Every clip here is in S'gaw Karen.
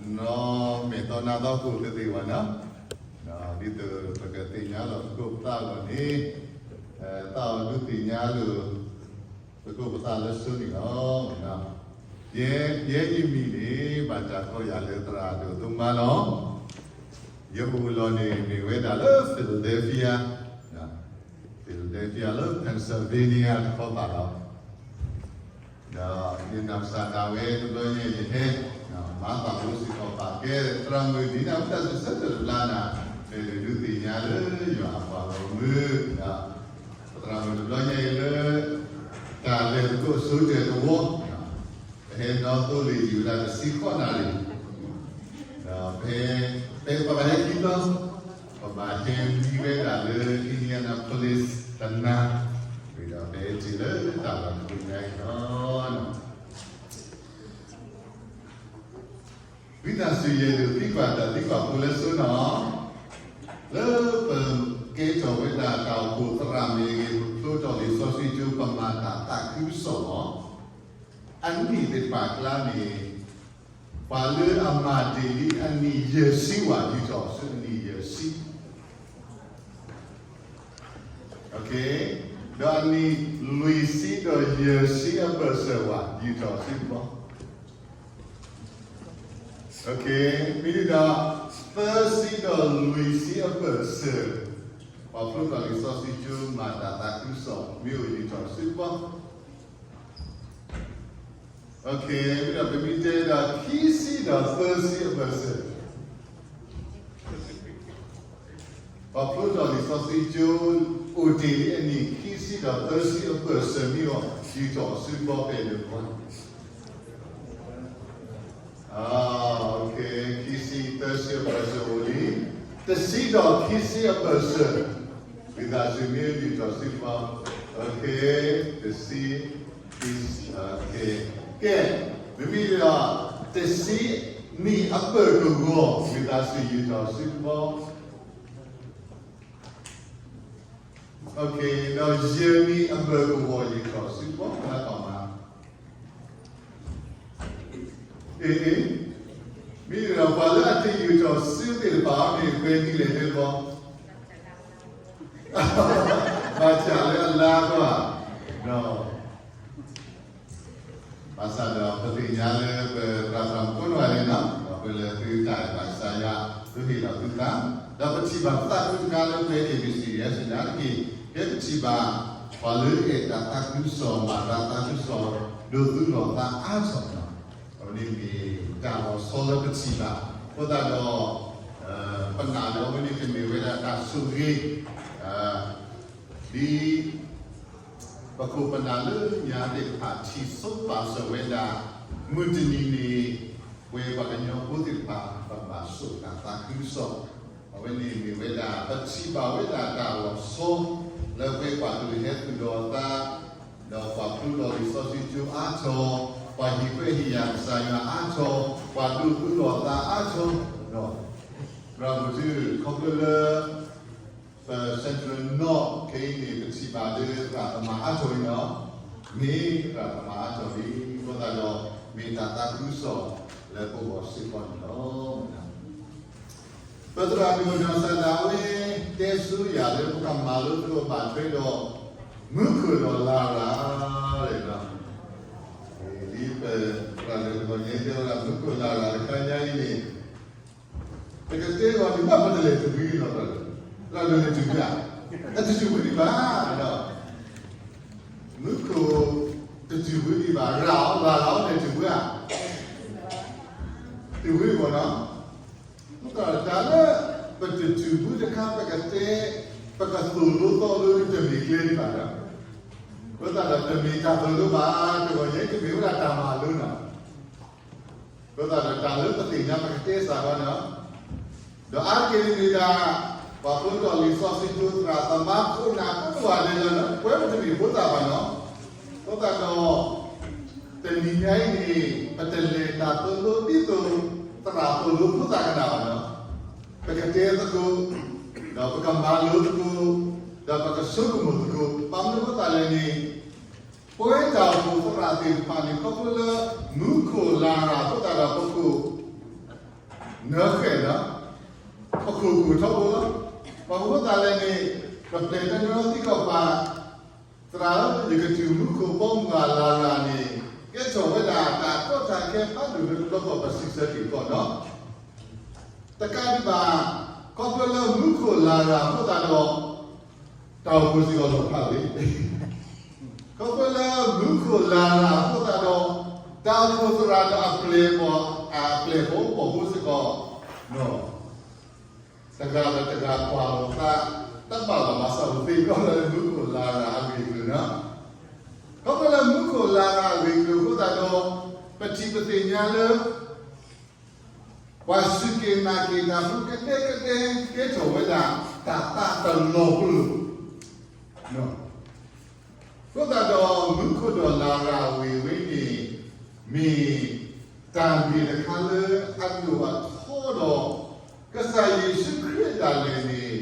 နီၢ်မဲာ်တီနါသီခိၣ်သ့ၣ်သ့ၣ်ဘၣ်နီၤ, ဒ်သိးပကသ့ၣ်ညါလီၤသကိးပသးအဂီၢ်န့ၣ်, သးအိၣ်ဒုးသ့ၣ်ညါလီၤ သကိးပသးလၢစိန့ၣ်လီၤ. ယဲ ယဲယမံၤန့ၣ် ဘၣ်တၢ်ကိးယၤလၢသရၣ်ဒိၣ်သိမါလီၤ. ယအိၣ်လီၤန့ၣ် မ့ၢ်ဝဲဒၣ်လၢ Philadelphia, Philadelphia လၢ Pennsylvania တခီပၤလီၤ. ဒီးယနီၢ်ကစၢ်ဒၣ်ဝဲတဘျီညါအံၤယဟဲ မၤသးဒိစ့ၢ်ကီးပာ်ကဲသရၣ်မုၣ်ဒ်န့ၣ် ဝံသးစူၤဆၢထၢၣ်တဘျီနၤ, ပဒုးသ့ၣ်ညါလၢယွၤအပှၤဂီၢ်မုၢ်, ဒီးပသရၣ်မုၣ်တဘျီညါအံၤလၢ တၢ်လဲၤသကိးစိၤတဲာ်တဝီ ပဟဲဒီသိလ့ၣ်ယံာ်ဝဲဒၣ်တဆံဃိးနၣ်ရံၣ်, ဒီးပဟဲ ပ ပဘၣ်ဟဲခံသီ, ပဘၣ်ဟဲမံဝဲဒၣ်လၢ Indianapolis တနၤ, ဝံၤဒီးပဟဲတုၤလၢတၢ်လီၢ်တဘ့ၣ်ညါအံၤလီၤ. ဝံသးစူၤယအဲၣ်ဒိးသံကွၢ်တၢ်သံကွၢ်ဖိလၢစိနီၤ, လၢပကဲထီၣ်ဝဲဒၣ်တၢ်အိၣ်ဖှိၣ်သရၣ်မ့ၢ်ဂ့ၤ ပဖျိထီၣ်လံာ်စီဆှံကၠိ ပမၤတၢ်သးခုကစီၣ်လီၤ. အနံၣ်သ့ၣ်တဖၣ်အကျါန့ၣ် ပှၤလၢအမၤတ့ၢ်လံအနံၣ်ယဲၢ်ဆံဝဲ ယူာ်ထီၣ်ဆူအနံၣ်ယဲၢ်ဆံ, ဒီးအနံၣ်လွံၢ်ဆံဒီးယဲၢ်ဆံအဘၢၣ်စၢၤဝဲ ယူာ်ထီၣ်ဆူဘီ မ့ၢ်ဒ်ဒီး သၢဆံဒီးလွံၢ်ဆံအဘၢၣ်စၢၤ, ပှၤဖျိထီၣ်လံာ်စီဆှံကၠိ မၤတၢ်သးခုကစီၣ် မ့ၢ်အိၣ်ယူာ်ထီၣ်ဆူဘီ မ့ၢ်ဒီးပမ့ၢ်တဲဒီး ခံဆံဒီးသၢဆံအဘၢၣ်စၢၤ, ပှၤဖျိထီၣ်လံာ်စီဆှံကၠိ အိၣ်တ့ၢ်လံအနံၣ်ခံဆံဒီးသၢဆံအဘၢၣ်စၢၤ မ့ၢ်အီၤ ယူာ်ထီၣ်ဆူဘီ ပဲာ်နုာ်ပှၤ ခံဆံသၢဆံအဘၢၣ်စၢၤအိၣ်လံ, တဆံဒီးခံဆံအဘၢၣ်စၢၤ, ဝံသးစူၤမ့ၢ်ယူာ်ထီၣ်ဆူဘီ, တဆံ, ကဲ, မ့မ့ၢ်ဒီး တဆံနံၣ်အဘၢၣ်ကဝီၤ ဝံသးစူၤယူာ်ထီၣ်ဆူဘီ ဒီးယဲၢ်နံၣ်အဘၢၣ်ကဝီၤ ယူာ်ထီၣ်ဆူဘီ လၢကီၢ်မး, အ့ မ့ၢ်ဒီးပှၤလၢအတယူာ်ထီၣ်ဆူသ့ၣ်တဖၣ်အံၤန့ၣ် ပှဲၤနံၣ်လဲၣ်တဲဘီ, ဘၣ်ဆၣ်လၢအလါကီၢ်, ဘၣ်ဆၣ်ဒီးပသ့ၣ်ညါလၢပသရၣ်သရၣ်မုၣ်ကိးဂၤဒဲးန့ၣ် ဒီးပလဲၤသုတၢ်အဲၣ်ဘၣ်ကစၢ်ယွၤ သုဟ့ၣ်လီၤသုသး, ဒီးပထံၣ်ဘၣ်ပသးဒိၣ်တခါလၢပ A B C ယဲၢ်ဆံညါတက့ၢ်, ကဲပထံၣ်ဘၣ် ပှၤလၢအဲၣ်တၢ်သးခုကစီၣ် မၤတၢ်သးခုကစီၣ် ဒိးသူလီၤသးအါထီၣ်န့ၣ်, အဝဲန့ၣ်မ့ၢ်တၢ်လီၤဆီလၢပထံၣ်ဘၣ်, အဃိသတးဒီး ပနာ်လၢအဝဲန့ၣ်တမ့ၢ်ဝဲဒၣ်တၢ်ဆိၣ်ဂ့ၤ ဒ် ပခိၣ်ပနၢ်လၢညါသ့ၣ်တဖၣ်ထံၣ်ဆိပာ်စၢၤဝဲဒၣ်, မုၢ်တနံၤန့ၣ် ပဝဲပှၤကညီဖိသ့ၣ်တဖၣ် ပဘၣ်စိာ်တၢ်သးခုကစီၣ်, အဝဲန့ၣ်မ့ၢ်ဝဲဒၣ် ပထံၣ်ဘၣ်ဝဲဒၣ်တၢ်လီၤဆီ လၢပဝဲပှၤကလုာ်ဟဲသူၣ်လီၤသး, ဒီးပှၤဖျိထီၣ်လံာ်စီဆှံကၠိအါထီၣ်, ပှၤဟံၣ်ခွဲးဟံၣ်ယာ်ကစၢ်ယွၤအါထီၣ်, ပှၤဒိးသူလီၤသးအါထီၣ်, ဒီး သရၣ်မုၣ်ထူ ခီဖျိလၢ ပ Central North ခဲအံၤန့ၣ် ပထံၣ်ဘၣ်လၢသရၣ်သမါအါထီၣ်အံၤန့ၣ်, မ့ၢ်သရၣ်သမါအါထီၣ်လံ, အဃိသတးဒီး မ့ၢ်တၢ်သးခုကစီၣ်လၢပဂီၢ်စ့ၢ်ကီးန့ၣ်လီၤ. ပသရၣ်ဒိၣ်နီၢ်စၢ်ဒၣ်ဝဲ တဲဆူယၤလၢပကမၤလိသကိးဘၣ်ထွဲဒီး မူခိၣ်ဒီးလၤရၤ, ဒ်ပသရၣ်ဒိၣ်တဂီၤညါတဲဝဲဒၣ် မူခိၣ်လၤရၤတခါညါအံၤန့ၣ် ပကတဲဂီၤန့ၣ် ဘၣ်ပတလဲၤတုၤဝံၤလီၤ, သရၣ်ဒိၣ်လဲၤတုၤဝံၤဧါ, အတတုၤဝံၤဒံးဘၣ်, မူခိၣ်တတုၤဝံၤဒံးဘၣ်, ရၤအီၤ လၤရၤအီၤလဲၤတုၤဝံၤဧါ, တုၤဝံၤမ့ၢ်နီၤ, တၢ်လၢ ပတတုၤဝံၤတခါ ပကတဲ ပကသိၣ်လိသီလိတမ့ၢ်ကျဲဒံးဘၣ်ဒီး, အဃိသတးဒီးတမ့ၢ်တၢ်သိၣ်လိဘၣ်, တဂီၤညါအံၤတမ့ၢ်ဝဲဒၣ်တၢ်မၤလိနီၤ အဃိသတးဒီးတၢ်လၢပသ့ၣ်ညါပကတဲစ့ၢ်ကီးန့ၣ်, ဒီးအါတက့ၢ်န့ၣ်မ့ၢ်ဒၣ် ပှၤဖျိထီၣ်လံာ်စီဆှံကၠိသရၣ်သမါခိၣ်နၢ်ကိးဂၤဒဲးလီၤ, ပဝဲပတမ့ၢ်ဖိသၣ်ဘၣ်နီၤ, အဃိသတးဒီး တနံၤညါအံၤန့ၣ် ပတလဲၤတၢ်သိၣ်လိဒ်သိး သရၣ်သိၣ်လိဖိသၣ်ကနၣ်ဘၣ်နီၤ, ပကတဲသကိး, ဒီးပကမၤလိသကိး, ဒီးပကဆိကမိၣ်သကိး, ဘၣ်မနုၤအဃိသတးလဲၣ်န့ၣ် ပဝဲတၢ်အိၣ်ဖှိၣ်သရၣ်သ့ၣ်တဖၣ်န့ၣ် ခီဖျိလၢ မူခိၣ်လၤရၤအဃိသတးဒီး ပခိၣ် နၢ်ဃဲၤဒီး ပခိၣ်ကိၢ်ထီဘိလီၤ. ပှၤဖိသၣ်လဲၣ်န့ၣ် ပပျဲၢ်တနီၤသံကွၢ်ပှၤ, သရၣ်ဧၢ, ယကတုၤမူခိၣ်ဘီမုၢ်အလၤဂၤန့ၣ် ကဲထီၣ်ဝဲဒၣ်တၢ်ကီတၢ်ခဲဖးဒိၣ်လၢတဘျီဃီ ပစံးဆၢက့ၤကီးနီၤ. တကးဒံးဘၣ်, ခီဖျိလၢမူခိၣ်လၤဂၤအဃိသတးဒီး တၢ်အိၣ်ဖှိၣ်စ့ၢ်ကီးလီၤဖးဝဲ, ခီဖျိလၢမူခိၣ်လၤဂၤအဃိသတးဒီး တၢ်အိၣ်ဖှိၣ်သရၣ်ဒီးအပျဲၢ်, အပျဲၢ်ဖိပိာ်ဖိစ့ၢ်ကီး တဂၤဒီးတဂၤကွၢ်လိာ်သး တဘၣ်လီၤဘၣ်ဆၣ် ပသ့ၣ်နီၣ်လၢမူခိၣ်လၤဂၤအဂ့ၢ်အကျိၤန့ၣ်, ခီဖျိလၢမူခိၣ်လၤဂၤအဂ့ၢ်အကျိၤအဃိသတးဒီး ပထံၣ်ပသ့ၣ်ညါလၢ ပှၤစူၢ်က့ၤနာ်က့ၤတၢ်ဖိကဒဲကဒဲ ကဲထီၣ်ဝဲဒၣ် တၢ်သးတလီၤပလိာ် အဃိသတးဒီး မူခိၣ်ဒီးလၤဂၤအဂ့ၢ်ဝဲန့ၣ် မ့ၢ်တၢ်ဂ့ၢ်တခါလၢအဒိၣ်အထီဒီး ကစၢ်ယ့ၣ်ၡူးခရံာ်ဒၣ်လဲာ်န့ၣ်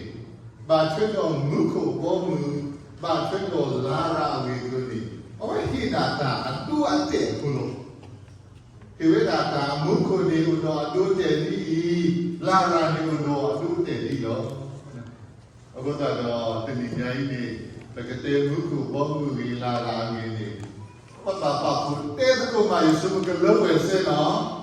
ဘၣ်ထွဲဒီးမူခိၣ်ဘီမုၢ်, ဘၣ်ထွဲဒီးလၤဂၤအဂ့ၢ်အကျိၤန့ၣ် အဝဲဟ့ၣ်ဒၣ်တၢ်အဒိအတဲာ်အဃိလီၤ. ဟ့ၣ်ဝဲဒၣ်တၢ် မူခိၣ်န့ၣ်အိၣ်ဒီးအဒိအတဲာ်ဒ်အံၤ, လၤဂၤန့ၣ်အိၣ်ဒီးအဒိအတဲာ်ဒ်အံၤလီၤ. အဃိသတးဒီး တနံၤညါအံၤန့ၣ် ပကတဲမူခိၣ်ဘီမုၢ်ဂ့ၤ လၤဂၤအဂ့ၢ်န့ၣ် ပဘၣ်ပာ်ဖှိၣ်တဲသကိးမး ယဆိကမိၣ်ကလၢပှဲၤစဲနီၤ.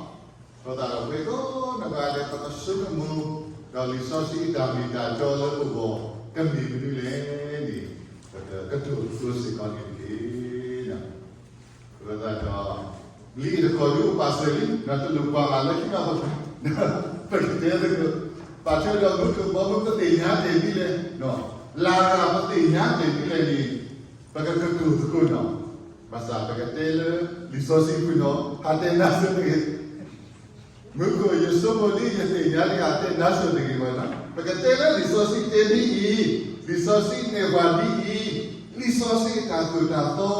အဃိသတးဒီး ပှၤကိးဂၤဒဲး ပကဆိကမိၣ် ဒီးလံာ်စီဆှံအတၢ်မ့ၢ်တၢ်တီလၢပဂီၢ် ကမ့ၢ်မနုၤလဲၣ်န့ၣ် ပကကတိၤသကိးစ့ၢ်ကီးန့ၣ်တက့ၢ်. အဃိသတးဒီး လံာ်တခီဒုးအိၣ်ပာ်စၢၤလံ, တလိၣ်ပှၤဘၣ်လၢခံနီၤ, ပကတဲသကိး, ဘၣ်ထွဲဒီးမူခိၣ်ဘီမုၢ် ပသ့ၣ်ညါတဲာ်ဒ်လဲၣ်, လၤဂၤပသ့ၣ်ညါတဲာ်ဒ်လဲၣ်န့ၣ် ပကကတိၤသကိးနီၤ. ဘၣ်ဆၣ်ပကတဲလၢလံာ်စီဆှံပူၤနီၤ, ဟးတဲနါစၢၤတဂ့ၤ. မူခိၣ်ယဆိကမိၣ်ဒ်ယသ့ၣ်ညါဒ် ဟးတဲနါစၢၤတဂ့ၤဘၣ်နီၤ. ပကတဲလၢလံာ်စီဆှံတဲဒ်အံၤ, လံာ်စီဆှံနဲၣ်ပှၤဒ်အံၤ, လံာ်စီဆှံအတၢ်သိၣ်တၢ်သီ,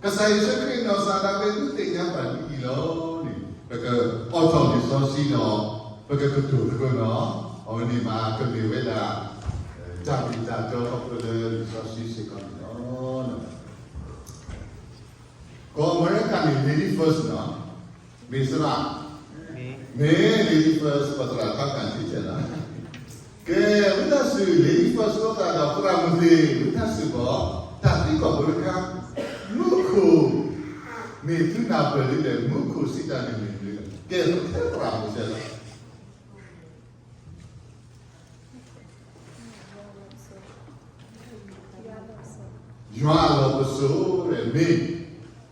ကစၢ်ယ့ၣ်ၡူးခရံာ်နီၢ်ကစၢ်ဒၣ်ဝဲဒၣ်သ့ၣ်ညါပှၤဒ်အံၤလီၤန့ၣ် ပကအိးထီၣ်လံာ်စီဆှံဒီး ပကကတိၤသကိးနီၤ. အဝဲန့ၣ်မ့ၢ်ကမ့ၢ်ဝဲဒၣ် တၢ်မ့ၢ်တၢ်တီခီဖျိလၢလံာ်စီဆှံစ့ၢ်ကီးန့ၣ်လီၤ. ကီၢ်အမဲရကၤန့ၣ် lady first နီၤ, မ့ၢ်စ့ၢ်ဧါ, မ့ၢ် lady first ပသရၣ်ခါကၣ်ထံဆဲးလီၤ. ကဲ, ဝံသးစူၤ lady first အဃိသတးဒီး သရၣ်မုၣ်သ့ၣ် ဝံသးစူၤဘၣ်, တၢ်သံကွၢ်ဖိတခါ, မူခိၣ်န့ၣ်သုနၢ်ပၢၢ်ဒ်လဲၣ်, မူခိၣ်စံးတၢ်န့ၣ်မ့ၢ်မနုၤလဲၣ်. ကဲ, ပကတဲသရၣ်မုၣ်ဆဲးလီၤ. ယွၤအလီၢ်ပစိာ်ဒီး မ့ၢ်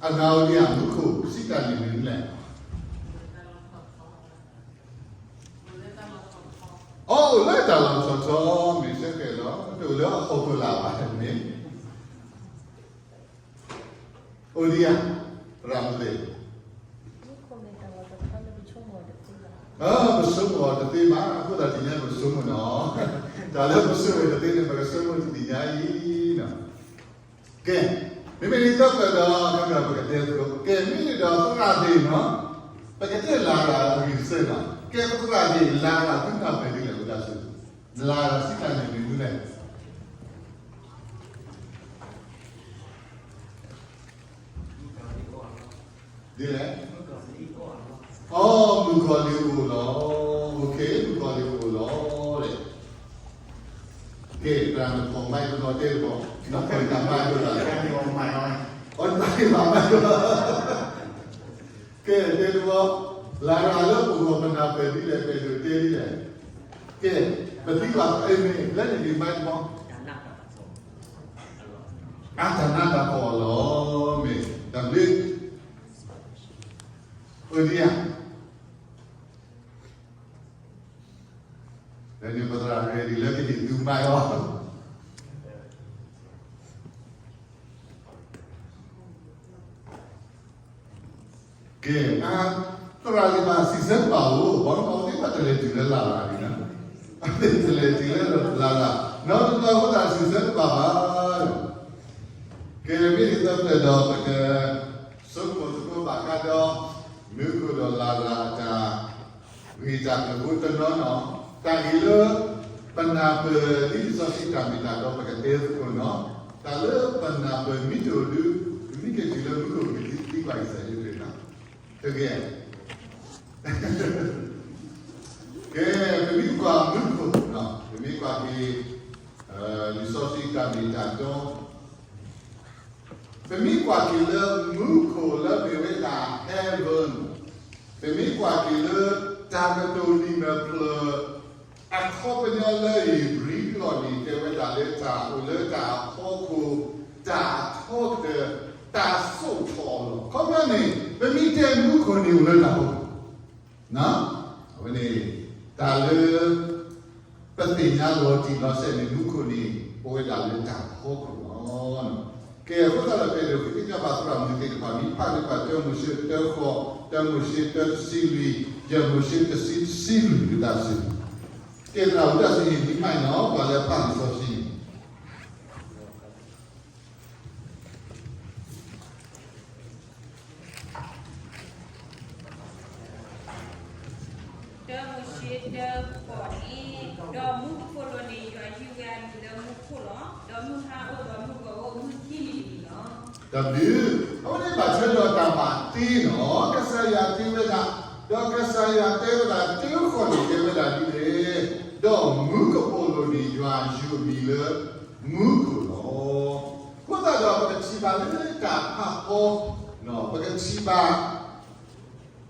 အနၢ်အိၣ်ဒံးဧါ, မူခိၣ်စံးတၢ်န့ၣ်မ့ၢ်မနုၤလဲၣ်. အိၣ်လၢတၢ်လီၢ်ထီၣ်ထီ, မ့ၢ်စ့ၢ်ကီးလီၤ, တအိၣ်လၢဟီၣ်ခိၣ်လာ်ဘၣ်န့ၣ် အိၣ်ဒံးဧါ, သရၣ်မုၣ်သ့ၣ်. ပဆိကမိၣ်တသ့ဘၣ်, အဃိသတးတနံၤညါပကဆိကမိၣ်နီၤ, တၢ်လၢပဆိကမိၣ်တသ့န့ၣ် ပကဆိကမိၣ်တနံၤညါအံၤနီၤ. ကဲ, မ့မ့ၢ်လံာ်စီဆှံဒီး ပကတဲသကိး, ကဲ, မ့မ့ၢ်ဒီးသရၣ်သ့ၣ်နီၤ, ပကတဲလၤဂၤအဂ့ၢ်စ့ၢ်နီၤ. ကဲ, ပသရၣ်သ့ၣ် လၤဂၤသုနၢ်ပၢၢ်ဒ်လဲၣ်, ဝံသးစူၤ, လၤဂၤစံးတၢ်န့ၣ်မ့ၢ်မနုၤလဲၣ်. ဒ်လဲၣ်, အိ, မုၣ်ကီၤလံၢ်အိၣ်လီၤ. အိၣ်ခ့, မုၣ်ကီၤလံၢ်အိၣ်လီၤ. ကဲ, တၢ်နဖီၣ်မၤတနီၤတဲတဘီ, နဖီၣ်တၢ်မၤတဘီ, အီ, တၢ်မၤမၤတဘီ. ကဲ, တဲတဘီ, လၤဂၤလၢပဂီၢ်ပနၢ်ပၢၢ်ဒ်လဲၣ် ပအဲၣ်ဒိးတဲဒ်လဲၣ်. ကဲ, ပသံကွၢ်အမ့ၢ်လၢန့ၣ်ဒံးမၤတဘီ, အတၢ်နးတၢ်ဖှီၣ်လီၤ, မ့ၢ်တၢ်ဘျုး, အိၣ်ဒံးဧါ. လၢန့ၣ်ပသရၣ် ready လၢကဟ့ၣ်သုမၤအီၤ. ကဲ, သရၣ်သ့ၣ်တဖၣ်စံးဆၢတဘၣ်ဧိၤ, ဘၣ်မနုၤအဝဲသ့ၣ်ဘၣ်တလဲၤတုၤလၢလၤဂၤန့ၣ်, အဝဲသ့ၣ်တလဲၤတုၤလၢလၤဂၤ, နီတဘျီအဃိသတးစံးဆၢတဘၣ်ဘၣ်. ကဲ, မ့ၢ်ဒ်သိးဖျၢၣ်ဒီး ပကဆိကမိၣ်သကိးဘၣ်ဃးဒီး မူခိၣ်ဒီးလၤဂၤအတၢ် ဂ့ၢ်တၢ်ကျိၤဖိတနီၤနီၤ, တၢ်ဂ့ၢ်လၢ ပနၢ်ပၢၢ်ဒ်လံာ်စီဆှံတၢ်မ့ၢ်တၢ်တီ ပကတဲသကိးနီၤ, တၢ်လၢပနၢ်ပၢၢ်မ့ၢ်တအိၣ်ဒီး ပမ့ၢ်ကတုၤလၢမူခိၣ် ပကသံကွၢ်ကစၢ်ယွၤန့ၣ်နီၤ, တဂ့ၤဧါ. တၢ်မ့ၢ်တၢ်တီ ပမ့ၢ်ကွၢ်က့ၤလၢမူခိၣ်လၢမ့ၢ်ဝဲဒၣ် heaven, ပမ့ၢ်ကွၢ်က့ၤလၢတၢ်ကတိၤလံာ်မဲာ်ဖျၢၣ် အခီပညီလၢဧ့ၤဘြံၤပျီန့ၣ် တဲဝဲဒၣ်လၢတၢ်အိၣ်လၢတၢ်အဖီခိၣ်, တၢ်အထီကတၢၢ်, တၢ်စိာ်ထီၣ်အလီၢ်. အခီပညီန့ၣ် ပမ့ၢ်တဲမူခိၣ်န့ၣ်အိၣ်လၢတၢ်ဖီခိၣ် အဝဲန့ၣ် တၢ်လၢ ပသ့ၣ်ညါလီၤတံၢ်လီၤဆဲးန့ၣ် မူခိၣ်န့ၣ် အိၣ်ဝဲဒၣ်လၢတၢ်ဖီခိၣ်လီၤ. ကဲ အဃိသတးဒီး ပအဲၣ်ဒိးဃ့ကညးဘၣ်သရၣ်မုၣ်သ့ၣ်တဖၣ် မ့ၢ်ဖးန့ၢ်ပှၤတၢမိၤၡ့တၢဃိး, တၢမိၤၡ့တၢတဆံလွံၢ်, ယဲၢ်မိၤၡ့တဆံတဆံလွံၢ် ဝံသးစူၤ, ကဲ သရၣ်မုၣ် ဝံသးစူၤန့ၣ် မ့ၢ်မးနီၤ ပှၤလၢဖးလံာ်စီဆှံန့ၣ် တၢမိၤၡ့တၢဃိးန့ၣ်, ဒီးမူကပိာ်လိၤန့ၣ် ယွၤယုၢ်ဝဲအမံၤလၢမူခိၣ်လီၤ. ဒီးမုၢ်ဟါအိၣ်ဒီးမုၢ်ဂီၤအိၣ် မုၢ်ခံမံၤတမံၤလီၤ. ဒီး အဝဲန့ၣ်ဘၣ်ထွဲဒီးတၢ်ဘၣ်တ့လီၤ. ကစၢ်ယွၤတ့ဝဲဒၣ်, ဒီးကစၢ်ယွၤတဲဝဲဒၣ် တၢဃိးန့ၣ် တဲဝဲဒၣ်ဒ်လဲၣ်, ဒီးမူကပိာ်လိၤန့ၣ် ယွၤယုၢ်အမံၤလၢမူခိၣ်လီၤ. အဃိသတးဒီး ပကထံၣ်ဘၣ်လၢတၢ်ဖးဖီ, ပကထံၣ်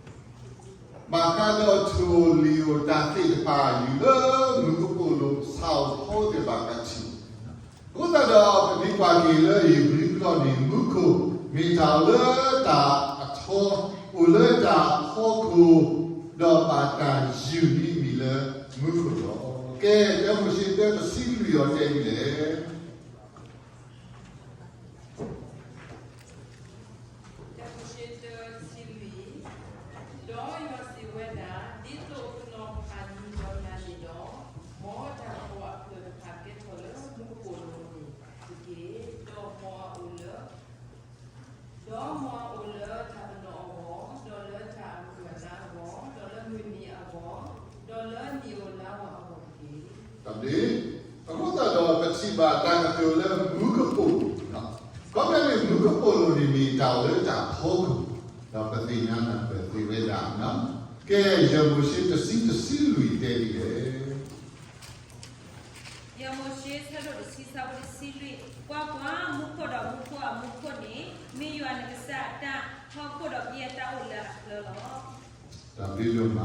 ဘၣ် ဘၣ်ဃးဒီးထိၣ်ဧိၤလံာ်ဧိၤတၢ်သ့ၣ်တဖၣ် ယူၢ်လၢမူကပိာ်လိၤ ဆၣ်ဧိၤဖီဧိၤသ့ၣ်တဖၣ် ပကထံၣ်. အဃိသတးဒီး ပမ့ၢ်ကွၢ်က့ၤလၢဧ့ၤဘြံၤပျီန့ၣ် မူခိၣ် မ့ၢ်တၢ်အိၣ်လၢတၢ်အထီ, အိၣ်လၢတၢ်အဖီခိၣ်, ဒီးဘၣ်တၢ်ယုၢ်န့ၢ်အမံၤလၢမူခိၣ်လီၤ. ကဲ တၢမိၤၡ့တၢတဆံလွံၢ်အံၤတဲဒ်လဲၣ်. တၢမိၤၡ့တၢတဆံလွံၢ်, ဒီးယွၤစံးဝဲဒၣ်, ဒ်သိးပနီၢ်ဖးယံၤဒီးနၤန့ၣ်ဒီး, မ်တၢ်ကပီၤအဖျၢၣ်တဖၣ်ကဲထီၣ်လၢမူကပိာ်လိၤန့ၣ်တက့ၢ်. ဒီးမ်အအိၣ်လၢ ဒီးမ်အအိၣ်လၢတၢ်ပနီၣ်အဂီၢ်, ဒီးလၢတၢ်အမုၢ်အလါအဂီၢ်, ဒီးလၢမုၢ်နံၤအဂီၢ်, ဒီးလၢနံၣ်ဧိၤလါဧိၤအဂီၢ်တက့ၢ်. အဃိသတးဒီး ပထံၣ်ဘၣ်တၢ်ကတိၤလၢမူကပိာ်လိၤ, ခီဖျိလၢမူကပိာ်လိၤန့ၣ် မ့ၢ်တၢ်အိၣ်လၢတၢ်ဖီခိၣ်, ဒီးပသ့ၣ်ညါနၢ်ပၢၢ်သ့ဝဲဒၣ်, ကဲ ယဲၢ်မိၤၡ့တဆံတဆံလွံၢ်တဲဒ်လဲၣ်. ယဲၢ်မိၤၡ့ဆၢဒိၣ်တဆံဆၢဖိတဆံလွံၢ်, ကွၢ်ကွၢ်, မူခိၣ်ဒီးမူခိၣ်အမူခိၣ်န့ၣ် မ့ၢ်ယွၤနကစၢ်အတၢ်, ဟီၣ်ခိၣ်ဒီးပယဲၢ်တၢ်အိၣ်လၢအချၢလီၤ. တၢ်ဘျုးဒိၣ်မ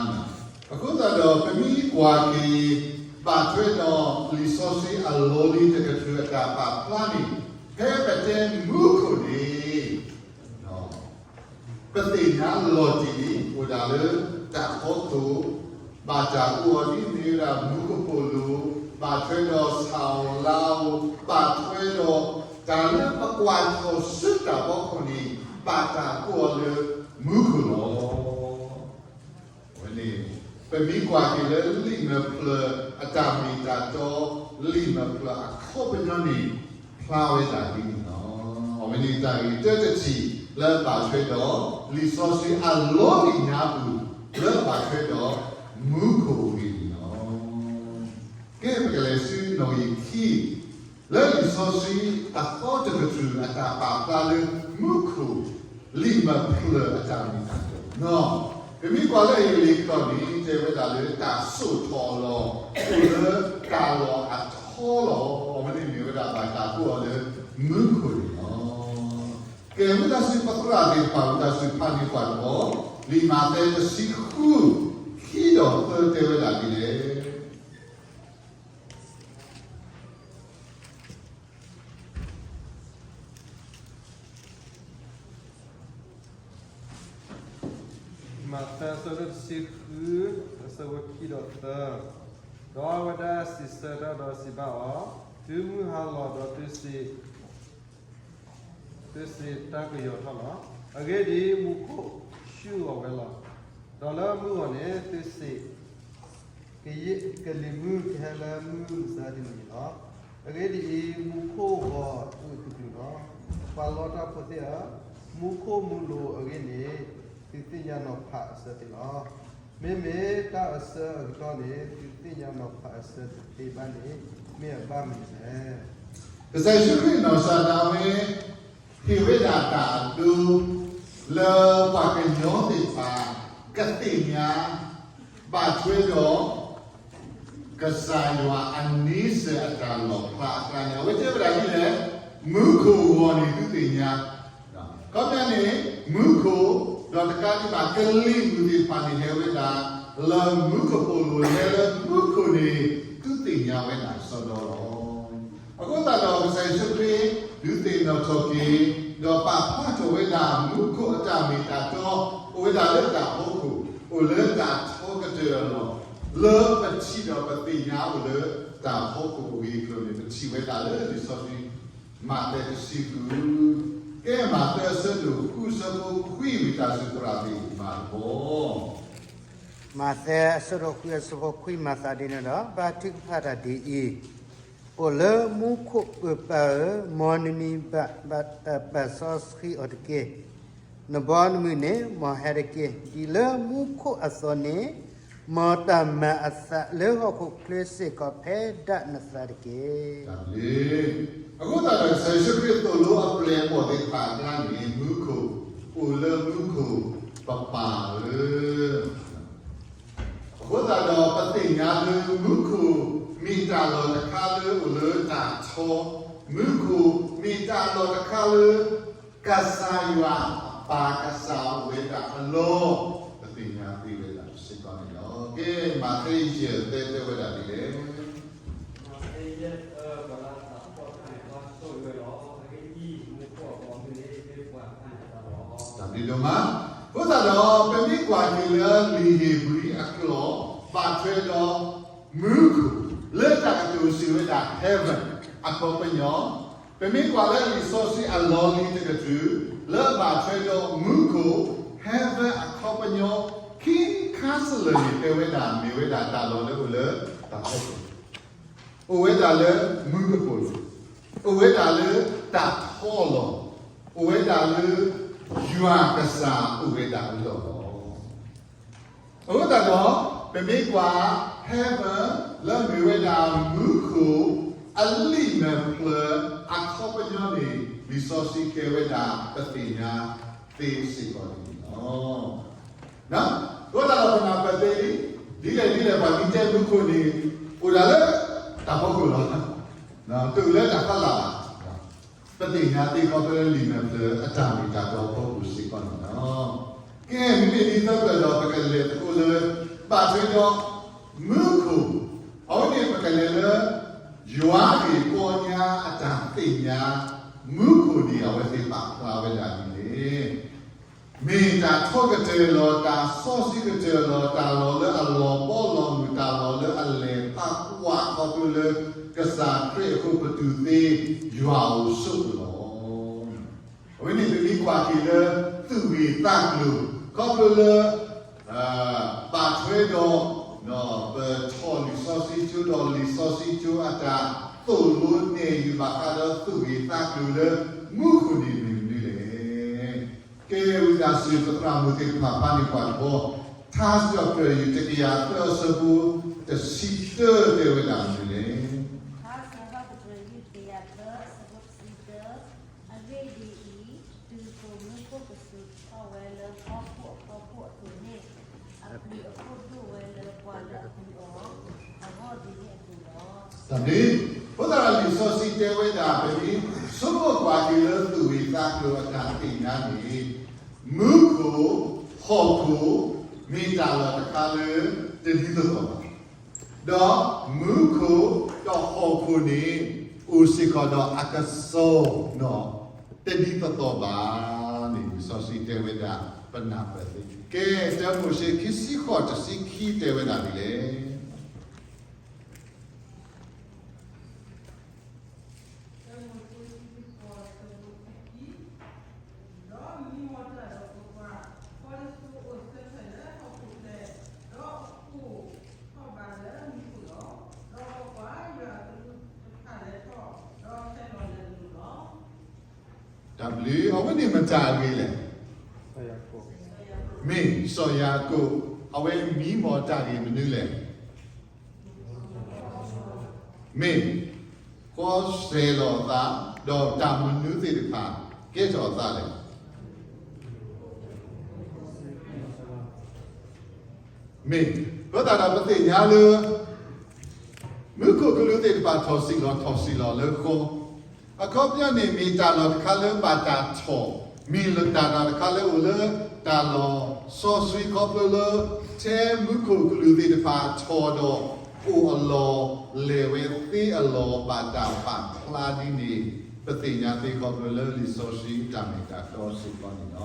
း, အဃိသတးဒီး ပမ့ၢ်ကွၢ်က့ၤ ဘၣ်ထွဲဒီးလံာ်စီဆှံအလီၢ်လံၤတကတြူၢ်အတၢ်ပာ်ဖျါန့ၣ်, ဖဲပတဲမူခိၣ်န့ၣ် ပသ့ၣ်ညါလီၤတံၢ်လံ အိၣ်ဒၣ်လၢတၢ်ဖီခိၣ်, ဘၣ်တၢ်ကိးအီၤဒ်မ့ၢ်ဝဲဒၣ်မူကပိာ်လိၤ, ဘၣ်ထွဲဒီးဆၣ်ဧိၤလါဧိၤ, ဘၣ်ထွဲဒီးတၢ်လၢပကွၢ်ထီၣ်ဆူတၢ်ဖီခိၣ်န့ၣ် ဘၣ်တၢ်ကိးအီၤလၢမူခိၣ်လီၤ. အဝဲန့ၣ် ပမ့ၢ်ကွၢ်က့ၤလၢလံာ်မဲာ်ဖျၢၣ်အတၢ်မ့ၢ်တၢ်တီ, လံာ်မဲာ်ဖျၢၣ်အခီပညီန့ၣ် ဖျါဝဲဒၣ်ဒ်န့ၣ်လီၤ. အဝဲန့ၣ်တၢ်ဂ့ၢ်တၢတထံၣ်လၢဘၣ်ထွဲဒီး လံာ်စီဆှံအလီၢ်လံၤညါပူၤ လၢဘၣ်ထွဲဒီးမူခိၣ်အဂ့ၢ်န့ၣ်လီၤ. ကဲ ပကလဲၤဆူနီၣ်ဂံၢ်ခံ, လၢလံာ်စီဆှံအသီတကတြူၢ်အတၢ်ပာ်ဖျါလၢမူခိၣ် လံာ်မဲာ်ဖျၢၣ်အတၢ်မ့ၢ်တၢ်တီ, ပမ့ၢ်ကွၢ်လၢအံၤလံာ်ခီၣ်န့ၣ် တဲဝဲဒၣ်လၢတၢ်စိာ်ထီၣ်အလီၢ်, အိၣ်လၢတၢ်လီၢ်အထီလီၤ. အဝဲန့ၣ်မ့ၢ်ဝဲဒၣ်ဘၣ်တၢ်ကိးအီၤလၢမူခိၣ်န့ၣ်လီၤ. ကဲ ဝံသးစူၤပသရၣ်သ့ၣ်တဖၣ် ဝံသးစူၤဖးန့ၢ်ပှၤတဘီ, လံာ်မးသဲတဆံဃု, ခံဒီးသၢတဲဝဲဒၣ်ဒ်လဲၣ်. မးသဲအဆၢဒိၣ်တဆံဃု, အဆၢဖိခံဒီးသၢ, ဒီးအဝဲဒၣ်စံးဆၢတၢ်ဒီးစံးဘၣ်အီၤ, တုၤမုၢ်ဟါလီၤဒီး သုစ့ၢ်တၢ်ကယီၤထီၣ်လီၤ. အဂ့ၢ်ဒ်အံၤ, မူခိၣ်ဆူၣ်လီၤဝဲလီၤ. ဒီးလၢမုၢ်ဂီၤန့ၣ် သုစ့ၢ် ကယံာ်ကလံၤမုၢ်ကဟဲလၢမုၢ်မဆါတနံၤလီၤ. အဂ့ၢ်ဒ်အံၤ, မူခိၣ်ဂီၤအုၣ်သဘျုးလီၤ. ပှၤလီတၢ်ဖိသ့ၣ်ဧၢ, မူခိၣ်မူလိၤအဂ့ၢ်န့ၣ် သုသ့ၣ်ညါနီၤဖးအဆၢသ့လီၤ. မ့မ့ၢ်တၢ်အဆၢအကတီၢ်န့ၣ် သုသ့ၣ်ညါနီၤဖးအဆၢတသ့ဘၣ်န့ၣ် မ့ၢ်အဘၣ်မနုၤလဲၣ်. ကစၢ်ယ့ၣ်ၡူးခရံာ်နီၢ်ကစၢ်ဒၣ်ဝဲ ဟ့ၣ်ဝဲဒၣ်တၢ်အဒိ လၢပှၤကညီသ့ၣ်တဖၣ် ကသ့ၣ်ညါ ဘၣ်ထွဲဒီး ကစၢ်ယွၤအန့ဆၢၣ်အတၢ်လီၣ်ဖျါအကျါန့ၣ် အဝဲတဲဝဲဒၣ်ဒ်လဲၣ်, မူခိၣ်ဂီၢ်န့ၣ်သုသ့ၣ်ညါ, ခီပညီန့ၣ် မူခိၣ်, ဒီးတကးဒံးဘၣ်ကလံၤမုၢ်သ့ၣ်တဖၣ်န့ၣ် ဟဲဝဲဒၣ်လၢမူခိၣ်ပူၤလီၤ, ဟဲလၢမူခိၣ်န့ၣ် သုသ့ၣ်ညါဝဲဒၣ်စီဒီလီၤ. အဃိသတးဒီး ကစၢ်ယ့ၣ်ၡူးခရံာ် ဒုးသ့ၣ်နီၣ်ထီၣ်က့ၤ ဒီးပာ်ဖျါထီၣ်ဝဲဒၣ် မူခိၣ်အတၢ်မ့ၢ်တၢ်တီ အိၣ်ဝဲဒၣ်လၢတၢ်ဖီခိၣ်, အိၣ်လၢတၢ်ထီကတၢၢ်အလီၢ်, လၢပထံၣ်ဒီးပသ့ၣ်ညါအိၣ်လၢတၢ်ဖီခိၣ်အဂ့ၢ်အကျိၤန့ၣ် ပထံၣ်ဝဲဒၣ်လၢလံာ်စီဆှံ မးသဲတဆံဃု, ကဲမးသဲအဆၢဒိၣ်ဃုအဆၢဖိခွံ ဝံသးစူၤသရၣ်သ့ၣ်မၤတဘီ မးသဲအဆၢဒိၣ်ဃုအဆၢဖိခွံ မၤသးဒ်န့ၣ်ဒီး ဘါထုကဖၣ်တၢ်ဒ်အံၤ, အိၣ်လၢမူခိၣ်ပၢၢ်ပၢၢ်ဧၢ, မ်နမံၤဘၣ်, ဘၣ်စီဆှံအီၤတက့ၢ်. နဘီနမုၢ်န့ၣ် မ်ဟဲတက့ၢ်. ဒ်လၢမူခိၣ်အသိးန့ၣ်, မ်တၢ်မၤအသးလၢဟီၣ်ခိၣ်ချၢစ့ၢ်ကီး ဖဲဒၣ်နသးတက့ၢ်. အဃိသတးဒီး ကစၢ်ယ့ၣ်ၡူးခရံာ်သိၣ်လိအပျဲၢ်အဘီၣ်သ့ၣ်တဖၣ်အကျါန့ၣ် မူခိၣ်, အိၣ်လၢမူခိၣ်ပပၢ်ဧၢ အဃိသတးဒီး ပသ့ၣ်ညါလၢမူခိၣ်မ့ၢ်တၢ်လီၢ်တခါလၢအိၣ်လၢတၢ်ထီ, မူခိၣ်မ့ၢ်တၢ်လီၢ်တခါလၢ ကစၢ်ယွၤအပၢ်ကစၢ်အိၣ်ဝဲဒၣ်အလီၢ်, ပသ့ၣ်ညါသ့ဝဲဒၣ်စ့ၢ်ကီးန့ၣ်လီၤ. ကဲ မးသဲယဲၢ်သၢတဲဝဲဒၣ်ဒ်လဲၣ် တၢ်ဘျုးဒိၣ်မး, အဃိသတးဒီး ပမ့ၢ်ကွၢ်က့ၤလၢလံာ်ဧ့ၤဘြံၤအကျိာ် ဘၣ်ထွဲဒီး မူခိၣ် လၢတၢ်ကတိၤစံးဝဲဒၣ် heaven အခီပညီ, ပမ့ၢ်ကွၢ်လၢလံာ်စီဆှံအလီၢ်လံၤတကတြူၢ် လၢအဘၣ်ထွဲဒီးမူခိၣ် heaven အခီပညီ ခံခါစလၢာ်န့ၣ် တဲဝဲဒၣ်မ့ၢ်ဝဲဒၣ်တၢ်လီၢ်လၢအိၣ်လၢတၢ်ဖီခိၣ် အိၣ်ဝဲဒၣ်လၢမူကပိာ်လိၤ, အိၣ်ဝဲဒၣ်လၢတၢ်ထီအလီၢ်, အိၣ်ဝဲဒၣ်လၢ ယွၤကစၢ်အိၣ်ဝဲဒၣ်အလီၢ်လီၤ. အဃိသတးဒီး ပမ့ၢ်ကွၢ် heaven လၢမ့ၢ်ဝဲဒၣ်မူခိၣ် အလံာ်မဲာ်ဖျၢၣ်အခီပညီန့ၣ် လံာ်စီဆှံတဲဝဲဒၣ် ပသ့ၣ်ညါသ့စ့ၢ်ကီးန့ၣ်လီၤ. အဃိသတးဒီးပနၢ်ပၢၢ်သ့လံ, ဒ်လဲၣ်ဒ်လဲၣ် ပှၤမ့ၢ်တဲမူခိၣ်န့ၣ် အိၣ်ဒၣ်လၢတၢ်ဖီခိၣ်လီၤ. တအိၣ်လၢတၢ်ဖီလာ်ဘၣ်. ပသ့ၣ်ညါသ့ခီဖျိလၢလံာ်မဲာ်ဖျၢၣ်အတၢ်မ့ၢ်တၢ်တီအဖီခိၣ်စ့ၢ်ကီးန့ၣ်လီၤ. ကဲ မ့မ့ၢ်ဒ်သိးဒီး ပကလဲၤသကိးလၢ ဘၣ်ထွဲဒီး မူခိၣ်, အဝဲန့ၣ်ပကလဲၤလၢ ယွၤအံၤပီညါအတၢ်သ့ၣ်ညါ မူခိၣ်န့ၣ် အဝဲသ့ၣ်ပာ်ဖျါဝဲဒၣ်ဒ်လဲၣ်. မ့ၢ်တၢ်ထီကတၢၢ်လီၤ, တၢ်စီဆှံကတၢၢ်လီၤ, တၢ်လီၢ်လၢအလီၤဘီလီၤမုၢ်, တၢ်လီၢ်လၢအလဲၤသးကွၢ်ခီဖျိလၢ ကစၢ်ခရံာ်အခိၣ်ပတုာ်သ့ ယွၤအိၣ်ဆိးလီၤ. အဝဲန့ၣ်ပမ့ၢ်ကွၢ်က့ၤလၢ သူၣ်ဂ့ၢ်သးကျိၤ ခီဖျိလၢ ဘၣ်ထွဲဒီး ပထီၣ်လံာ်စီဆှံကၠိ ဒီးလံာ်စီဆှံကၠိအတၢ်သိၣ်လိနဲၣ်ယုာ်ဘၣ်ဃးဒီးသူၣ်ဂ့ၢ်သးကျိၤလၢ မူခိၣ်န့ၣ်မ့ၢ်မနုၤလဲၣ်. ကဲဝံသးစူၤ ပသရၣ်မုၣ်သ့ၣ်တဖၣ် ဖးန့ၢ်ပှၤတဘီ, ထါစံးထီၣ်ပတြၢၤ ယူၢ်တကယၤသၢအဆၢဖိ တဆံတၢ တဲဝဲဒၣ်မနုၤလဲၣ်. ထါစံးထီၣ်ပတြၢၤ ယူၢ်တကယၤသၢအဆၢဖိတဆံတၢ, အဂ့ၢ်ဒ်အံၤ, တုၤသိးမူခိၣ်ကစူးထီၣ်ဝဲလၢဟီၣ်ခိၣ်အဖီခိၣ်အသိးန့ၣ်, အပျံၤအဖှိၣ်ဒိၣ်ဝဲလၢပှၤလၢအပျံၤအီၤ အဂီၢ်ဒ်န့ၣ်အသိးလီၤ. တၢ်န့ၣ်, အဃိသတးဒီးလံာ်စီဆှံတဲဝဲဒၣ် ပမ့ၢ်ဆိကမိၣ်ကွၢ်က့ၤလၢသူၣ်ဂ့ၢ်သးကျိၤအတၢ်သ့ၣ်ညါန့ၣ်, မူခိၣ်, ဟီၣ်ခိၣ်, မ့ၢ်တၢ်လီၢ်တခါလၢ တဒ်သိးသိးဘၣ်. ဒီးမူခိၣ်ဒီးဟီၣ်ခိၣ်န့ၣ် အိၣ်စ့ၢ်ကီးဒီးအကစီၣ်နီၤ တဒ်သိးသိးဘၣ်န့ၣ် လံာ်စီဆှံတဲဝဲဒၣ် ပနၢ်ပၢၢ်သ့. ကဲ တၢမိၤၡ့ ခံဆံဃိး တဆံခံ တဲဝဲဒၣ်ဒ်လဲၣ်. တၢမိၤၡ့ ခံဆံဃိး အဆၢဖိခံဆံခံ, ဒီးမံမီၢ်တၢ်ဒီးကွၢ်ကွၢ်, ပှၤတစိၤအိၣ်ဆၢထၢၣ်လၢဟီၣ်ခိၣ်ဖျၢၣ်, ဒီးအခိၣ်ထီၣ်ဘးလၢမူခိၣ်လီၤ. ဒီးကွၢ်ကွၢ်, ယွၤအကလူးတဖၣ်လဲၤထီၣ်, ဒီးဆဲးလီၤလၢအလိၤလီၤ. တၢ်ဘျုး, အဝဲန့ၣ်မတၤအဂ့ၢ်လဲၣ်. မ့ၢ်စီၤယၤကိာ်, အဝဲမံမီၢ်တၢ်ဂ့ၢ်မနုၤလဲၣ်. မ့ၢ်ဃီဆဲးလီၤအသး, ဒီးတၢ်မနုၤသ့ၣ်တဖၣ် ကဲထီၣ်အသးလဲၣ်. မ့ၢ်, အဃိသတးဒီးပသ့ၣ်ညါလၢ မူခိၣ်ကလူးသ့ၣ်တဖၣ်ထီၣ်စံၣ်လီၤထီၣ်စံၣ်လီၤလၢဃီ, အခီပညီန့ၣ် မ့ၢ်တၢ်လီၢ်တခါလၢဘၣ်တၢ်ထီၣ်, မ့ၢ်လၢတၢ်တခါလၢအိၣ်လၢတၢ်လီၢ်စီဆှံခီဖျိလၢ ထဲမူခိၣ်ကလူးသ့ၣ်တဖၣ်ထီၣ်ဒီးအိၣ်အလီၢ် လဲၤဝဲသ့အလီၢ်ဘၣ်တၢ်ပာ်ဖျါဒ်န့ၣ် ပသ့ၣ်ညါသ့ခီဖျိလၢလံာ်စီဆှံတၢ်မ့ၢ်တၢ်တီစ့ၢ်ကီးန့ၣ်လီၤ.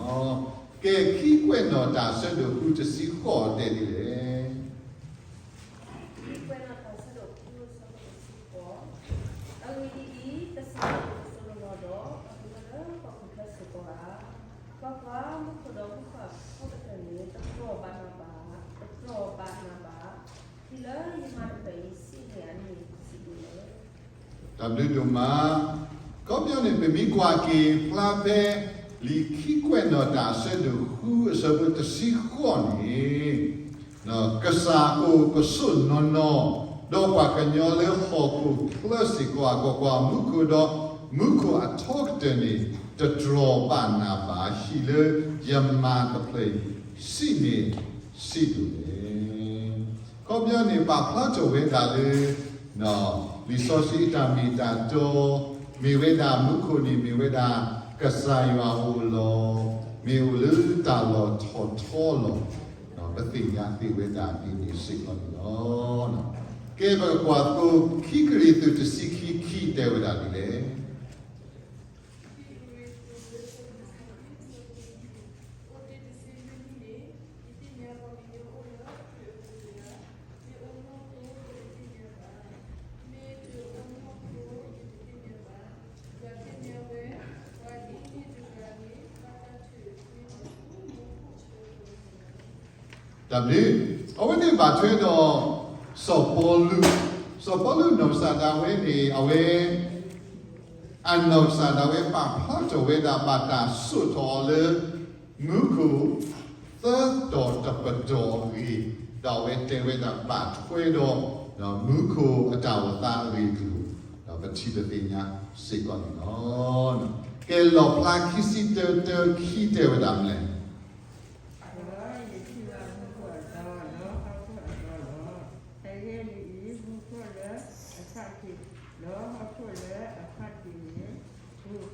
ကဲ ခံကွဲးနီၣ်တၢ်ဆၢဒိၣ်ဃုတဆံဃိးတဲဒ်လဲၣ်. ခံကွဲးနီၣ်တၢ်ဆၢဒိၣ်ဃုအဆၢဖိတဆံဃိး, အဂ့ၢ်ဒ်အံၤ, ကစၢ်ယွၤအိၣ်ဆိးလီၤဒီး အကမၢလၢဟီၣ်ခိၣ်ချၢစ့ၢ်ကီးဧါ. ကွၢ်ကွၢ်, မူခိၣ်ဒီးမူခိၣ်အထီကတၢၢ်န့ၣ် တတြီၢ်ဘၣ်နၤဘၣ်, တတြီၢ်ဘၣ်နၤဘၣ်, ဟံၣ်လၢယမၤတဖျၢၣ်အံၤ စံးန့ၢ်အန့ၣ်စံးဒ်လဲၣ်. တၢ်ဘျုးဒိၣ်မး, ခီပညီန့ၣ် ပမ့ၢ်ကွၢ်က့ၤဖျါဖဲ လံာ်ခံကွဲးနီၣ်တၢ်ဆၢဒိၣ်ဃုအဆၢဖိတဆံဃိးန့ၣ် ကစၢ်ကအိၣ်ကဆိးနီၢ်နီၢ်, ဒီးပှၤကညီလၢဟီၣ်ခိၣ်ချၢစ့ၢ်ကီးဧါ. ကွၢ်ကွၢ်, မူခိၣ်ဒီးမူခိၣ်အထီကတၢၢ်န့ၣ် တတြီၢ်ဘၣ်နၤဘၣ်, ဟံၣ်လၢယမၤတဖျၢၣ်အံၤ စံးန့ၣ်စံးဒ်လဲၣ်. ခီပညီန့ၣ် ပာ်ဖျါထီၣ်ဝဲဒၣ်လၢ လံာ်စီဆှံအတၢ်မ့ၢ်တၢ်တီ မ့ၢ်ဝဲဒၣ်မူခိၣ်န့ၣ် မ့ၢ်ဝဲဒၣ်ကစၢ်ယွၤအအိၣ်အလီၢ်, မ့ၢ်အိၣ်လၢတၢ်လီၢ်ထီၣ်ထီလီၤ, ပသ့ၣ်ညါသ့ဝဲဒၣ်ဒ်န့ၣ်စ့ၢ်ကီးန့ၣ်လီၤ. ကဲပကကွၢ်သိခံကရံၣ်သူးတဆံခံခံ တဲဝဲဒၣ်ဒ်လဲၣ်. ခံကရံၣ်သူးတဆံခံ အဆၢဖိခံ အိၣ်တ့ၢ်တဆံလွံၢ်နံၣ်န့ၣ် ယသ့ၣ်ညါပှၤကညီအိၣ်လၢခရံာ်အပူၤတဂၤ, မ့ၢ်အိၣ်နီၢ်ခိ ယတသ့ၣ်ညါဘၣ်, မ့ၢ်တအိၣ်နီၢ်ခိ ယတသ့ၣ်ညါဘၣ်, ယွၤသ့ၣ်ညါဝဲ, ပှၤဒ်န့ၣ်တဂၤန့ၣ် ဘၣ်တၢ်ထုးန့ၢ်အီၤဆူမူခိၣ်အပူၤန့ၣ်လီၤ. တၢ်ဘျုး, အဝဲန့ၣ်ဘၣ်ထွဲဒီး စီၤပီလူး, စီၤပီလူးနီၢ်ကစၢ်ဒၣ်ဝဲန့ၣ် အဝဲ အနီၢ်ကစၢ်ဒၣ်ဝဲပာ်ဖျါထီၣ်ဝဲဒၣ်ဘၣ်တၢ်စိာ်ထီၣ်အီၤလၢ မူခိၣ် သၢတီၤတပတီၤအဂ့ၢ်, ဒီးအဝဲတဲဝဲဒၣ်ဘၣ်ထွဲဒီး မူခိၣ်အတၢ်အိၣ်သးအဂ့ၢ်အကျိၤ, ဒီးပထံၣ်ပသ့ၣ်ညါစ့ၢ်ကီးန့ၣ်လီၤ. ကဲလီၣ်ဖျါခံဆံတၢ တၢ ခံ တဲဝဲဒၣ်မနုၤလဲၣ်. ဒီးယထံၣ်ဘၣ်မူခိၣ်အသီဒီးဟီၣ်ခိၣ်အသီလီၤ. အဂ့ၢ်ဒ်အံၤ, မူခိၣ်လၢအဖးထံး, ဒီးဟီၣ်ခိၣ်လၢအဖးထံးန့ၣ် ပူၤကွံာ်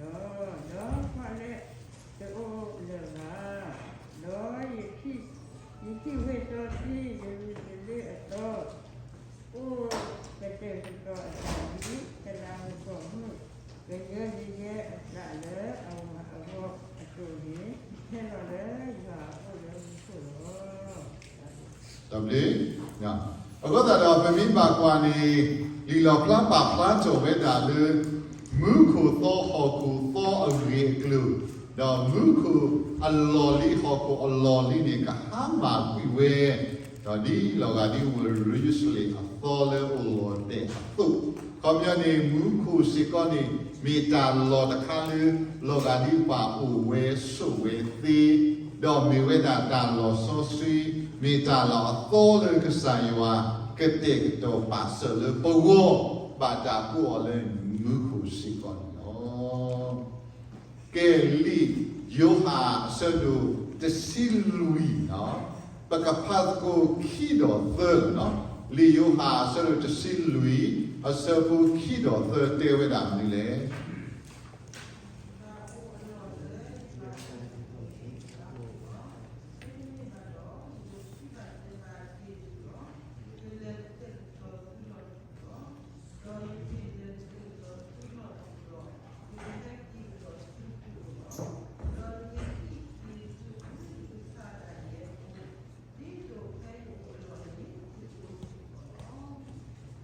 လီၤ. ဒီးပှၤလဲၣ်တအိၣ်လၢၤဘၣ်. ဒီးယထံၣ်ဝ့ၢ်စီဆှံ ယရူၤၡလ့ၣ်အသီ အိၣ်ကတဲာ်ကတီၤအသးဒ်တလးမူးကီၢ်မုၢ် ကယၢကယဲအသးလၢအဝၤအဂီၢ်အသိးန့ၣ်, ဟဲလီၤလၢယွၤအအိၣ်လၢမူခိၣ်လီၤ. တၢ်ဘျုး, အဃိသတးဒီး ပမ့ၢ်ဘၣ်ကွၢ်န့ၣ် လံာ်လီၣ်ဖျါပာ်ဖျါထီၣ်ဝဲဒၣ်လၢ မူခိၣ်သီဟီၣ်ခိၣ်သီအဂ့ၢ်အကျိၤ, ဒီးမူခိၣ်အလီၢ်လံၤဟီၣ်ခိၣ်အလီၢ်လံၤန့ၣ် ကဟါမၢ်ကွံာ်ဝဲ ဒီးဒ်လီၤဂာ်ဒ်ဝ့ၢ်ယရူၤၡလ့ၣ်အသီလၢအိၣ်လီၤတဲာ်အသိး, ခီပညီန့ၣ် မူခိၣ်စ့ၢ်ကီးန့ၣ် မ့ၢ်တၢ်လီၢ်တခါလၢ လီၤဂာ်ဒ်ပှၤအိၣ်ဝဲဆိးဝဲသ့, ဒီးမ့ၢ်ဝဲဒၣ်တၢ်လီၢ်စီဆှံ, မ့ၢ်တၢ်လီၢ်အသီလၢကစၢ်ယွၤ ကတဲာ်ကတီၤပာ်စၢၤလၢပဂီၢ် ဘၣ်တၢ်ကိးအီၤလၢမူခိၣ်စ့ၢ်ကီးန့ၣ်လီၤ. ကဲလံာ်ယိၤဟၣ်အဆၢဒိၣ်တဆံလွံၢ်, ပကဖးသကိးခံဒီးသၢလီၤ. လံာ်ယိၤဟၣ်အဆၢဒိၣ်တဆံလွံၢ် အဆၢဖိခံဒီးသၢတဲဝဲဒၣ်မနုၤလဲၣ်.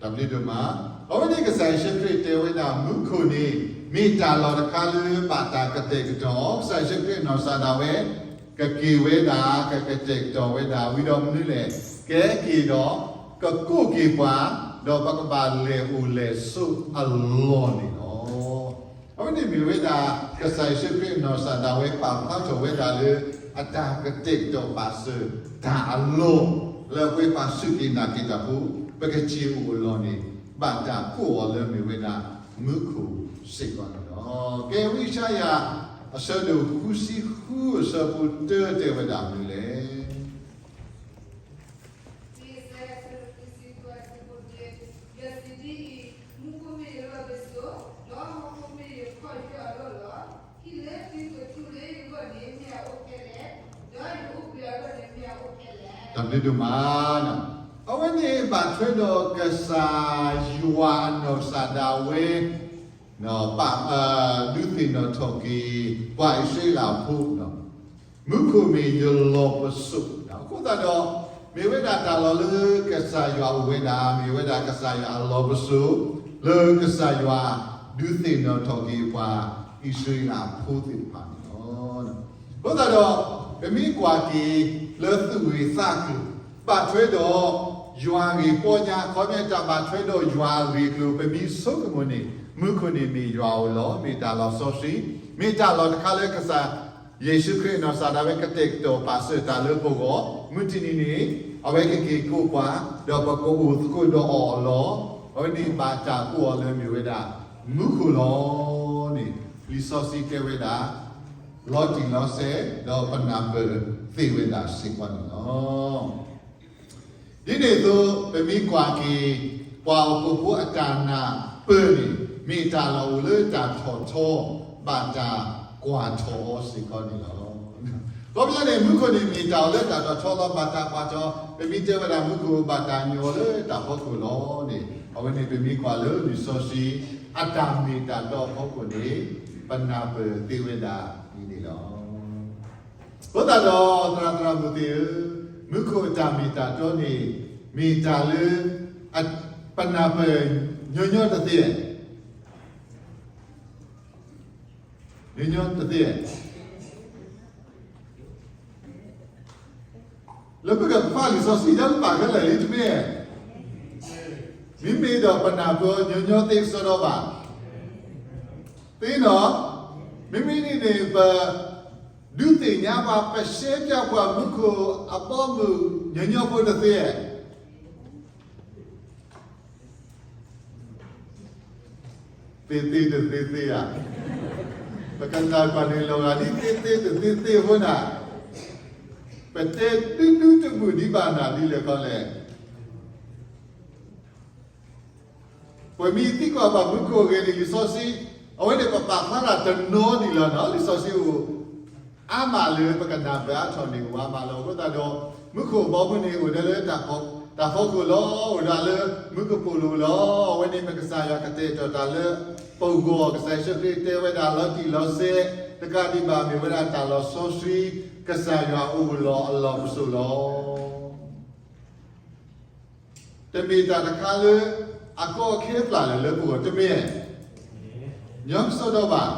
တၢ်ဘျုးဒိၣ်မး, အဝဲန့ၣ်ကစၢ်ယ့ၣ်ၡူးခရံာ်တဲဝဲဒၣ် မူခိၣ်န့ၣ် မ့ၢ်တၢ်လီၢ်တခါလၢဘၣ်တၢ်ကတဲာ်ကတီၤ, ကစၢ်ယ့ၣ်ၡူးခရံာ်နီၢ်ကစၢ်ဒၣ်ဝဲ ကက့ၤဝဲဒၣ် ကကတဲာ်ကတီၤဝဲဒၣ် ဝံၤဒီးမနုၤလဲၣ်, ကဲက့ၤဒီး ကကိးက့ၤပှၤ, ဒီးပကဘၣ်လဲၤအိၣ်လဲၤဆိးအလီၢ်န့ၣ်လီၤ. အဝဲန့ၣ်မ့ၢ်ဝဲဒၣ် ကစၢ်ယ့ၣ်ၡူးခရံာ်နီၢ်ကစၢ်ဒၣ်ဝဲပာ်ဖျါထီၣ်ဝဲဒၣ်လၢ အတၢ်ကတဲာ်ကတီၤပာ်စၢၤတၢ်အလီၢ် လၢအဝဲပှၤစူၢ်က့ၤနာ်က့ၤတၢ်ဖိ ပကစ့အိၣ်အလီၢ်န့ၣ် ဘၣ်တၢ်ကိးအီၤလၢမ့ၢ်ဝဲဒၣ် မူခိၣ်စ့ၢ်ကီးန့ၣ်လီၤ. ကဲဝံယၡါယၤ အဆၢဒိၣ်ဃုဆံဃုအဆၢဖိတၢတဲဝဲဒၣ်မနုၤလဲၣ်. တၢ်ဘျုးဒိၣ်မး, ဒိၣ်ဒိၣ်မး, အဝဲန့ၣ်ဘၣ်ထွဲဒီးကစၢ်ယွၤအနီၢ်ကစၢ်ဒၣ်ဝဲ ပာ်, ဒုးသ့ၣ်နီၣ်ထီၣ်က့ၤ ပှၤအံၣ်စရ့လးဖိ မူခိၣ်မ့ၢ်ယလီၢ်ပစိာ်, အဃိသတးဒီး မ့ၢ်ဝဲဒၣ်တၢ်လီၢ်လၢကစၢ်ယွၤအိၣ်ဝဲဒၣ်, မ့ၢ်ဝဲဒၣ်ကစၢ်ယွၤအလီၢ်ပစိာ် လၢကစၢ်ယွၤဒုးသ့ၣ်နီၣ်ထီၣ်က့ၤပှၤအံၣ်စရ့လးဖိသ့ၣ်တဖၣ်န့ၣ်လီၤ. အဃိသတးဒီး ပမ့ၢ်ကွၢ်က့ၤလၢသူၣ်ဂ့ၢ်သးကျိၤ ဘၣ်ထွဲဒီးယွၤအဂ့ၢ်ပီညါ, ခီမ့ၢ်တၢ်ဘၣ်ထွဲဒီးယွၤအဂ့ၢ်အကျိၤ ပမ့ၢ်ဆိကမိၣ်န့ၣ် မူခိၣ်န့ၣ်မ့ၢ်ယွၤအအိၣ်လီၤ, မ့ၢ်တၢ်လီၢ်စီဆှံ, မ့ၢ်တၢ်လီၢ်တခါလၢကစၢ်ယ့ၣ်ၡူးခရံာ်အနီၢ်ကစၢ်ဒၣ်ဝဲကတဲာ်ကတီၤပာ်စၢၤတၢ်လၢပဂီၢ်, မုၢ်တနံၤန့ၣ် အဝဲကက့ၤကိးပှၤ, ဒီးပကအိၣ်သကိးဒီးအီၤအလီၢ်, အဝဲန့ၣ်ဘၣ်တၢ်ကိးအီၤလၢမ့ၢ်ဝဲဒၣ် မူခိၣ်လီၤန့ၣ် လံာ်စီဆှံတဲဝဲဒၣ် လီၤတံၢ်လီၤဆဲး ဒီးပနၢ်ပၢၢ်သ့ဝဲဒၣ်စ့ၢ်ကီးန့ၣ်လီၤ. ဒ်န့ၣ်အသိး ပမ့ၢ်ကွၢ်က့ၤ ပှၤဟီၣ်ခိၣ်ဖိအတၢ်နၢ်ပၢၢ်န့ၣ် မ့ၢ်တၢ်လီၢ်အိၣ်လၢတၢ်ထီၣ်ထီ ဘၣ်တၢ်ကွၢ်ထီၣ်အီၤစ့ၢ်ကီးန့ၣ်လီၤ. ခီပညီန့ၣ် မူခိၣ်န့ၣ်မ့ၢ်တၢ်အိၣ်လၢတၢ်ထီၣ်ထီလီၤ ဘၣ်တၢ်ကွၢ်ထီၣ်, ပမ့ၢ်တဲဝဲဒၣ်မူခိၣ်ဘၣ်တၢ်ညိၣ်အီၤလၢတၢ်ဖီခိၣ်လီၤန့ၣ် အဝဲန့ၣ်ပမ့ၢ်ကွၢ်လၢလံာ်စီဆှံ အတၢ်မ့ၢ်တၢ်တီအဖီခိၣ်န့ၣ် ပနၢ်ပၢၢ်သ့ဝဲဒၣ်ဒ်န့ၣ်လီၤ. အဃိသတးဒီး သရၣ်သရၣ်မုၣ်သ့ၣ်ဧၢ, မူခိၣ်အတၢ်မ့ၢ်တၢ်တီန့ၣ် မ့ၢ်တၢ်လၢ ပနၢ်ပၢၢ်ညီညီတသ့, ညီညီတသ့ လၢပကဖးလံာ်စီဆှံ တၢ်လၢပာ်ခဲလၢာ်လံတမ့ၢ်, မ့မ့ၢ်ဒီးပနၢ်ပၢၢ်ညီညီသ့ကစီဒီဘၣ်, သ့နီၤ, မ့မ့ၢ်န့ၣ်န့ၣ် ပ ဒုးသ့ၣ်ညါပှၤ ပရှဲပၠးပှၤမူခိၣ်အဘီအမုၢ်ညီညီဖိတသ့ဧါ, သ့သ့တသ့သ့ဧါ, ပကနၣ်ကွၢ်န့ၣ်လီၤဂာ်ဒ်သ့သ့တသ့သ့အဃိန့ၣ်, ပတဲဒူဒူတဘူၣ်ဒံးဘၣ်နၤဒ်လဲၣ်ခီလဲၣ် ပမ့ၢ်သံကွၢ်ဘၣ်မူခိၣ်အဂ့ၢ်န့ၣ် လံာ်စီဆှံ အဝဲန့ၣ်ပပာ်ဖျါတၢ်တနီၤဒံးလီၤနီၤ, လံာ်စီဆှံအိၣ်အါမးလၢပကနၢ်ပၢၢ်အါထီၣ်န့ၣ် အိၣ်အါမးလီၤ. အဃိသတးဒီး မူခိၣ်ဘီမုၢ်န့ၣ် အိၣ်ဒၣ်လၢတၢ်ဖီခိၣ်လီၤ, အိၣ်ဒၣ်လၢမူကပိာ်လိၤလီၤ. အဝဲန့ၣ်မ့ၢ်ကစၢ်ယွၤကတဲာ်ကတီၤတၢ်လၢပဂီၢ်, ကစၢ်ယ့ၣ်ၡူးခရံာ်တဲဝဲဒၣ်လီၤတံၢ်လီၤဆဲး, တကးဒံးဘၣ်မ့ၢ်ဝဲဒၣ်တၢ်လီၢ်စီဆှံ, ကစၢ်ယွၤအိၣ်လီၤအလီၢ်ပစိာ်လီၤ. တမ့ၢ်တၢ်တခါလၢ အကီအခဲပျၢ်လၢာ်လၢပဂီၢ် တမ့ၢ်, ညီကစီဒီဘၣ်.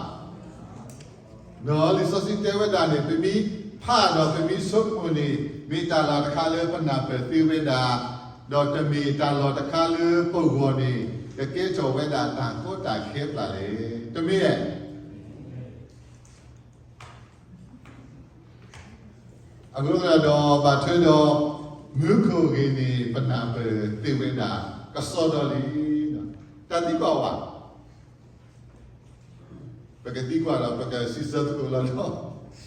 ဒီးလံာ်စီဆှံတဲဝဲဒၣ်န့ၣ် ပမ့ၢ်ဖးဒီးပမ့ၢ်ဆိကမိၣ်န့ၣ် မ့ၢ်တၢ်လီၢ်တခါလၢပနၢ်ပၢၢ်သ့ဝဲဒၣ်, ဒီးတမ့ၢ်တၢ်လီၢ်တခါလၢပဂီၢ်န့ၣ် ကကဲထီၣ်ဝဲဒၣ်တၢ်ကီတၢ်ခဲပျၢ်လဲၣ်, တမ့ၢ် အဃိသတးဒီး ဘၣ်ထွဲဒီး မူခိၣ်အဂ့ၢ်န့ၣ် ပနၢ်ပၢၢ်သ့ဝဲဒၣ် ကစီဒီလံ. တၢ်သံကွၢ်အိၣ်ဘၣ်, ပကသံကွၢ်ဒီး ပကစံးဆၢသကိးလီၤဒီး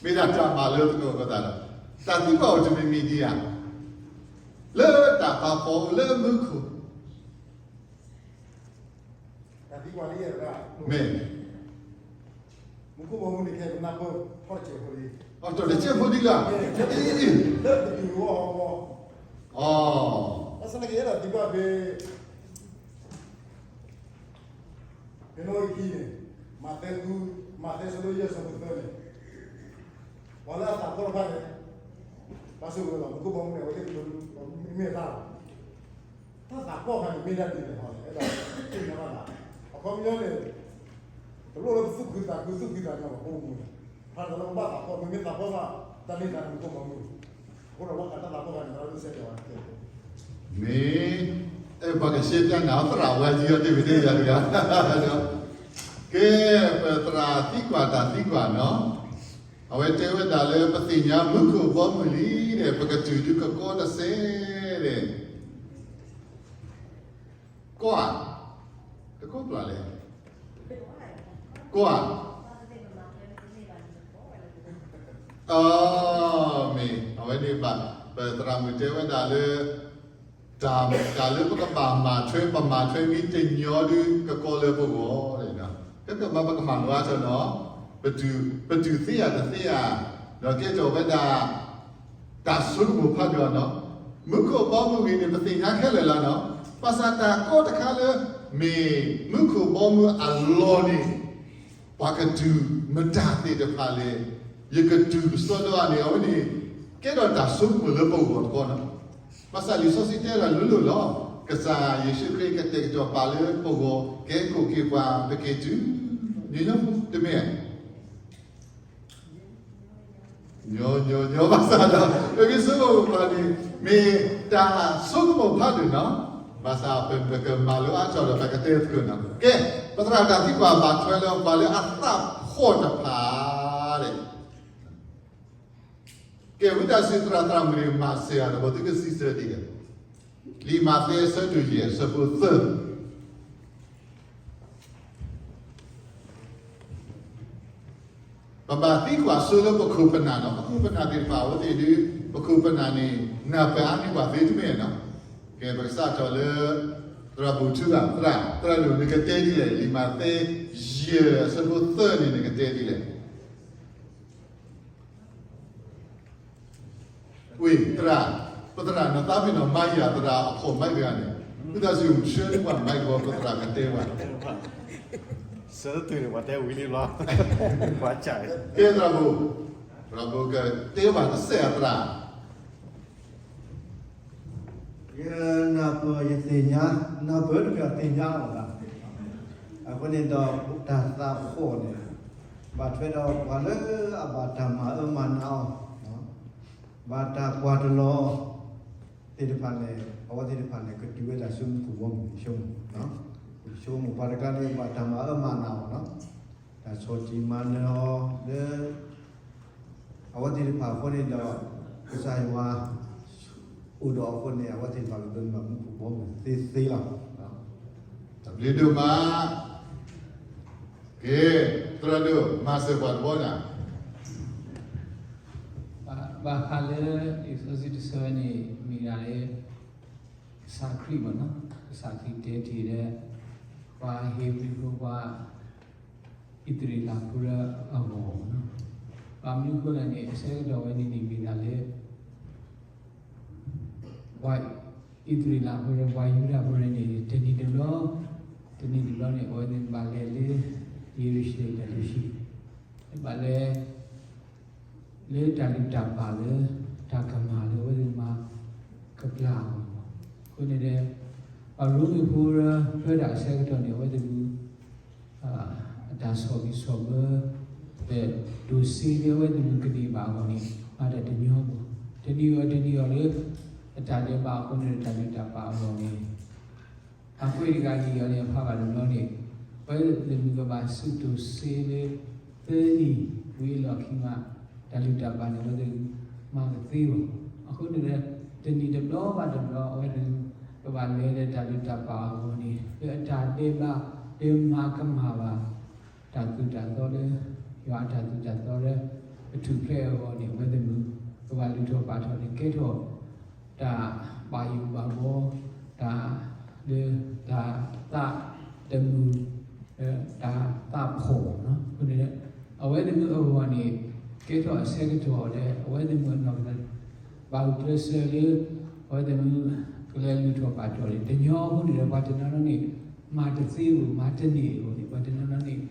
မ့ၢ်ဒၣ်တၢ်မၤလိသကိးအဃိသတးဒီး တၢ်သံကွၢ်အိၣ်တမံၤမံၤဒံးဧါ, လၢတၢ်ပာ်ဖှိၣ်အိၣ်လၢမူခိၣ် တၢ်သံကွၢ်လံ, မ့ၢ် မူခိၣ်ဘီမုၢ်န့ၣ် ခဲပနၢ်ပၢၢ်ထီၣ်တစဲးဖိလံ, အီၤ ထီၣ်တစဲးဖိလံလီၤ, လၢပတူၢ်ဝဲအီၤ, အီၤ ဘၣ်ဆၣ်သနာ်က့ အဲၣ်ဒိးသံကွၢ်ဖဲ ဖဲနီၣ်ဂံၢ်ခံန့ၣ်, မးသဲ, မးသဲဆၢဒိၣ်ယဲၢ်ဆၢဖိသၢန့ၣ်, ပှၤလၢအသးဖှီၣ်တဖၣ်န့ၣ် ဘၣ်ဆိၣ်ဂ့ၤလီၤ, မူခိၣ်ဘီမုၢ်န့ၣ် အဝဲသ့ၣ်မ့ၢ်တၢ်လီၤ. တၢ်သးဖှီၣ်တခါန့ၣ် မ့ၢ်ဒၣ်ဒ်လဲၣ်ဟီလဲၣ်, အဲၣ်ဒိးသ့ၣ်ညါဘၣ်နၤ, အခီပညီန့ၣ် တလိၣ်လၢပသူၣ်ခုသးခု သူၣ်ခုသးညီဘၣ် ဖိမုၣ်န့ၣ်, ဖးတၢ်လၢပဘၣ်သးဖှီၣ် မ့မ့ၢ်သးဖှီၣ်ဘၣ် တၢ်န့ၢ်သါန့ၣ် မူခိၣ်ဘီမုၢ်, အဃိဒီး ဘၣ်ဃးတၢ်သးဖှီၣ်တခါန့ၣ် တၢ်လၢပစဲးကီးဝဲ မ့ၢ် အဲၣ်ပှၤကရှဲပၠးနၤ သရၣ်ဝါယံၤအီၤ တမ့ၢ်တယၤတဂၤ, ကဲ ပသရၣ်သံကွၢ်တၢ်သံကွၢ်နီၤ, အဝဲတဲဝဲဒၣ်လၢ ပသ့ၣ်ညါမူခိၣ်ဘီမုၢ်လံဒီး ပကတုၤဒုးကကီတစဲးဒီး ကွၢ်, တကိးပျၢ်လဲၣ်, ကွၢ်, အမ့ၢ် အဝဲန့ၣ်ဘၣ် ပသရၣ်မုၣ်တဲဝဲဒၣ်လၢ တၢ်, တၢ်လၢပကဘၣ်မၤထွဲ ပမၤထွဲမ့ၢ်တညီဒုး ကကီလၢပဂီၢ်, ကကမၤ ပကမၤလိအါထီၣ်နီၤ, ပတုၤ, ပတုၤသ့ဧါတသ့ဧါ, ဒီးကဲထီၣ်ဝဲဒၣ် တၢ်ဆိကမိၣ်ဖးဒိၣ်နီၤ, မူခိၣ်ဘီမုၢ်ဂ့ၤန့ၣ် ပသ့ၣ်ညါခဲလၢာ်လီၤနီၤ. ဘၣ်ဆၣ်တၢ်ကီတခါလၢ မ့ၢ်မူခိၣ်ဘီမုၢ်အလီၢ်န့ၣ် ပှၤကတူၢ်မတၤသ့ၣ်တဖၣ်လဲၣ်, ယကတူၢ်ကစီဒီဧါန့ၣ် အဝဲန့ၣ် ကဲထီၣ်တၢ်ဆိကမိၣ်လၢပဂီၢ်တခီနီၤ. ဘၣ်ဆၣ်လံာ်စီဆှံတဲဒၣ်လိၤလိၤလီၤ. ကစၢ်ယ့ၣ်ၡူးခရံာ်ကတဲာ်ကတီၤပာ်လၢပဂီၢ် ကဲကိၣ်က့ၤပှၤ ပက့ၤတုၤ ညီညီတမ့ၢ် ညီညီညီ ဘၣ်ဆၣ်ဒီး ပမ့ၢ်ဆိကမိၣ်ပှၤန့ၣ် မ့ၢ်တၢ်ဆိကမိၣ်ဖးဒိၣ်နီၤ. ဘၣ်ဆၣ်ပကမၤလိအါထီၣ်ဒီး ပကတဲသကိးနီၤ. ကဲ, ပသရၣ်တၢ်သံကွၢ်ဘၣ်ထွဲလၢ ပှၤလၢအသးဖှီၣ်တဖၣ်လဲၣ်. ကဲ, ဝံသးစူၤသရၣ်သရၣ်မုၣ်န့ၣ် မၤစၢၤယၤဒီး ပသုကစံးဆၢဒ်လဲၣ်. လံာ်မးသဲအဆၢဒိၣ်ယဲၢ် အဆၢဖိသၢ ပဘၣ်သံကွၢ်ဆိလၢပခိၣ်ပနၢ်နီၤ. ပခိၣ်ပနၢ်သ့ၣ်တဖၣ်အဝဲသ့ၣ်ဒုး ပခိၣ်ပနၢ်န့ၣ် နၢ်ပၢၢ်အါန့ၢ်ပှၤသ့တမ့ၢ်နီၤ. ကဲ, ပကစးထီၣ်လၢ သရၣ်ဘူၣ်ထူဘၣ်, သရၣ်, သရၣ်ဒိၣ် နကတဲဒ်လဲၣ်. လံာ်မးသဲယဲၢ် အဆၢဖိသၢန့ၣ် နကတဲဒ်လဲၣ်. ဝ့ၢ် သရၣ်, ပသရၣ်နသးပ့ၤနီၣ်မၤယၤသရၣ်အဖှီၣ်မံတဂၤန့ၣ်, ဝံသးစူၤဆှၢန့ၢ်ပှၤမံတဂၤ ပသရၣ်ကတဲဝဲ, ဆၢတတုၤန့ၣ် ပှၤတဲဝံၤလံလီၤ, ပှၤက, ကဲသရၣ်ဘူၣ်, သရၣ်ဘူၣ်ကတဲဘၣ်တစဲးအသရၣ် ယနၢ်ပၢၢ်ယသ့ၣ်ညါ, နၢ်ပၢၢ်တမ့ၢ်သ့ၣ်ညါလီၤ. အဃိန့ၣ်ဒီး တၢ်သးဖှီၣ်န့ၣ် ဘၣ်ထွဲဒီးပှၤလၢအဘၣ်တၢ်မၤအၢမၤနးအီၤ, ဘၣ်တၢ်ကွၢ်တလီၤသ့ၣ်တဖၣ်န့ၣ်, အဝဲသ့ၣ်တဖၣ်န့ၣ် ကတုၤဝဲတၢ်ဆိကမိၣ် ပဆိကမိၣ်, ပဆိကမိၣ်ပှၤတခါန့ၣ် ဘၣ်တၢ်မၤအၢမၤနးအီၤ, တၢ်ဆီၣ်တံၢ်မၤနၢၤအီၤလၢ အဝဲသ့ၣ်တဖၣ်အဃိန့ၣ်ဒီး ကစၢ်ယွၤအိၣ်ဒီးအဃိန့ၣ် အဝဲသ့ၣ်တဖၣ်ကဒိးန့ၢ်ဘၣ်မူခိၣ်ဘီမုၢ်သ့သ့လီၤ. တၢ်ဘျုးဒိၣ်မး, ကဲ, သရၣ်ဒိၣ် မၤစၢၤပှၤတဘျီနၤ. ဘၣ်ဃးလၢလံာ်စီဆှံတဆၢန့ၣ် မ့ၢ်ဒၣ်လၢ ကစၢ်ခရံာ်ဘၣ်နီၤ, ကစၢ်ခရံာ်တဲတ့ၢ်လၢ ပှၤဧ့ၤဘြံၤဖိ ပှၤ အံၣ်စရ့လးဖိလၢအဂီၢ်နီၤ. ဘၣ်မနုၤအဃိလဲၣ်န့ၣ် အဆၢကတီၢ်ဝဲန့ၣ်န့ၣ် မ့ၢ်ဒၣ်လၢ ပှၤအံၣ်စရ့လးဖိလၢ ပှၤယူဒၤဖိလၢန့ၣ် တနံၤတဘျီ, တနံၤတဘျီန့ၣ် အဝဲသ့ၣ်ဘၣ်လဲၤလၢ ယရူၤၡလ့ၣ်တၢ်ဆံ, ဘၣ်လဲၤ လၢတၢ်လုၢ်တၢ်ပာ်လၢ တၢ်ကမၣ်လၢအဝဲသ့ၣ်မၤကပျၢ်အီၤ, အဃိန့ၣ်ဒီး ပှၤရိမ့ၤဖိလၢဖၢတၢ်အဆၢကတီၢ်န့ၣ် အဝဲသ့ၣ်မုၢ် အတၢ်ဆီၣ်ဘံၣ်ဆီၣ်ဘၢ ဒီးဒိးစ့လၢအဝဲသ့ၣ်မုၢ်ကန့ၢ်ဘၣ်အဂီၢ်န့ၣ် မၤတၢ်တညီဘၣ်. တနံၤအီၤတနံၤအီၤလၢ အတၢ်ဒဲးဘးအဃိန့ၣ်ဒီး တၢ်လုၢ်တၢ်ပာ်အဂီၢ်န့ၣ် အကွဲးတဂၤဟ့ၣ်အီၤန့ၣ် အဖးဘၣ်တဘျီန့ၣ် အဝဲသ့ၣ်မုၢ်ကဘၣ်စူၢ်ဒိးစ့လၢ သၢနံၣ်ဝံၤအလီၢ်ခံမး တၢ်လုၢ်တၢ်ပာ်န့ၣ် အဝဲသ့ၣ်မၤကသ့ဘၣ်. အဃိန့ၣ်ဒီး တနံၤတဘျီဘၣ်တဘျီ အဝဲသ့ၣ်ကဘၣ်လဲၤလၢတၢ်လုၢ်တၢ်ပာ်အဂီၢ်န့ၣ် လၢအတၢ်ဒဲးဘး လၢမၤကမၣ်ဘၣ် တၢ်သိၣ်တၢ်သီလၢ ယွၤအတၢ်သိၣ်တၢ်သီလၢ အထူၣ်ဖျဲးအဂီၢ်န့ၣ် အဝဲသ့ၣ်မုၢ် ကဘၣ်လုၢ်ထီၣ်ပာ်ထီၣ်န့ၣ် ကဲထီၣ် တၢ်ဘၣ်ယိၣ်ဘၣ်ဘီ တၢ်လၢ တၢ်သးတမုာ် တၢ်သးဖှီၣ်နီၤ. အဃိန့ၣ် အဝဲသ့ၣ်မုၢ်အဂီၢ်န့ၣ် ကဲထီၣ်အဆၢကတီၢ်လၢ အဝဲသ့ၣ်မုၢ်အနီၢ်ကစၢ် ဘၣ်ဂုာ်ကျဲးစၢးလၢ အဝဲသ့ၣ်မုၢ်ကလဲၤလုၢ်ထီၣ်ပာ်ထီၣ်န့ၣ် တညီအဃိန့ၣ်ဒီး ပှၤတနီၤနီၤန့ၣ် မၤတသ့ဧိၤ မၤတန့ၢ်ဧိၤန့ၣ် ပှၤတနီၤနီၤန့ၣ် အိၣ်ဒီး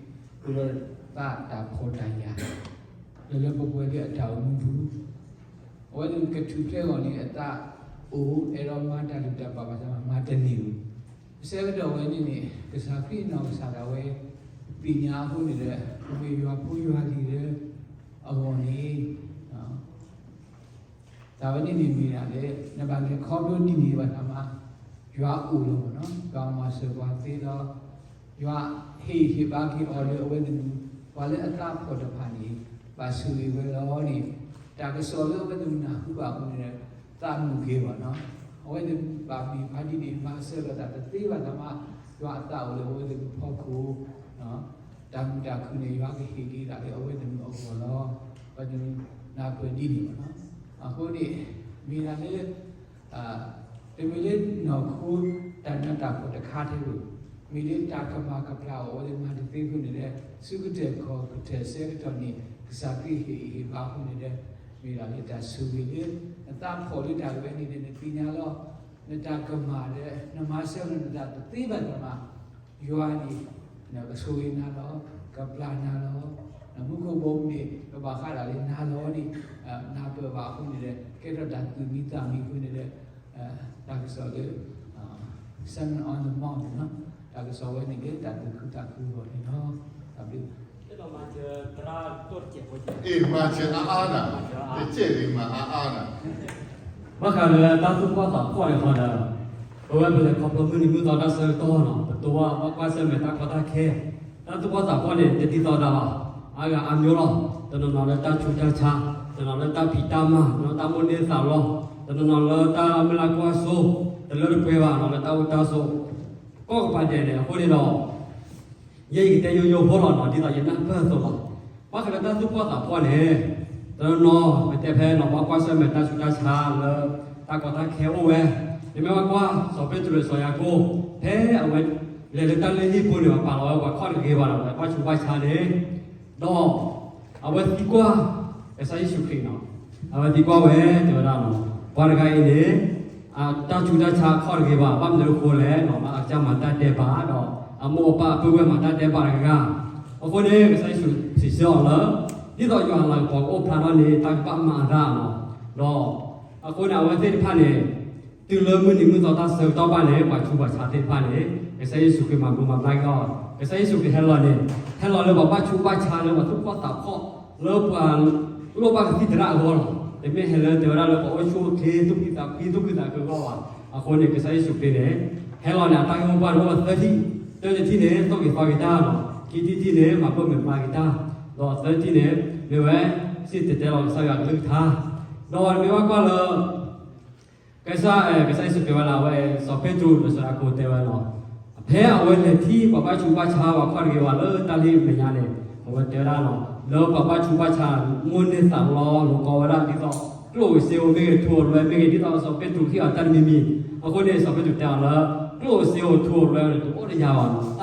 သးတၢ်ဖှီၣ်တၢ်ယာ် လၢလၢပှဲၤပှဲၤလၢအတၢ်အိၣ်မူပူၤ အဝဲသ့ၣ်ကထူၣ်ဖျဲးအဂီၢ်န့ၣ် အသးအိၣ် အဲၣ်ဒိးမၤတၢ်လုၢ်တၢ်ပာ်ဘၣ်ဆၣ် မၤတန့ၢ်ဧိၤ. အဆၢကတီၢ်ဝဲန့ၣ်န့ၣ် ကစၢ်ခရံာ်အနီၢ်ကစၢ်ဒၣ်ဝဲ သ့ၣ်ညါအဃိန့ၣ်ဒီး ပမ့ၢ်ယွၤဖိယွၤလံၤလၢအဂီၢ်န့ၣ် တၢ်ဝဲန့ၣ်န့ၣ်မ့ၢ်ဒၣ်လၢ နဘၣ်လဲၤခီဖျိဒ်န့ၣ်ဘၣ်ဆၣ်မး ယွၤအိၣ်လီၤမ့ၢ်နီၤ, ယွၤမၤစၢၤပှၤသ့လီၤ, ယွၤဟ့ၣ်ဟ့ၣ်ဘါက့ၤအီၤလၢအဝဲသ့ၣ်မုၢ် ပှၤလၢအသးဖှီၣ်တဖၣ်န့ၣ် ဘၣ်ဆိၣ်ဂ့ၤဝဲလီၤန့ၣ် တၢ်ကစီၣ်လၢအဝဲသ့ၣ်မုၢ်နၢ်ဟူဘၣ်အဃိန့ၣ်ဒီး သးမုာ်က့ၤဘၣ်နီၤ, အဝဲသ့ၣ်မုၢ်ဘၣ်မ့ၢ်ဖးဒ်န့ၣ် မၤစၢၤလိာ်သးတသ့ဘၣ်ဆၣ်မး ယွၤအသးအိၣ်လၢအဝဲသ့ၣ်မုၢ်ဖီခိၣ် တၢ်မုာ်တၢ်ခုၣ်န့ၣ် ယွၤကဟ့ၣ်က့ၤသးလၢအဝဲသ့ၣ်မုၢ်အဂီၢ်လီၤ. အဝဲသ့ၣ်နၢ်ပၢၢ်ဒ်န့ၣ်ဘၣ်နီၤ. အဃိန့ၣ် မ့ၢ်ဒၣ်လၢ တမ့ၢ်လၢနီၢ်ခိတၢ်နးတၢ်ဖှီၣ်တခါထဲဘၣ်, မ့ၢ်လၢတၢ်ကမၣ်ကပျၢ်အီၤ အဝဲသ့ၣ်မၤတသ့အဃိန့ၣ်ဒီး ဆူကတၢၢ်ခီၣ်ကတၢၢ်ဆၢကတီၢ်န့ၣ် ကစၢ်ခရံာ်ဟ့ၣ်ဂံၢ်ဟ့ၣ်ဘါအဃိန့ၣ်ဒီး မ့ၢ်ဒၣ်လၢတၢ်ဆိၣ်ဂ့ၤလၢ နသးဖှီၣ်လၢတၢ်ဝဲန့ၣ်ဒီး နသ့ၣ်ညါလီၤ. နတၢ်ကမၣ်ဒီး နမၤစၢၤနသးတသ့ဘၣ်န့ၣ်မး, ယွၤန့ၣ် ကဆိၣ်ဂ့ၤနၤလီၤ, ကပျၢ်နၤလီၤ, နမူခိၣ်ဘီမုၢ်န့ၣ် ကဘၣ်ဃးဒၣ်လၢနၤလီၤန့ၣ် နၢ်ပၢၢ်ဘၣ်အဃိန့ၣ်ဒီး ကဲထီၣ်တၢ်သူၣ်မံသးမံအဃိန့ၣ်ဒီး တၢ်ကစီၣ်လၢ Sermon on the Mount န့ၣ်လီၤ. တၢ်ကစီၣ်ဝဲန့ၣ်ကဲတၢ်သူၣ်ခုသးခုအဂီၢ်န့ၣ်လီၤ. တၢ်ဘျုး မၤစၢၤအါအါနၤ, တကဲးဂ့ၤမၤအါအါနၤ, ဘၣ်ဃးလၢတၢ်သူၣ်ဖှီၣ်သးဖှီၣ်န့ၣ်ဃီဒီး ပဝဲပလဲၤခီဖျိမုၢ်နံၤမုၢ်သီတၢ်ဆၢကတီၢ်နီၤ ပတိဝဲဘၣ်ကွၢ်ဆၢၣ်မဲာ်တၢ်ကီတၢ်ခဲ, တၢ်သူၣ်ဖှီၣ်သးဖှီၣ်န့ၣ် တဒ်သိးဒၣ်ဘၣ်, အါဂၤအါမျိုးလီၤ. တနီၤနီၤလၢတၢ်ဆူးတၢ်ဆါ, တနီၤလၢတၢ်ဖံးတၢ်မၤ, တနီၤတၢ်မိၣ်န့ၢ်သးလီ, တနီၤနီၤလၢတၢ်မုၢ်လၢ်ကွၢ်စိ, တလၢတပှဲၤဘၣ်နီၤ လၢတၢ်အိၣ်တၢ်ဆိး, ကိးကပၤဒဲးန့ၣ် အဃိန့ၣ်ဒီး ယဲယကတဲယိယိဖိလီၤနီၤ ဒ်သိးယနၢ်ပၢၢ်အသိးလီၤ. ဘၣ်ဃးလၢတၢ်သူၣ်ဖှီၣ်သးဖှီၣ်န့ၣ် တနီၤနီၤ ပတဲဖဲနီၤ ဘၣ်ကွၢ်ဆၢၣ်မဲာ်တၢ်ဆူးတၢ်ဆါလၢ တၢ်ကီတၢ်ခဲအိၣ်ဝဲ, နမ့ၢ်ဘၣ်ကွၢ် စီၤပ့းတရူးစီၤယၤကိာ် ဖဲအဝဲလဲၤလၢတၢ်လ့ၢ်ဟံၣ်ပူၤန့ၣ် ပာ်လီၤဝဲပှၤခီၣ်တဂ့ၤဘၣ်ဒီး ပှၤဘၣ်ဆူးဘၣ်ဆါန့ၣ်, ဒီး အဝဲသံကွၢ် ကစၢ်ယ့ၣ်ၡူးခရံာ်နီၤ, အဝဲသံကွၢ်ဝဲ တဲဝဲဒၣ်နီၤ ပှၤတဂၤအံၤန့ၣ် အတၢ်ဆူးတၢ်ဆါခီၣ်တဂ့ၤဘၣ် ဘၣ်မနုၤအဃိလဲၣ်, အကစၢ်မၤတၢ်ဒဲးဘးဒီး အမိၢ်အပၢ်အပုၢ်ဝဲၢ်မၤတၢ်ဒဲးဘးတဂၤ, အဃိန့ၣ် ကစၢ်ယ့ၣ်ၡူးစံးဆၢအီၤလၢ ဒ်သိးယွၤအလၤကပီၤကအိၣ်ဖျါထီၣ်န့ၣ် တၢ်ကဘၣ်မၤအသးနီၤ, ဒီး အဃိန့ၣ် အဝဲသ့ၣ်တဖၣ်န့ၣ် တုၤလၢမုၢ်နံၤမုၢ်သီတၢ်ဆၢကတီၢ်ဘၣ်န့ၣ် ပှၤဆူးပှၤဆါသ့ၣ်တဖၣ်န့ၣ် ကစၢ်ယ့ၣ်ၡူးခရံာ်မၤဘျိးမၤဘျါက့ၤအီၤ, ကစၢ်ယ့ၣ်ၡူးခရံာ်ဟဲလီၤန့ၣ် ဟဲလီၤလၢပှၤဘၣ်ဆူးဘၣ်ဆါလၢပှၤသူၣ်ဖှီၣ်သးဖှီၣ် လၢပှၤလိၣ်ဘၣ်ကသံၣ်သရၣ်အဂီၢ်လီၤ. တမ့ၢ်ဟဲလၢတဲဝဲဒၣ်လၢပှၤအိၣ်ဆူၣ်အိၣ်ချ့ သူၣ်ဖှံသးဖှံ သူၣ်ခုသးခုအဂီၢ်ဘၣ်. အဃိန့ၣ် ကစၢ်ယ့ၣ်ၡူးခရံာ်န့ၣ် ဟဲလီၤန့ၣ် အတၢ်ဂ့ၢ်မိၢ်ပှၢ်တအိၣ်သၢထံၣ်, တၢတထံၣ်န့ၣ် သိၣ်က့ၤသီက့ၤတၢ်လီၤ. ခံထံၣ်တထံၣ်န့ၣ် မၤဘျိးမၤဘျါက့ၤတၢ်, ဒီးသၢထံၣ်န့ၣ် မ့ၢ်ဝဲ စံၣ်တဲၤတဲလီၤကစၢ်ယွၤအကလုၢ်ကထါ, ဒီးမ့ၢ်ဘၣ်ကွၢ်လၢ ကစၢ် ကစၢ်ယ့ၣ်ၡူးတဲဝဲဒၣ် အဝဲ စီၤပ့းတရူးဒီးစီၤယၤကိာ်တဲဝဲလီၤ. ဖဲအဝဲလဲၤထံၣ်ပှၤဘၣ်ဆူးဘၣ်ဆါ ပှၤခီၣ်တဂ့ၤဘၣ်လၢတၢ်လ့ၢ်မဲာ်ညါန့ၣ် အဝဲတဲဝဲဒၣ်လီၤ လၢပှၤဘၣ်ဆူးဘၣ်ဆါ မိၣ်န့ၢ်သးလီလိာ်ကီဝဲဒၣ်ဒ်သိး ကျိၣ်ဧိၤစ့ဧိၤမ့ၢ်ဂ့ၤ ထူ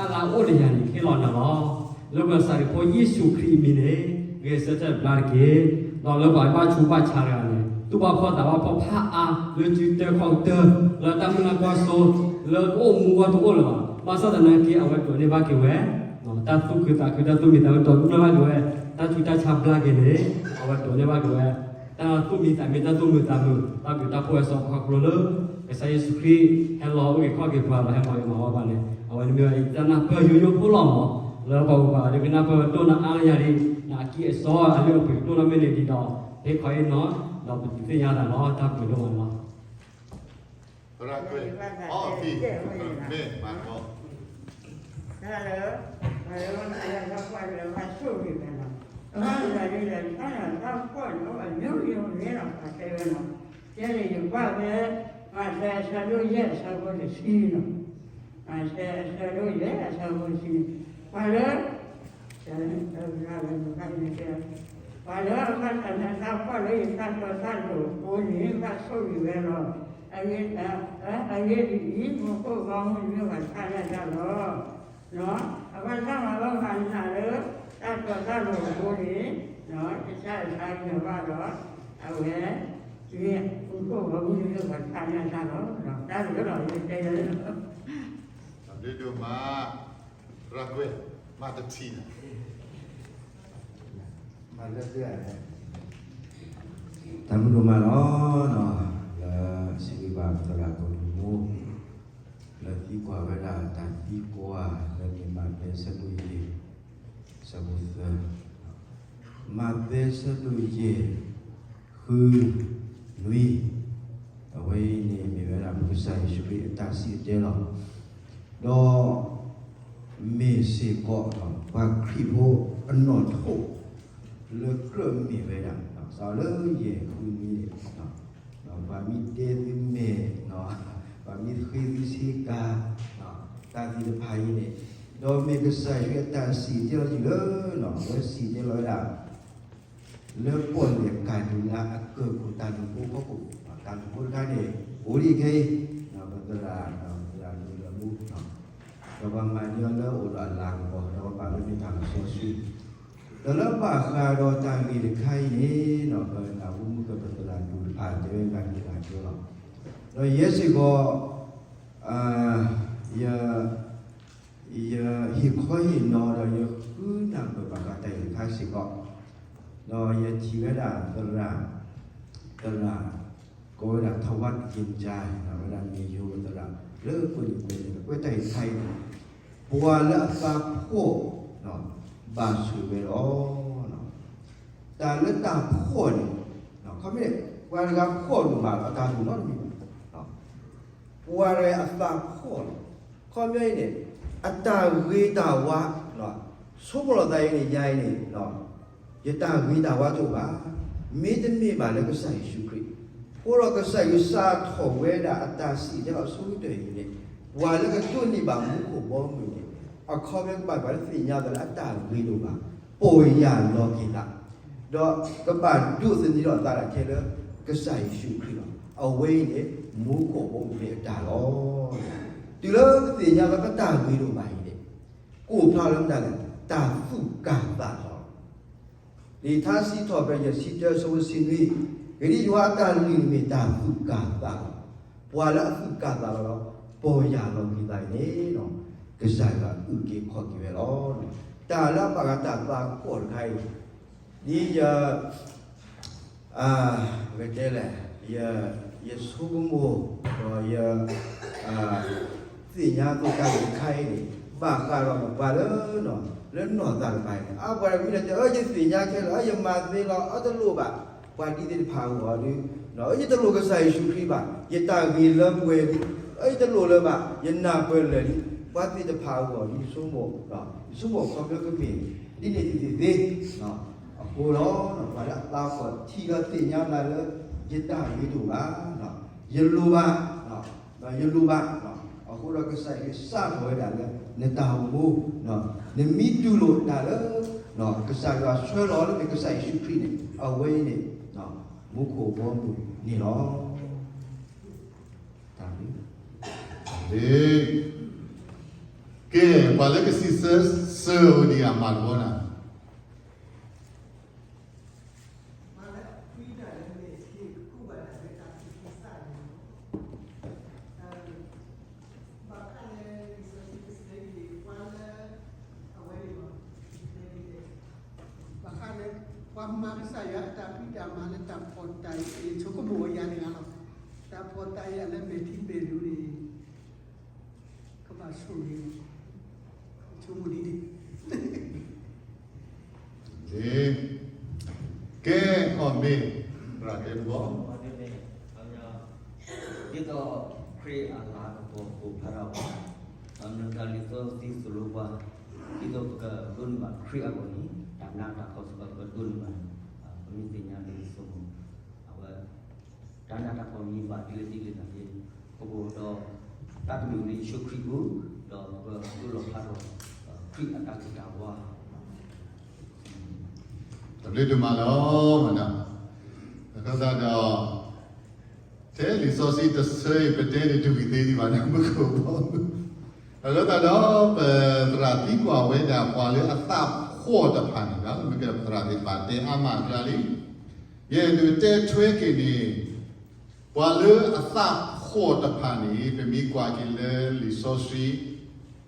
ဧိၤလွဲမ့ၢ်ဂ့ၤ ဒ်သိးစီၤပ့းတရူးဟ့ၣ်အီၤတၢ်တမံၤမံၤ, အဃိန့ၣ် စီၤပ့းတရူးတဲအီၤလၢ ကျိၣ်ဧိၤစ့ဧိၤထူဧိၤလွဲန့ၣ် တအိၣ်ဒီးယၤဘၣ်နီၤ, တၢ်လၢအအိၣ်ဒီးယၤန့ၣ် ဟ့ၣ်လီၤနၤလီၤ. လၢပကစၢ်ခရံာ်ဖိယ့ၣ်ၡူးခရံာ်အမံၤန့ၣ် ဂဲၤဆၢထၢၣ်တဘျါတက့ၢ်. ဒီးလၢပှၤဘၣ်ဆူးဘၣ်ဆါတဂၤန့ၣ် သူၣ်ဘၣ်ဖှီၣ်သးဘၣ်ဖှီၣ်ဖးအါ လၢစုတၢ်ခီၣ်ကတၢၢ် လၢတၢ်မုၢ်လၢ်ကွၢ်စိ လၢကအိၣ်မူအဂီၢ်တအိၣ်လၢၤဘၣ်. ဘၣ်ဆၣ်သနာ်က့ အဝဲဒိးန့ၢ်ဘၣ်က့ၤဝဲ တၢ်သူၣ်ခုသးခု တၢ်သူၣ်မံသးမုာ် ဒိးန့ၢ်ဘၣ်က့ၤဝဲ တၢ်ဆူးတၢ်ဆါဘျါက့ၤန့ၣ် အဝဲဒိးန့ၢ်ဘၣ်က့ၤဝဲ တၢ်သူၣ်မံသးမုာ် တၢ်သူၣ်မံသးမုာ် တၢ်ဘျုးတၢ်ဖှိၣ်ဝဲစီၤပၤခီဖျိလၢ ကစၢ်ယ့ၣ်ၡူးခရံာ် ဟဲလီၤအုၣ်က့ၤခီၣ်က့ၤပှၤ ဒီးဟဲမၤဂ့ၤမၤဝါပှၤန့ၣ် အဝဲန့ၣ်မ့ၢ်ဝဲတၢ်နၢ်ပၢၢ်ယိယိဖိလီၤမး လၢပှၤဂုၤပှၤဂၤဒ်ကနၢ်ပၢၢ်ဝဲဒိၣ်နၢ်အါယၤဒ် နအကံၢ်အစီအလုၢ်အပှ့ၤကတိၢ်နီၣ်မ့ၢ်န့ၣ်ဒ်ဒီး ဟ့ၣ်ခီဟ့ၣ်နီၤ ဒီးပဒုးသ့ၣ်ညါသးလီၤ တၢ်ဘျုးဒိၣ်မးန့ၣ်လီၤ. ရၤကွဲး, အီၣ်သံ, မ့ၢ်မၤကီ တၢ်လၢ ပှၤလၢမၤလၢထီၣ်ကွၢ်လၢ ဘၣ်ဆိၣ်ဂ့ၤဝဲလီၤ. ဘၣ်မနုၤဒ်လဲၣ် တၢ်လၢတၢ်ဖှီၣ်န့ၣ် အိၣ်အမျိုးမျိုးန့ၣ်လီၤ ပှၤတဲဝဲလီၤ. ယဲန့ၣ်ယကွၢ်ဖဲ မးသဲအဆၢဒိၣ်ယဲၢ်အဆၢဖိတဆံလီၤ. မးသဲအဆၢဒိၣ်ယဲၢ်အဆၢဖိတဆံန့ၣ် ပှၤလၢ ပှၤလၢအဘၣ်တၢ်လၢတၢ်ဖှီၣ်လၢယတၢ်တီတၢ်လိၤအဃိန့ၣ် ဘၣ်ဆိၣ်ဂ့ၤဝဲလီၤ. အဂ့ၢ်ဒ်အံၤ, မူခိၣ်ဘီမုၢ်တမ့ၢ်ပှၤဆါလၢတၢ်လီၤ. အဘၣ်တၢ်မၤဘၣ်မၤနးလၢ တၢ်တီတၢ်လိၤအဃိန့ၣ် တၢ်ဆါအဆါဂ့ၤဘၣ်ဒီး အဝဲ မူခိၣ်ဘီမုၢ်တမ့ၢ်ပှၤဆါလၢတၢ်လီၤ. တၢ်လၢလီၤယတဲလၢ တၢ်ဘျုးဒိၣ်မး, ရၤကွဲး, မၤတထံၣ်န့ၣ် မၤလၢတၢ်န့ၣ် တၢ်ဘျုးဒိၣ်မးလီၤ. လၢစံးဘျုးဘၣ်သရၣ်ကိာ်ဒူၣ်မူ လၢသံကွၢ်ဝဲဒၣ်တၢ်သံကွၢ်လၢမ့ၢ်မးသဲဆၢဒိၣ်ယဲၢ် ဆၢဖိသၢ မးသဲဆၢဒိၣ်ယဲၢ် ဃု နွံ အဝဲအံၤန့ၣ်မ့ၢ်ဝဲဒၣ်ပကစၢ်ယ့ၣ်ၡူးခရံာ်အတၢ်စံၣ်တဲၤတဲလီၤ. ဒီး မ့ၢ်စ့ၢ်ကီး ပှၤခရံာ်ဖိအနီၣ်ထိၣ် လၢကြၢးမ့ၢ်ဝဲဒၣ် စးလၢယဲၢ်ဃုနွံန့ၣ် ပှၤမ့ၢ်တဲသုမဲာ် ပှၤမ့ၢ်ဃ့သုဆ့ကၤ တၢ်သ့ၣ်တဖၣ်အံၤန့ၣ် ဒီးမ့ၢ်ကစၢ်ယွၤအတၢ်စံၣ်တဲၤတဲလီၤယုၢ်လၢ အဝဲစံၣ်တဲၤတဲလီၤဝဲဒၣ် လၢပီၣ်လဲၣ်ကၤဒံလါအကၢၢ်ခိၣ်တၢ်လူၢ်ဖိဖီခိၣ် တၢ်လူၢ်ဖိတခါန့ၣ် အိၣ်ဒံးခဲအံၤ ပသရၣ် ပသရၣ်ဒိၣ်လၢမူ ဒီးပှၤမၤန့ၢ်အီၤလၢအိၣ်ဒီးအလၤကပီၤ ဒီးပဘၣ်လၢမ့ၢ်တၢ်လီၤစီဆှံ ဒီးလၢဘၣ်ဃးဒီးတၢ်ဂ့ၢ်တခါအံၤန့ၣ် ပနၢ်ဟူမူကပသရၣ်ဒိၣ်တဖၣ် တဲဝဲဂၤက့ၤဂၤက့ၤလီၤ. ဒီးယဲစ့ၢ်ကီး ယ ယဟ့ၣ်ခီဟ့ၣ်နီၤဒီးယဃုနၢ်ပၢၢ်ဘၣ်ဃးတၢ်အံၤတခါစ့ၢ်ကီး, ဒီးယထံၣ်ဝဲဒၣ်သရၣ်, သရၣ် ကိးဝဲဒၣ် ထီဝါက့ၤကၠါ ဝဲဒၣ်မ့ၢ်ယိၤသရၣ် လၢကွဲၤလ့ၣ်ကွဲၤလ့ၣ် ကွဲးတၢ်အံၤတခါအံၤန့ၣ် ပှၤလၢအသးဖှီၣ် ဘၣ်ဆိၣ်ဂ့ၤဝဲလီၤ. တၢ်လၢတၢ်ဖှီၣ်န့ၣ် ခီမ့ၢ် ပှၤတဂၤဖှီၣ်ဒိၣ်မးလီၤ အတၢ်လိၣ်နီတမံၤဘၣ်. ပှၤတဂၤအသးဖှီၣ်လီၤ. ခီပညီအံၤန့ၣ် အတၢ်ဂ့ၤတၢ်ဝါ ဆိကမိၣ်လီၤသးအံၤန့ၣ် ယၤအံၤန့ၣ် ယတၢ်ဂ့ၤတၢ်ဝါတအိၣ်ဘၣ်, မ့တမ့ၢ်ဘၣ်လၢကစၢ်ယ့ၣ်ၡူးခရံာ်, အဃိဒီးကစၢ်ယွၤစးထီၣ်ဝဲဒၣ်အတၢ်စံၣ်တဲၤလီၤအဆိကတၢၢ်အံၤန့ၣ် ပှၤလၢကဒိးန့ၢ်ဘၣ်မူခိၣ်ဘီမုၢ်န့ၣ် အခီပညီကဘၣ်ပှၤလၢသ့ၣ်ညါသးလၢအတၢ်ဂ့ၤတအိၣ်ဘၣ်, ပီၢ်ယၢ်လီၤက့ၤသး ဒီးကဘၣ်ဒိးသန့ၤထီၣ်သးဒၣ်ထဲလၢကစၢ်ယ့ၣ်ၡူးခရံာ်လီၤ. အဝဲအံၤန့ၣ် မူခိၣ်ဘီမုၢ်မ့ၢ်အတၢ်လီၤ. တုၤလၢပသ့ၣ်ညါလၢပတၢ်ဂ့ၤတအိၣ်ဘၣ်အံၤန့ၣ် ကိၣ်ဖျါလၢမတၤလဲၣ်, တၢ်သူၣ်ကၢ်သးလီၤ. လံာ်ထါစံးထီၣ်ပတြၢၤ ယဲၢ်ဆံတၢ အဆၢဖိတဆံနွံ, ကဒံယွၤအတၢ်လုၢ်န့ၣ်မ့ၢ်တၢ်သူၣ်ကၢ်သးလီၤ. ပှၤလၢအသူၣ်ကၢ်သးလီၤဒီး ပီၢ်ယၢ်လီၤက့ၤသးန့ၣ် ကစၢ်ယွၤအုၣ်က့ၤခီၣ်က့ၤဝဲလီၤ. တၢ်လၢအဘၣ်ဃးတၢ်သးဖှီၣ်တခါအံၤ ဒ်ယ အဝဲတဲလဲၣ်, ယဆိကမိၣ် ဒီးယ သ့ၣ်ညါအသိးတၢ်ဂ့ၢ်တခါအံၤန့ၣ် ဘၣ်ဃးဒီးပှၤလၢ လၢနီၢ်သးတဖၣ်အံၤန့ၣ် အပှၤတမံၤလၢတဲ အၢ ယသ့ၣ်ညါခဲလၢာ် အၢ ယမၤသ့လီၤ အၢ တလိၣ်ဘၣ် ပှၤဒ်သ့ၣ်တဖၣ်အဂီၢ်ဒီး အၢ ယတလိၣ်ကစၢ်ယ့ၣ်ၡူးခရံာ်ဘၣ် ယတၢ်ဂ့ၤလၢပှဲၤလံ, အၢ ယတလိၣ်လၢၤဘၣ် ယနၢ်ပၢၢ်လၢာ်လံ, ပှၤသ့ၣ်တဖၣ်အဂီၢ်ဒီး ယဆိကမိၣ် ယဆိကမိၣ်ခီဖျိကမ့ၢ် ဒ်န့ၣ်သ့ၣ်သ့ၣ်သ့ အဃိဒီး ပှၤလၢအသးဖှီၣ်ထံၣ်ဒီးသ့ၣ်ညါနၤလၢ ယတၢ်ဂ့ၤတအိၣ်ဘၣ်, ယလိၣ်ဘၣ်, ယလိၣ်ဘၣ်, အဃိဒီးကစၢ်ယွၤစးထီၣ်ဝဲဒၣ်လၢ နတၢ်အိၣ်မူ, နမ့ၢ်တူၢ်လိာ်တၢ်လၢ ကစၢ်ယွၤဆှၢလီၤလၢမ့ၢ်ကစၢ်ယ့ၣ်ၡူးခရံာ်န့ၣ် အဝဲအံၤန့ၣ် မူခိၣ်ဘီမုၢ်န့ၣ်လီၤ. တၢ်ဘျုး ကဲ ပှၤလၢကစံးဆၢ ဆၢဝဲဒံးအမၤတဘီနၤ ဘၣ်ဃးလၢ ပှၤမၤကစၢ်ယွၤအတၢ်ဖံးတၢ်မၤလၢတၢ်ဖှီၣ်တၢ်ယာ်အံၤ ဆိကမိၣ်အီၤယၤတဂၤလီၤ. တၢ်ဖှီၣ်တၢ်ယာ်လၢမဲာ်ထံမဲာ်နိန့ၣ် ကဘၣ်ဆိၣ်ဂ့ၤ ဆိကမိၣ်ဒ်န့ၣ် ကဲ ခီမ့ၢ် သရၣ်တဲတဘီ ဒ်သိးခရံာ်အလၤကပီၤပိာ်ဖျါထီၣ်ပှၤ, မတၤလံာ်စီဆှံသိၣ်လိပှၤ, ဒ်သိးပကဒိးန့ၢ်ဘၣ်ခရံာ်အဂီၢ်န့ၣ် တၢ်နးတၢ်ဖှီၣ်စ့ၢ်ကီးပကဒိးန့ၢ်ဘၣ်န့ၣ် ပမ့ၢ်သ့ၣ်ညါလၢယဆိကမိၣ် အဝဲ တၢ်နးတၢ်ဖှီၣ်မ့ၢ်ဘၣ်ဒ်လဲၣ်ဒ်လဲၣ်န့ၣ် ပကအိၣ်ဒီး တၢ်ကလုၢ်လၢယ့ၣ်ၡူးခရံာ်ပူၤ, ဒီးပကဒိးလီၤဖျါထီၣ် ခရံာ်အတၢ်ဂ့ၤတၢ်ဝါ တၢ်ဘျုးဒိၣ်မးလီၤ. အဃိသတးဒီး ထဲလံာ်စီဆှံတဆၢအံၤ ပတဲန့ၣ်တဝံၤသ့ဒံးဘၣ်န့ၣ် မုၢ်ကအိၣ်ဘီမုၢ်, အဃိသတးဒီး ပသရၣ်သံကွၢ်ဝဲဒၣ် ပှၤလၢအသးဖှီၣ်တဖၣ်န့ၣ် မ့ၢ်ကဲပသရၣ်သ့ၣ်တဖၣ်တဲအါမးအကျါလံ. ယအဲၣ်ဒိးတဲထွဲက့ၤန့ၣ် ပှၤလၢအသးဖှီၣ်တဖၣ်န့ၣ် ပမ့ၢ်ကွၢ်က့ၤလၢလံာ်စီ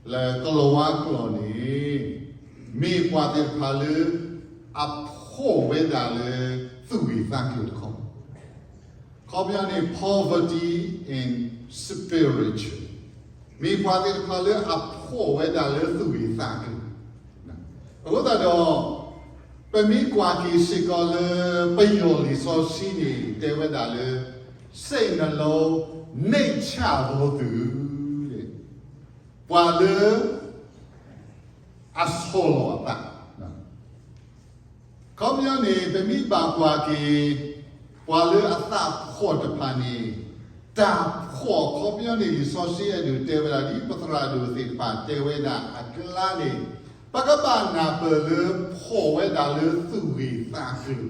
ဆှံ လၢကလံးဝါကျိာ်န့ၣ် မ့ၢ်ပှၤသ့ၣ်တဖၣ်လၢ အဖှီၣ်ဝဲဒၣ်လၢသူၣ်ဂ့ၤသးကျိၤတခီ, ခီပညီန့ၣ် poverty in spirit, မ့ၢ်ပှၤသ့ၣ်တဖၣ်လၢအဖှီၣ်ဝဲဒၣ်လၢသူၣ်ဂ့ၤသးကျိၤ, အဃိသတးဒီး ပမ့ၢ်ကွၢ်က့ၤစ့ၢ်ကီးလၢ ပယီၤလံာ်စီဆှံန့ၣ် တဲဝဲဒၣ်လၢ စိတ်နှလုံး နှိမ့်ချသောသူ ပှၤလၢ အဆီၣ်လီၤအသး ခီပညီန့ၣ် ပမ့ၢ်ဘၣ်ကွၢ်က့ၤ ပှၤလၢအသးဖှီၣ်တဖၣ်န့ၣ် တၢ်ဖှီၣ်ခီပညီန့ၣ် လံာ်စီဆှံအဲၣ်ဒိးတဲဝဲဒၣ် ဒ်ပသရၣ်ဒိၣ်သ့ၣ်တဖၣ်တဲဝဲဒၣ်အကျါန့ၣ် ပကဘၣ်နၢ်ပၢၢ်လၢဖှီၣ်ဝဲဒၣ်လၢသူၣ်ဂ့ၤသးကျိၤ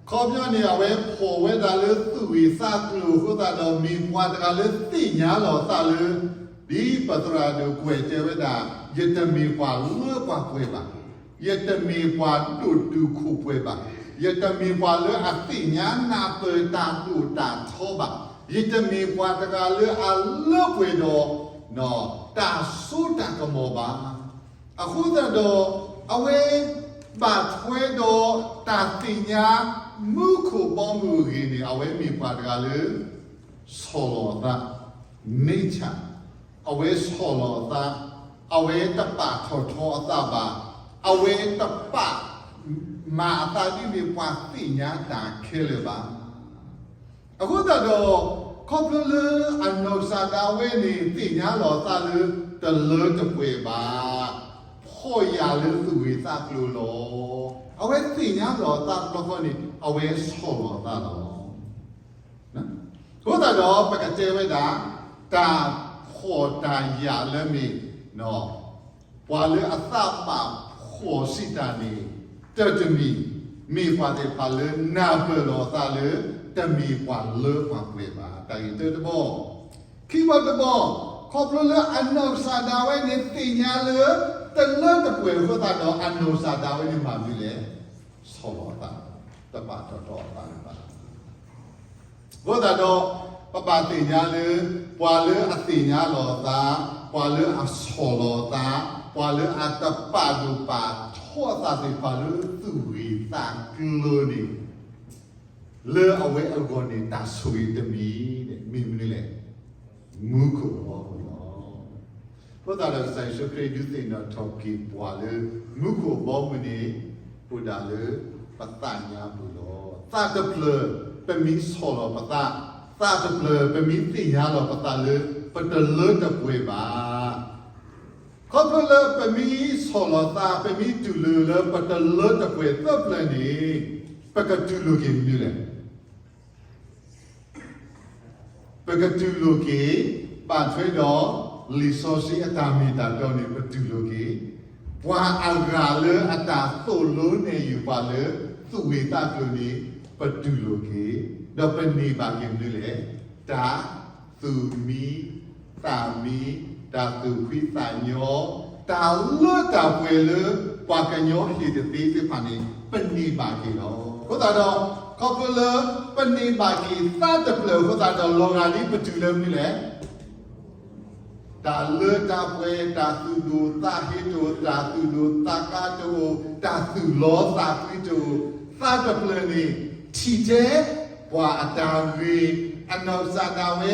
ခီပညီန့ၣ် အဝဲဖှီၣ်ဝဲဒၣ်လၢသူၣ်ဂ့ၤသးကျိၤအဃိသတးဒီး မ့ၢ်ပှၤတဂၤလၢသ့ၣ်ညါလီၤသးလၢ ဒ်ပသရၣ်ဒိၣ်ကွဲးတဲဝဲဒၣ် ယတမ့ၢ်ပှၤလၢပှၤပှဲၤဘၣ်, ယတမ့ၢ်ပှၤဒိၣ်တုာ်ခိၣ်ပှဲၤဘၣ်, ယတမ့ၢ်ပှၤလၢအသ့ၣ်ညါနၢ်ပၢၢ်တၢ်ဒိၣ်တၢ်ထီဘၣ်. ယတမ့ၢ်ပှၤတဂၤလၢအလၢပှဲၤဒီး တၢ်စိတၢ်ကမီၤဘၣ်. အဃိသတးဒီး အဝဲဘၣ်ထွဲဒီးတၢ်သ့ၣ်ညါ မူခိၣ်ဘီမုၢ်အဂ့ၢ်န့ၣ် အဝဲမ့ၢ်ပှၤတဂၤလၢ ဆီၣ်လီၤအသး, nature, အဝဲဆီၣ်လီၤအသး, အဝဲတပာ်ထီၣ်ထီအသးဘၣ်, အဝဲတပာ်မၤအသးဒ်န့ၣ် ပှၤသ့ၣ်ညါတၢ်ခဲလၢာ်ဘၣ်. အဃိသတးဒီး ခီဖျိလၢအနီၢ်ကစၢ်ဒၣ်ဝဲန့ၣ် သ့ၣ်ညါလီၤအသးလၢ တလၢတပှဲၤဘၣ်, ဖှီၣ်ယာ်လၢသူၣ်ဂ့ၤသးကျိၤလီၤ. အဝဲသ့ၣ်ညါလီၤအသးတဘျီဃီန့ၣ် အဝဲဆီၣ်လီၤအသးလီၤ. အဃိသတးဒီး ပကတဲဝဲဒၣ် တၢ်ဖှီၣ်တၢ်ယာ်လၢမ့ၢ် ပှၤလၢအသးဘၣ်ဖှီၣ်စံးတၢ်န့ၣ် တၢ်တမံၤ မ့ၢ်ပှၤသ့ၣ်တဖၣ်လၢနၢ်ပၢၢ်လီၤအသးလၢ တမ့ၢ်ပှၤလၢပှၤပှဲၤဘၣ်. တၢ်ဂ့ၢ်တၢတဘီ, ခံဘီတဘီ, ခီဖျိလၢအနီၢ်ကစၢ်ဒၣ်ဝဲန့ၣ် သ့ၣ်ညါလၢ တလၢတပှဲၤအဃိသတးဒီး အနီၢ်ကစၢ်ဒၣ်ဝဲန့ၣ်မၤမနုၤလဲၣ်, ဆီၣ်လီၤအသး, တပာ်ထီၣ်ထီအသးလၢၤဘၣ်. အဃိသတးဒီး ပဘၣ်သ့ၣ်ညါလၢ ပှၤလၢအသ့ၣ်ညါလီၤအသး, ပှၤလၢအဆီၣ်လီၤအသး, ပှၤလၢအတပာ်ဒိၣ်ပာ်ထီအသးသ့ၣ်တဖၣ်လၢ သူၣ်ဂ့ၤသးကျိၤန့ၣ် လၢအဝဲအဂီၢ်န့ၣ် တၢ်ဆိၣ်ဂ့ၤတမံၤန့ၣ် မ့ၢ်မနုၤလဲၣ်, မူခိၣ်အဘီအမုၢ်လီၤ. အဃိသတးဒီး ကစၢ်ယ့ၣ်ၡူးခရံာ်ဒုးသ့ၣ်နီၣ်ထီၣ်က့ၤပှၤလၢ မူခိၣ်အဘီအမုၢ်န့ၣ် အိၣ်ဒၣ်လၢပသးညါပူၤလီၤ. သးတဖျၢၣ် ပမ့ၢ်ဆီၣ်လီၤပသး, သးတဖျၢၣ် ပမ့ၢ်သ့ၣ်ညါလီၤပသးလၢ ပတလၢတပှဲၤဘၣ်. ခီဖျိလၢပမ့ၢ်ဆီၣ်လီၤသး ပမ့ၢ်တူၢ်လိာ်လၢပတလၢတပှဲၤသၢဖျၢၣ်န့ၣ် ပကတူၢ်လိာ်က့ၤမနုၤလဲၣ်. ပကတူၢ်လိာ်က့ၤ ဘၣ်ထွဲဒီး လံာ်စီဆှံအတၢ်မ့ၢ်တၢ်တီန့ၣ် ပတူၢ်လိာ်က့ၤ, ပှၤအဂၤလၢအတၢ်သိၣ်လိနဲၣ်ယုာ်ပှၤလၢ သူၣ်ဂ့ၤသးကျိၤန့ၣ် ပတူၢ်လိာ်က့ၤ, ဒီးပန့ၢ်ဘၣ်က့ၤမနုၤလဲၣ်, တၢ် သူၣ်မံသးမံ, တၢ်သူၣ်ဖှံသးညီ, တၢ်လၢတၢ်ပှဲၤလၢ ပှၤကညီဟ့ၣ်တသ့သ့ၣ်တဖၣ်န့ၣ် ပန့ၢ်ဘၣ်က့ၤလီၤ. အဃိသတးဒီး ခီဖျိလၢ ပန့ၢ်ဘၣ်က့ၤသးတဖျၢၣ်အဃိသတးဒီး လီၤဂာ်ဒ်ပတုၤလၢမနုၤလဲၣ်, တၢ်လၢတၢ်ပှဲၤ, တၢ်သူၣ်ဒိၣ်သးဟ့တအိၣ်, တၢ်သူၣ်ဒိၣ်သးကါတအိၣ်, တၢ်သူၣ်လီသးကွံတအိၣ်, သးတဖျၢၣ်န့ၣ် ထံၣ်ထဲ ပှၤအတၢ်ဂ့ၤ, အနီၢ်ကစၢ်ဒၣ်ဝဲ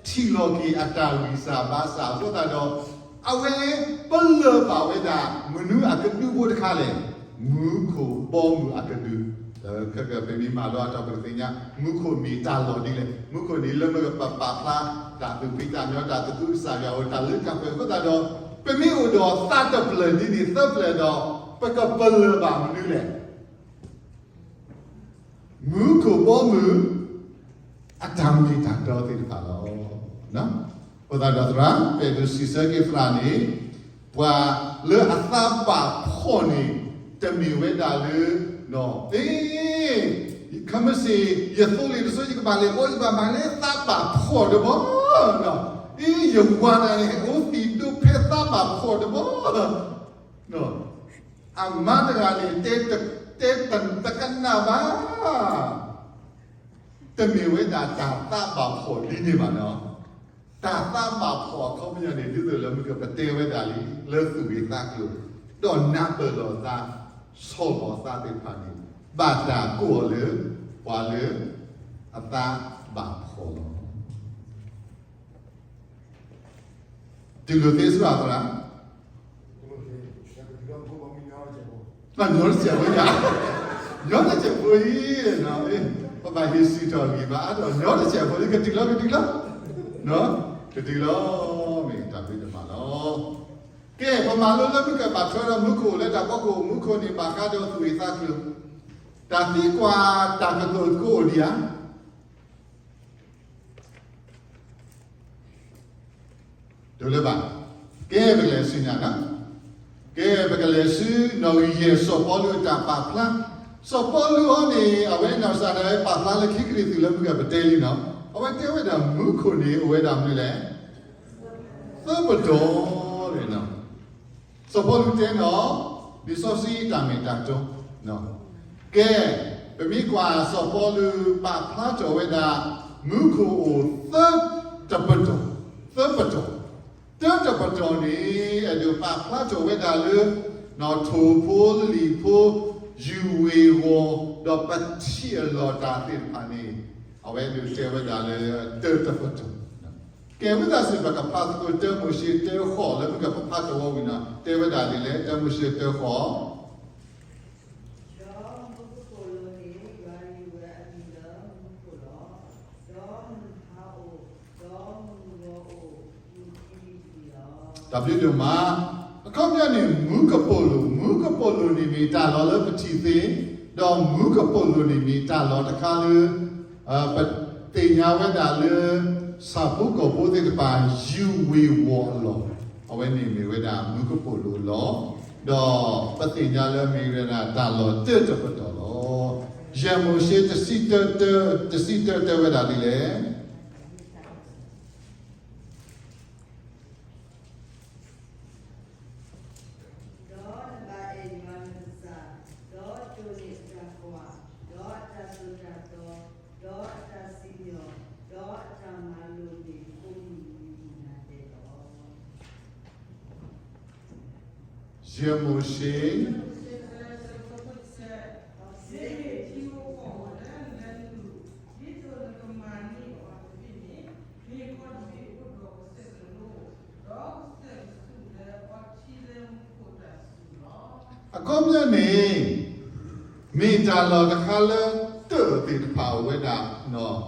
ထံၣ်လီၤက့ၤအတၢ်ဂံၢ်စၢ်ဘါစၢ်အဃိသတးဒီး အဝဲပလၢၢ်ဘၣ်ဝဲဒၣ် မနုၤအကဒုဖိတခါလဲၣ်, မူခိၣ်ဘီမုၢ်အကဒု, ခဲကပမ့ၢ်မၤလိအတီၢ်ပူၤသ့ၣ်ညါ မူခိၣ်မ့ၢ်တၢ်လီၢ်ဒ်လဲၣ်, မူခိၣ်န့ၣ်လၢမ့ၢ်ပပာ်ဖျါ တၢ်သူၣ်ဖှံသးညီ တၢ်သူၣ်ခုကစၢ်ယွၤအိၣ် တၢ်လၢတၢ်ပှဲၤအဃိသတးဒီး ပမ့ၢ်အိၣ်ဒီးသးတဖျၢၣ်ဒ်န့ၣ်သၢဖျၢၣ်ဒီး ပကပလၢၢ်ဘၣ်မနုၤလဲၣ် မူခိၣ်ဘီမုၢ် အတၢ်မ့ၢ်တၢ်တီသ့ၣ်တဖၣ်လီၤ. အဃိသတးဒီးသရၣ် ပအဲၣ်ဒိးစံးဆၢက့ၤသရၣ်န့ၣ် ပှၤလၢအသးဘၣ်ဖှီၣ်န့ၣ် တမ့ၢ်ဝဲဒၣ်လၢ အ့ ခဲမုၢ်ဆ့ၣ် ယသိလ့ၣ်တစိ ယကဘၣ်လဲၤဘီ ယဘၣ်မၤလၢသးဘၣ်ဖှီၣ်တဘီ, အ့ ယဝၤတဂၤန့ၣ် အိၣ်သံးဒိၣ်ဖဲသးဘၣ်ဖှီၣ်တဘီ အမါတဂၤန့ၣ် တဲတကနၣ်ဘၣ်, တမ့ၢ်ဝဲဒၣ်တၢ်သးဘၣ်ဖှီၣ်ဒ်န့ၣ်ဘၣ်နီၤ. တၢ်သးဘၣ်ဖှီၣ်အခီပညီန့ၣ် ဒ်သိးလၢမုၢ်ကပတဲဝဲဒၣ်လံ လၢသူၣ်ဂ့ၤသးကျိၤ, ဒီးနၢ်ပၢၢ်လီၤသး, ဆီၣ်လီၤသးသ့ၣ်တဖၣ်န့ၣ် ဘၣ်တၢ်ကိးအီၤလၢ ပှၤလၢ အသးဘၣ်ဖှီၣ်လီၤ. တူၢ်လိာ်သ့စ့ၢ်ကီးသရၣ်, ညီတစဲးဖိယါ, ညီတစဲးဖိအံၤ, ပဘၣ်ဟ့ၣ်စံးထီၣ်ဂ့ၤဘၣ်အါထီၣ် ညီတစဲးဖိလံ ကတုၤလီၤ ကတုၤလီၤ, ကတုၤလီၤ, မ့ၢ်တၢ်ဖံးတၢ်မၤလီၤ. ကဲ ပမၤလိလၢမုၢ်ကဘၣ်ထွဲဒီးမူခိၣ်လၢတၢ်ဖီခိၣ် မူခိၣ်န့ၣ်ဘၣ်ဃးဒီးသူၣ်ဂ့ၤသးကျိၤ, တၢ်သံကွၢ်တၢ်ကတိၤသကိးအိၣ်ဒံးဧါ တလၢဘၣ်. ကဲ ပကလဲၤဆူညါနီၤ. ကဲ ပကလဲၤဆူနီၣ်ဂံၢ်ယဲၢ် စီၤပီလူးအတၢ်ပာ်ဖျါ, စီၤပီလူးအံၤန့ၣ် အဝဲနီၢ်ကစၢ်ဒၣ်ဝဲပာ်ဖျါလၢခံကရံၣ်သူးလၢမုၢ်ကပတဲလံနီၤ, အဝဲတဲဝဲဒၣ်မူခိၣ်န့ၣ် အိၣ်ဝဲဒၣ်မနုၤလဲၣ်, သၢပတီၢ်, စီၤပီလူးတဲနီၤ, လံာ်စီဆှံတၢ်မ့ၢ်တၢ်တီ, ကဲ ပမ့ၢ်ကွၢ်စီၤပီလူးပာ်ဖျါထီၣ်ဝဲဒၣ် မူခိၣ်အိၣ်သၢတပတီၢ်, သၢပတီၢ်, တၢတပတီၢ်န့ၣ် အဲၣ်ဒိးပာ်ဖျါထီၣ်ဝဲဒၣ်လၢ နီၣ်ထိၣ်ဖိလံာ်ဖိ ယူၢ်ဝ့ၤဝီၤ ဒီးပထံၣ်အလီၢ်တၢ်သ့ၣ်တဖၣ်န့ၣ် အဝဲဒၣ်တဲဝဲဒၣ်လၢတၢတပတီၢ်. ကဲဝံသးစူၤ ပကဖးသကိးတၢမိၤၡ့တၢဃိးလၢမုၢ်ကပဖးတဝီဝံၤနီၤ တဲဝဲဒၣ်ဒ်လဲၣ်, တၢမိၤၡ့တၢဃိး ဒီးမူကပိာ်လိၤန့ၣ် ယွၤယုၢ်ဝဲအမံၤလၢမူခိၣ်လီၤ. ဒီးမုၢ်ဟါအိၣ်, ဒီးမုၢ်ဂီၤအိၣ်, မုၢ်ခံဘံၣ်တဘ့ၣ်လီၤ. တၢ်ဘျုးဒိၣ်မး, အခီပညီန့ၣ် မူကပိာ်လိၤ, မူကပိာ်လိၤန့ၣ်မ့ၢ်တၢ်လီၢ်လၢပထံၣ်သ့, ဒီးမူကပိာ်လိၤန့ၣ်မ့ၢ်တၢ်လီၢ်တခါလၢ ပသ့ၣ်ညါဝဲဒၣ်လၢ ဆၣ်ဖိကီၢ်ဖိသ့ၣ်တဖၣ် ယူၢ်ဝ့ၤဝီၤအလီၢ်, အဝဲန့ၣ်မ့ၢ်ဝဲဒၣ်မူကပိာ်လိၤအလီၢ်, ဒီးပသ့ၣ်ညါလၢမ့ၢ်ဝဲဒၣ်တၢ်လီၢ်တၢတပတီၢ်လီၤ. ယဲၢ်မိၤၡ့တဆံတၢ, တဆံတၢတဲဝဲဒၣ်ဒ်လဲၣ်. ဒီးနဘၣ်အဲၣ်ယွၤနကစၢ်, ဒီးကၠိန့ၢ်အတၢ်ကွၢ်, ဒီးအတၢ်သိၣ်တၢ်သီ, ဒီးအတၢ်စံၣ်ညီၣ်, ဒီးအတၢ်မၤလိာ်န့ၣ် ကိးမုၢ်နံၤဒဲးလီၤ. ယဲၢ်မိၤၡ့ အခီပညီန့ၣ် မ့ၢ်တၢ်လီၢ်တခါလၢ တၢၢ်သ့ၣ်တဖၣ်အိၣ်ဝဲဒၣ်,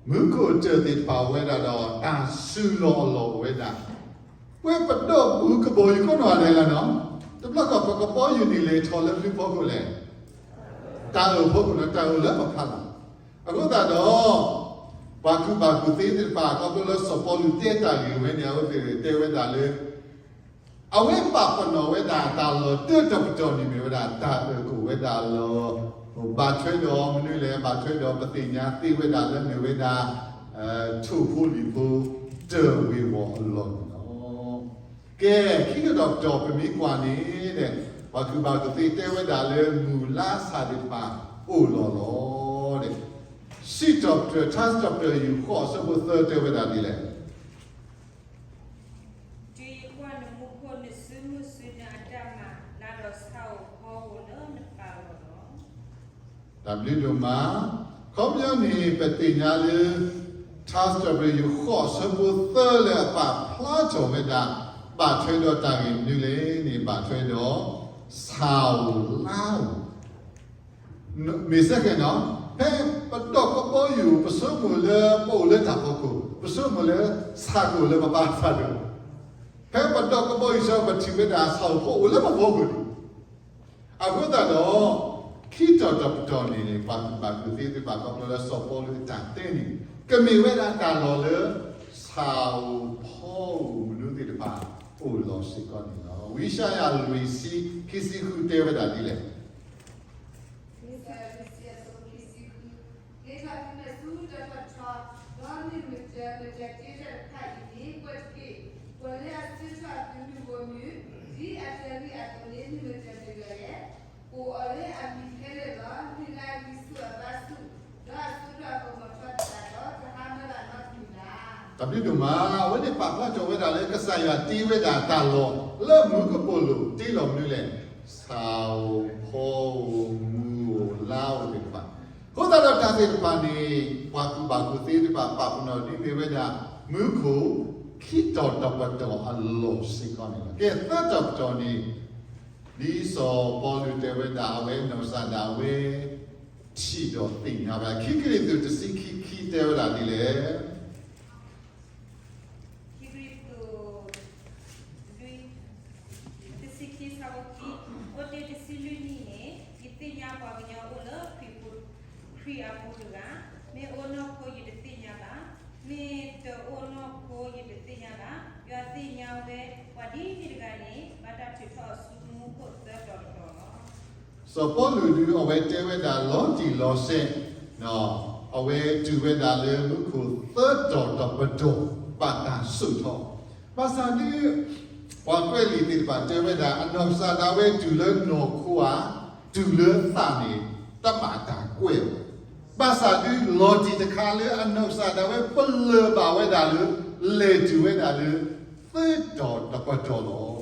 မူခိၣ်တၢၢ်သ့ၣ်တဖၣ်အိၣ်ဝဲဒၣ်ဒီး တၢ်စူၤလီၤအလီၢ်အိၣ်ဝဲဒၣ်, ပဝဲပဒီပုၢ်ဝဲၢ်ကဘီယူၤကိးနီၢ်ဂၤဒဲးလီၤနီၤ, တဘျီဃီပကဘီယူၤန့ၣ်လဲၤထီၣ်လၢဘျုးဖီခိၣ်လဲၣ်, တၢ်အၢၣ်ဖီခိၣ်နီၤ, တၢ်အၢၣ်လၢပဖးလီၤ. အဃိသတးဒီး ပှၤကူၣ်ဘၣ်ကူၣ်သ့သ့ၣ်တဖၣ် ခီဖျိလၢစီၤပီလူးတဲတၢ်ဂ့ၢ်ဝဲန့ၣ် အဝဲသ့ၣ်တဲဝဲဒၣ်လၢ အဝဲပာ်ပနီၣ်ဝဲဒၣ်တၢ်လီၢ်တၢတပတီၢ်န့ၣ်မ့ၢ်ဝဲဒၣ် တၢ်အၢၣ်ကအိၣ်ဝဲဒၣ်လီၤ. ဘၣ်ထွဲဒီးမနုၤလဲၣ်, ဘၣ်ထွဲဒီးပသ့ၣ်ညါသ့ဝဲဒၣ်လၢမ့ၢ်ဝဲဒၣ် ထိၣ်ဖိလံာ်ဖိ တၢၢ်ဝ့ၤဝီၤအလီၢ်န့ၣ်လီၤ. ကဲ, ခံကတီၢ်ပတီၢ်ပမ့ၢ်ကွၢ်န့ၣ် ပှၤကူၣ်ဘၣ်ကူၣ်သ့တဲဝဲဒၣ်လၢ မုၢ်လါဆၣ်သ့ၣ်တဖၣ်အိၣ်လီၤလီၤ. စံးထီၣ်ပတြၢၤ ထါစံးထီၣ်ပတြၢၤ ယူၢ်ဃိး အဆၢဖိသၢတဲဝဲဒၣ်ဒ်လဲၣ်. တုၤယကွၢ်နမူခိၣ် နစုမုၢ်စုနၤအတၢ်မၤ လၢဒီးဆၣ်ဧိၤဖီဧိၤလၢနပာ်လီၤလီၤ. တၢ်ဘျုးဒိၣ်မး, ခီပညီန့ၣ် ပသ့ၣ်ညါလၢ ထါစံးထီၣ်ပတြၢၤ ယူၢ်ဃိး အဆၢဖိသၢလၢအပာ်ဖျါထီၣ်ဝဲဒၣ် ဘၣ်ထွဲဒီးတၢ်ဂ့ၢ်မနုၤလဲၣ်န့ၣ် ဘၣ်ထွဲဒီး ဆၣ်ဧိၤလါဧိၤ မ့ၢ်စ့ၢ်ကီးနီၤ, ဖဲပဒီကဘီယူၤ ပဆိကမိၣ်လၢပအိၣ်လၢတၢ်ဖီခိၣ်, ပဆိကမိၣ်လၢဆၣ်ကအိၣ်လၢပဘါစၢ်ဒိၣ်, ဖဲပဒီကဘီယူၤဆၢ ပထံၣ်ဝဲဒၣ်ဆၣ်ဧိၤဖီဧိၤလၢပဖီခိၣ်န့ၣ်, အဃိသတးဒီး ခံတီၢ်တပတီၢ်န့ၣ်န့ၣ် ပှၤကူၣ်ဘၣ်ကူၣ်သ့သ့ၣ်တဖၣ် ခီဖျိလၢစီၤပီလူးအတၢ်တဲန့ၣ် ကမ့ၢ်ဝဲဒၣ်တၢ်လီၢ်လၢ ဆၣ်ဧိၤဖီဧိၤမနုၤသ့ၣ်တဖၣ် အိၣ်လီၤစ့ၢ်ကီးန့ၣ်လီၤ. ဝံယၡါယၤ လွံၢ်ဆံ ခံဆံဃုတဲဝဲဒၣ်ဒ်လဲၣ်. ဃ့ထီၣ်သုမဲာ်ဆူတၢ်ထီၣ်ထီ, ဒီးမ့ၢ်မတၤမတၤတ့ထီၣ်တဖၣ်အံၤန့ၣ် ကွဲးတက့ၢ်. ပှၤလၢအဆှၢထီၣ်အသုးမုၢ်ဘိမုၢ်, ဒ်အတၢ်လုၢ်အသိးန့ၣ် မ့ၢ်မတၤတဂၤလဲၣ်. ကိးအီၤလၢအမံၤခဲလၢာ်လီၤ. မုၢ်လၢအဂံၢ်ဆူၣ်အဘါဆူၣ်, ဒီးအစိထီၣ်အကမီၤထီၣ်တဖၣ်ဒီး တဟါမၢဘၣ်နီတမံၤဘၣ်. တၢ်ဘျုးဒိၣ်မး, အဝဲန့ၣ်ပာ်ဖျါထီၣ်ဝဲဒၣ်လၢ ကစၢ်ယွၤတ့ဝဲဒၣ်တၢ်လီၢ် လၢမူကပိာ်လိၤတ့လီၤမနုၤလဲၣ်, ဆၣ်ဧိၤဖီဧိၤ မုၢ်ဧိၤလါဧိၤသ့ၣ်တဖၣ်, အဃိသတးဒီးတၢ်သ့ၣ်တဖၣ်န့ၣ် ပှၤကူၣ်ဘၣ်ကူၣ်သ့သ့ၣ်တဖၣ် ပာ်ပနီၣ်ဒ်မ့ၢ်ဝဲဒၣ် မူခိၣ် ခံတီၢ်တပတီၢ်အလီၢ်စ့ၢ်ကီးန့ၣ်လီၤ. ကဲ သၢတီၢ်ပတီၢ်န့ၣ် ဒ်စီၤပီလူးတဲဝဲဒၣ် အဝဲနီၢ်ကစၢ်ဒၣ်ဝဲ ထံၣ်ဒီးသ့ၣ်ညါဝဲဒၣ် ခံကရံၣ်သူး တဆံခံ ခံ တဲဝဲဒၣ်ဒ်လဲၣ်. ခံကရံၣ်သူး လွံၢ် တဆံခံ ဆၢဖိခံ, အိၣ်တ့ၢ်တဆံလွံၢ်နံၣ်န့ၣ် ယသ့ၣ်ညါပှၤကညီအိၣ်လၢခရံာ်ပူၤ, ခရံာ်အပူၤတဂၤ, မ့ၢ်အိၣ်နီၢ်ခိယတသ့ၣ်ညါဘၣ်, မ့ၢ်တအိၣ်နီၢ်ခိယတသ့ၣ်ညါဘၣ်, ယွၤသ့ၣ်ညါဝဲပှၤဒ်န့ၣ်တဂၤန့ၣ် ဘၣ်တၢ်ထုးထီၣ်အီၤဆူမူခိၣ်သၢတီၤတတီၤလီၤ. စီၤပီလူးဒုး အဝဲတဲဝဲဒၣ်လီၤတံၢ်လီၤဆဲး, အဝဲတုၤဝဲဒၣ်လၢမူခိၣ်သၢတီၤတပတီၢ် ဘၣ်တၢ်စိာ်ထီၣ်, ဘၣ်ဆၣ်ဒုး ပှၤကွဲးလံာ်သ့ၣ်တဖၣ်တဲဝဲဒၣ် အနီၢ်ကစၢ်ဒၣ်ဝဲတုၤလၢနီၢ်ခိဧါ, တုၤလၢသးန့ၣ် တဘၣ်တၢ်ကွဲးဘၣ်. ဘၣ်ဆၣ်ဒုးလီၤတံၢ်တခါလၢအနီၢ်ကစၢ်ဒၣ်ဝဲပလၢၢ်ဘၣ်ဝဲဒၣ်လၢ လဲၤတုၤဝဲဒၣ်လၢ သၢတီၤတပတီၢ်လီၤ.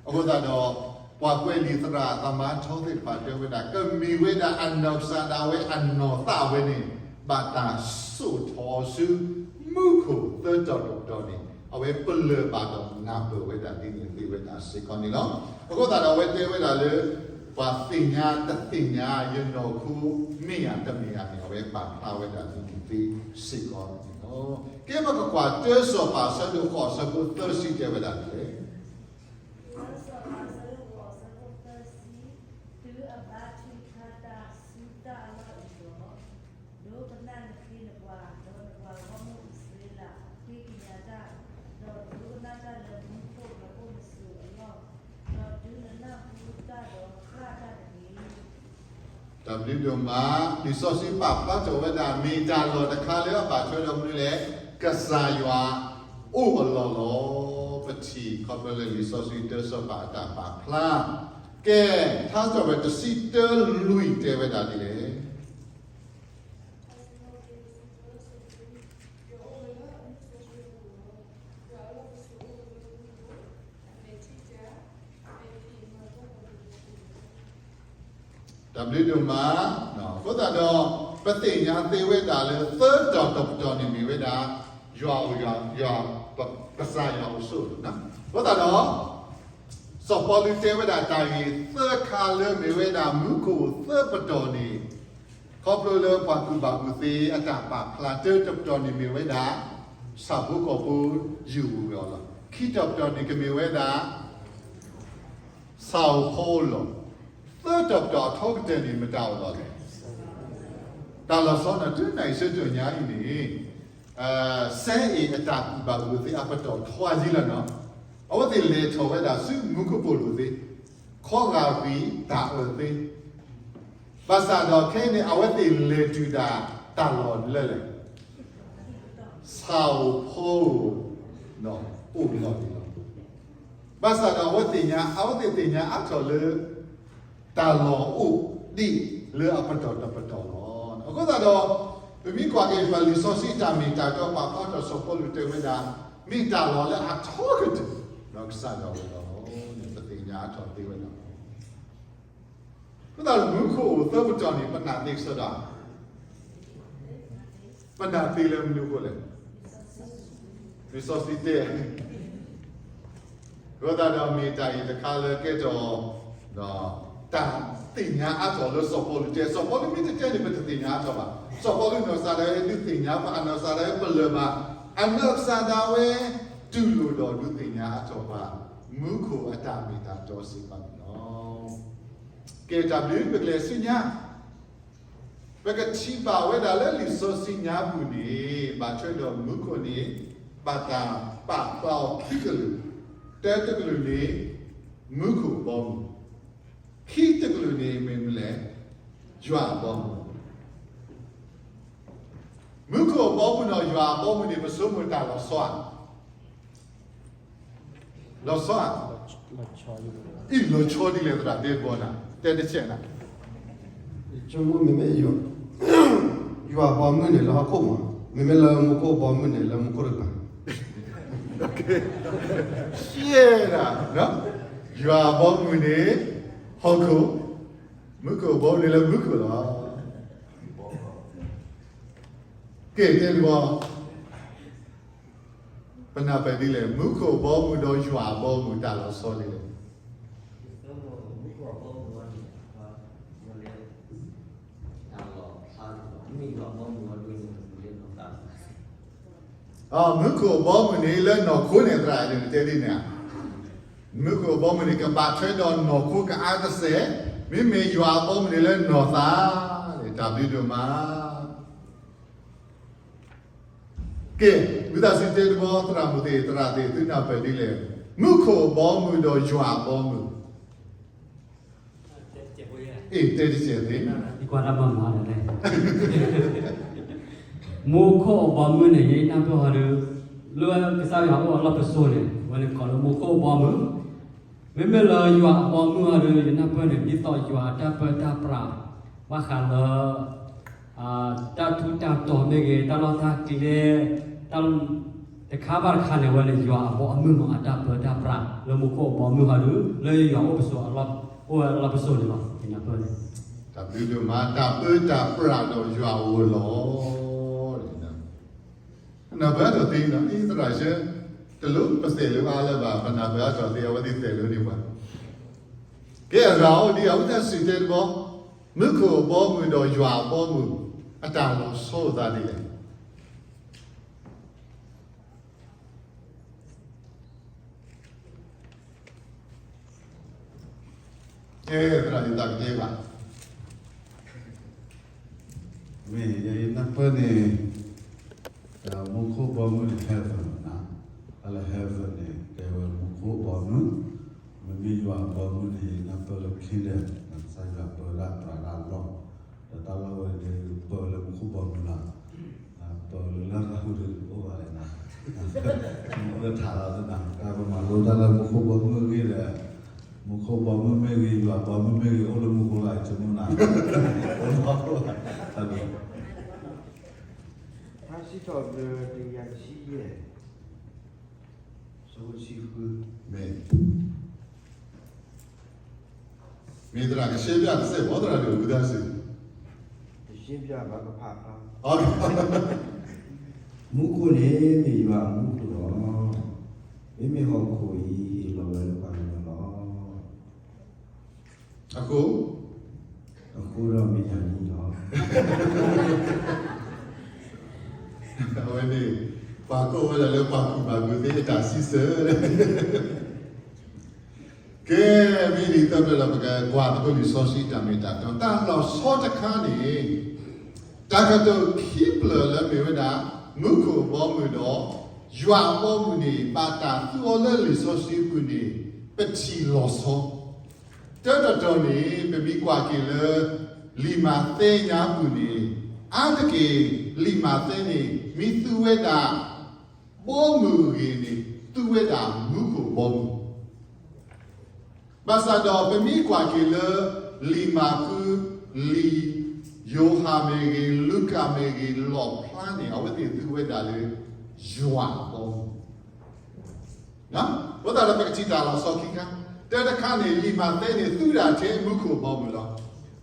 အဃိသတးဒီး ပှၤကွဲးလံာ်သရၣ်သမါထီသ့ၣ်တဖၣ်တဲဝဲဒၣ် ကမ့ၢ်ဝဲဒၣ်အနီၢ်ကစၢ်ဒၣ်ဝဲအနီၢ်သးဝဲန့ၣ် ဘၣ်တၢ်စိာ်ထီၣ်အီၤဆူ မူခိၣ်သၢတီၤတပတီၢ်န့ၣ် အဝဲပလၢၢ်ဘၣ်ဒီးနၢ်ပၢၢ်ဝဲဒၣ်ဒ်န့ၣ်သ့ဝဲဒၣ်စ့ၢ်ကီးန့ၣ်လီၤ. အဃိသတးဒီးအဝဲတဲဝဲဒၣ်လၢ ပှၤသ့ၣ်ညါတသ့ၣ်ညါ ယနီၢ်ခိမ့ၢ်ယၤတမ့ၢ်ယၤန့ၣ် အဝဲပာ်ဖျါဝဲဒၣ်ဒ်န့ၣ်သ့စ့ၢ်ကီးန့ၣ်လီၤ. ကဲ ပကကွၢ်တၢစီၤပၤအဆၢဒိၣ်ဃိး အဆၢဖိသၢဆံတဲဝဲဒၣ်ဒ်လဲၣ်. တၢစီၤပၤအဆၢဒိၣ်ဃိး အဆၢဖိသၢဆံ, တုၤအဘါထုကဖၣ်တၢ်ဆူတၢ်အလီၢ်အံၤဒီး, ဒိကနၣ်နဃ့နပှၤ, ဒီးနပှၤဂီၢ်မုၢ်အံၣ်စရ့လး ဃ့ကညးတၢ်, ဒီးဒိကနၣ်တၢ်လၢမူခိၣ်နအိၣ်နဆိးအလီၢ်, ဒီးတုၤနနၢ်ဟူတၢ်ဒီးဃၣ်တၢ်တဂ့ၤ. တၢ်ဘျုးဒိၣ်မး, လံာ်စီဆှံပာ်ဖျါထီၣ်ဝဲဒၣ် မ့ၢ်တၢ်လီၢ်တခါလၢအဘၣ်ထွဲဒီးမနုၤလဲၣ်, ကစၢ်ယွၤအိၣ်အလီၢ်လီၤ. ပထံၣ်ခီဖျိလၢလံာ်စီဆှံတၢစီၤပၤအတၢ်ပာ်ဖျါ, ကဲ, ထါစံးထီၣ်ပတြၢၤတဆံတၢလွံၢ်တဲဝဲဒၣ်ဒ်လဲၣ်. တၢ်ဘျုးဒိၣ်မး, အဃိသတးဒီး ပသ့ၣ်ညါသ့ဝဲဒၣ်လၢသၢတီၤတပတီၢ်န့ၣ်မ့ၢ်ဝဲဒၣ် ယွၤအိၣ်ယွၤ, ယွၤ, ကစၢ်ယွၤအိၣ်ဆိးလီၤ. အဃိသတးဒီး စီၤပီလူးတဲဝဲဒၣ်တၢ်ဂ့ၢ်သၢခါလၢမ့ၢ်ဝဲဒၣ်မူခိၣ်သၢပတီၢ်န့ၣ်, ခီဖျိလၢပှၤကူၣ်ဘၣ်ကူၣ်သ့အတၢ်ပာ်ဖျါ တၢတပတီၢ်န့ၣ်မ့ၢ်ဝဲဒၣ် ဆၣ်ဖိကီၢ်ဖိယုၢ်ဝဲအီၤလီၤ. ခံတီၤပတီၢ်န့ၣ်ကမ့ၢ်ဝဲဒၣ် ဆၣ်အိၣ်ဖီအိၣ်လီၤ. သၢတီၤပတီၢ်အထီကတၢၢ်န့ၣ်မတၤအိၣ်လီၤလဲၣ်. တၢ်လီၤဆီန့ၣ် တုၤနံၤဆၢကတီၢ်ညါအံၤန့ၣ်, စဲအ့ၣ်အတၢ်ကူၣ်ဘၣ်ကူၣ်သ့အပတီၢ်ထီယံၤလီၤနီၤ. အဝဲသ့ၣ်လဲၤထီၣ်ဝဲဒၣ်ဆူမူခိၣ်ပိာ်လိာ်သ့, ခီဂာ်ကွံာ်တၢ်အၢသ့, ဘၣ်ဆၣ်ဒီးခဲအံၤန့ၣ် အဝဲသ့ၣ်လဲၤတုၤဒၣ်တၢ်လီၢ်လၢလဲၣ်, ဆၣ်အိၣ်ဖီအိၣ်, အိၣ်လီၤန့ၣ်လီၤ. ဘၣ်ဆၣ်ဒီးအဝဲသ့ၣ်ညါ, အဝဲသ့ၣ်သ့ၣ်ညါအါထီၣ်လၢ တၢ်လီၢ်အိၣ်ဒံးလၢအပတီၢ်တပတီၢ်လီၤ. အဃိသတးဒီး ပမ့ၢ်ကွၢ်က့ၤပှၤလံာ်စီဆှံတၢ်မ့ၢ်တၢ်တီပာ်ဖျါထီၣ် စီၤပီလူးတဲဝဲဒၣ်, မ့ၢ်တၢ်လီၢ်လၢအထီကတၢၢ်, ဒီးကစၢ်ယွၤဝဲလီၤ. ပသ့ၣ်ညါအါထီၣ်သ့ဝဲဒၣ်လီၤ. အဃိသတးဒီး မူခိၣ်အိၣ်သၢပတီၢ်န့ၣ် ပနာ်သ့ကစီဒီ, ပနာ်သ့လၢမနုၤအဃိလဲၣ်. လံာ်စီဆှံတဲ အဃိသတးဒီးမ့ၢ်တၢ်အံၤတခါလၢကဲထီၣ် တၢ်သ့ၣ်ညါအါထီၣ်လၢစီၤပီလူးတဲ, စီၤပီလူးမ့ၢ်တတဲန့ၣ် ပတသ့ၣ်ညါအါထီၣ်ဘၣ်. စီၤပီလူးနီၢ်ကစၢ်ဒၣ်ဝဲဒုးသ့ၣ်ညါပှၤ, အနီၢ်ကစၢ်ဒၣ်ဝဲပလၢၢ်ဘၣ်, အနီၢ်ကစၢ်ဒၣ်ဝဲတူၢ်လိာ်ဒီးဒုးသ့ၣ်ညါအါထီၣ်ပှၤ မူခိၣ်အတၢ်မ့ၢ်တၢ်တီစ့ၢ်ကီးန့ၣ်လီၤ. ကဲတၢ်ဘျုးပကလဲၤဆူညါ ပကထံၣ်ဘၣ်ဝဲဒၣ်လၢလံာ်စီဆှံညါပူၤန့ၣ် ဘၣ်ထွဲဒီးမူခိၣ်န့ၣ် ဘၣ်တၢ်ပာ်ဖျါအီၤခံကလုာ်, တၢတကလုာ်န့ၣ် မူခိၣ်အဘီအမုၢ်, ခံတကလုာ်န့ၣ်မ့ၢ်မနုၤလဲၣ်, ယွၤအဘီအမုၢ်. မူခိၣ်အဘီအမုၢ်ဒီးယွၤအဘီအမုၢ်န့ၣ် ပဆိကမိၣ်တၢ်လီၤဆီဧါ. လီၤဆီဧါ. အံၤ လီၤဆီဒ်လဲၣ်သရၣ်တဲဘီနၤ, တဲတဆဲးနၤ. ယဆိကမိၣ်မ့မ့ၢ် ယွၤအဘီအမုၢ်န့ၣ်လၢဟီၣ်ခိၣ်မး, မ့မ့ၢ်လၢမူခိၣ်အဘီအမုၢ်န့ၣ် လၢမူခိၣ်တကပၤ, ရှဲဒၣ်, ယွၤအဘီအမုၢ်န့ၣ် ဟီၣ်ခိၣ်, မူခိၣ်အဘီအမုၢ်န့ၣ်လၢမူခိၣ်လီၤ. ကဲတဲတဘီ ပနၢ်ပၢၢ်ဒ်လဲၣ်, မူခိၣ်အဘီအမုၢ်ဒီးယွၤအဘီအမုၢ် တၢ်လီၤဆီဒ်လဲၣ်. မူခိၣ်အဘီအမုၢ်န့ၣ်လၢနီၢ်ခိန့ၣ် သရၣ်ဒ်န့ၣ်တဲဒ်န့ၣ်ဧါ. မူခိၣ်အဘီအမုၢ်န့ၣ် ကဘၣ်ထွဲဒီးနီၢ်ခိကအါတစဲး, မ့မ့ၢ်ယွၤအဘီအမုၢ်န့ၣ်လၢနီၢ်သး, တၢ်ဘျုးဒိၣ်မး. ကဲ, ဝံသးစူၤတဲတဘီ သရၣ်မုၣ်သ့ၣ် သရၣ်သ့ၣ် သုနၢ်ပၢၢ်ဒ်လဲၣ်, မူခိၣ်အဘီအမုၢ်ဒီးယွၤအဘီအမုၢ်. အ့ၣ် တဲတစဲးသ့ၣ်, မူခိၣ်အဘီအမုၢ်န့ၣ် ယနၢ်ပၢၢ်ဟီဒီး လၢကစၢ်ယွၤအိၣ်အလီၢ်ပစိာ်န့ၣ် အဝဲန့ၣ်ကိးလၢမူခိၣ်အဘီအမုၢ်. မ့မ့ၢ်လၢယွၤအဘီအမုၢ်ဟီဒီး ယနၢ်ပၢၢ်န့ၣ် ဒ်သိးယွၤအတၢ်ပၢတၢ်ပြး ဘၣ်ဃးလၢ တၢ်ထူးတၢ်တီၤမ့ၢ်ဂ့ၤ, တၢ်လီၢ်တၢ်ကျဲ, တၢ် တခါဘၣ်တခါန့ၣ် အဝဲန့ၣ် ယွၤအဘီအမုၢ်မ့ၢ် အတၢ်ပၢတၢ်ပြးလၢမူခိၣ်အဘီအမုၢ်ဟီဒုး လၢယွၤအိၣ်ပစိာ်အလီၢ်, အိၣ်ဝဲအလီၢ်ပစိာ်န့ၣ်လီၤ. နၢ်ပၢၢ်န့ၣ် တၢ်ဘျုးဒိၣ်မး, တၢ်ပၢတၢ်ပြးဒီးယွၤအအိၣ်လီၤ. နၢ်ပၢၢ်အါထီၣ်သ့နီၤ, အံၤသရၣ်ဆၢ, တလိၣ်ပသဲးလိာ်အါလၢၤဘၣ်, ပနၢ်ပၢၢ်အါထီၣ်သ့ အဝဲသ့ၣ်သဲးလိာ်န့ၢ်ပှၤ. ကဲအဂၤအိၣ်ဒံး အဝဲတၢ်စံၣ်တဲၤတဘီ, မူခိၣ်အဘီအမုၢ်ဒီးယွၤအဘီအမုၢ် အတၢ်လီၤဆီလိာ်သးဒ်လဲၣ်. ကဲ, သရၣ်ဒ်သးကတဲဘၣ်. မ့ၢ်ယနၢ်ပၢၢ်န့ၣ်, မူခိၣ်ဘီမုၢ်န့ၣ် heaven နီၤ, တၢ်လၢ heaven န့ၣ် ကဲဝဲမူခိၣ်ဘီမုၢ်, မ့မ့ၢ်ယွၤဘီမုၢ်န့ၣ် ယနၢ်ပၢၢ်လၢ kingdom ကစၢ်ယွၤပၢဒၣ်ပြးဒၣ်လီၢ်, ဒီးတၢ်လီၢ်ဝဲဒၣ်ပၢလၢမူခိၣ်ဘီမုၢ်လီၤ. ပၢလၢလရာ်ဟူဒီးအိၣ်ဘၣ်လဲၣ်နီၤ, မ့ၢ်ထးလီၤသနာ်က့ ပမၤလိတၢ်လၢမူခိၣ်ဘီမုၢ်အဂ့ၢ်ဒီး, မူခိၣ်ဘီမုၢ်မ့ၢ်ဂ့ၤ, ယွၤဘီမုၢ်မ့ၢ်ဂ့ၤ, အိၣ်လၢမူခိၣ်လီၤ, ဆိကမိၣ်နၤ, အိၣ်လၢမူခိၣ်လီၤ. ထါစံးထီၣ်ပတြၢၤတကယၤတဆံယဲၢ်, ဆၢဖိတဆံဃု, မ့ၢ်, မ့ၢ်သရၣ်ကရှဲပၠးတစဲးဖိ သရၣ်ဒိၣ်ဝံသးစူၤ, ကရှဲပၠးဘၣ်ကဖးဖျါ, မူခိၣ်န့ၣ်မ့ၢ်ယွၤအမူခိၣ်လီၤ. မ့မ့ၢ်ဟီၣ်ခိၣ်အံၤ ဟ့ၣ်လီၤဝဲလၢပှၤကညီလီၤ. အဃိ, အဃိဒီးမ့ၢ်တၢ်န့ၣ်လီၤ. အဝဲန့ၣ် ပှၤကိးဝဲဒၣ်လၢပှၤကူၣ်ဘၣ်ကူၣ်သ့အတၢ်စံးဆၢ ကဲ, မ့ၢ်ဒ်သိးဒီး ပကကွၢ်သကိးလံာ်စီဆှံတၢ်မ့ၢ်တၢ်တီ, တၢ်လီၤဆီတခါန့ၣ်, တၢ်ကတိၤခံဖျၢၣ်လၢမ့ၢ်ဝဲဒၣ် မူခိၣ်အဘီအမုၢ်ဒီး ယွၤအဘီအမုၢ်န့ၣ် ဘၣ်တၢ်သူအီၤလၢလံာ်စီဆှံပူၤန့ၣ် ပထံၣ်လီၤဆီ တၢ်တတီၤန့ၣ် ပမ့ၢ်ကွၢ်က့ၤလၢ လံာ်မးသဲညါပူၤန့ၣ်, အါတက့ၢ် လံာ်မးသဲန့ၣ် မ့ၢ်သူဝဲဒၣ် ဘီမုၢ်အဂ့ၢ်န့ၣ် သူဝဲဒၣ်မူခိၣ်ဘီမုၢ်, ဘၣ်ဆၣ်ဒီးပမ့ၢ်ကွၢ်က့ၤလၢ လံာ်မးကူ, လံာ်ယိၤဟၣ်မ့ၢ်ဂ့ၤ, လူၤကၣ်မ့ၢ်ဂ့ၤ, လီၣ်ဖျါန့ၣ် အဝဲသ့ၣ်သူဝဲဒၣ်လၢ ယွၤအဘီမုၢ် အဃိသတးဒီးပကထံၣ်တၢ်လီၤဆီခံခါ, တၢ်တခါန့ၣ် လံာ်မးသဲန့ၣ် သူဒၣ်ထဲမူခိၣ်ဘီမုၢ်လီၤ.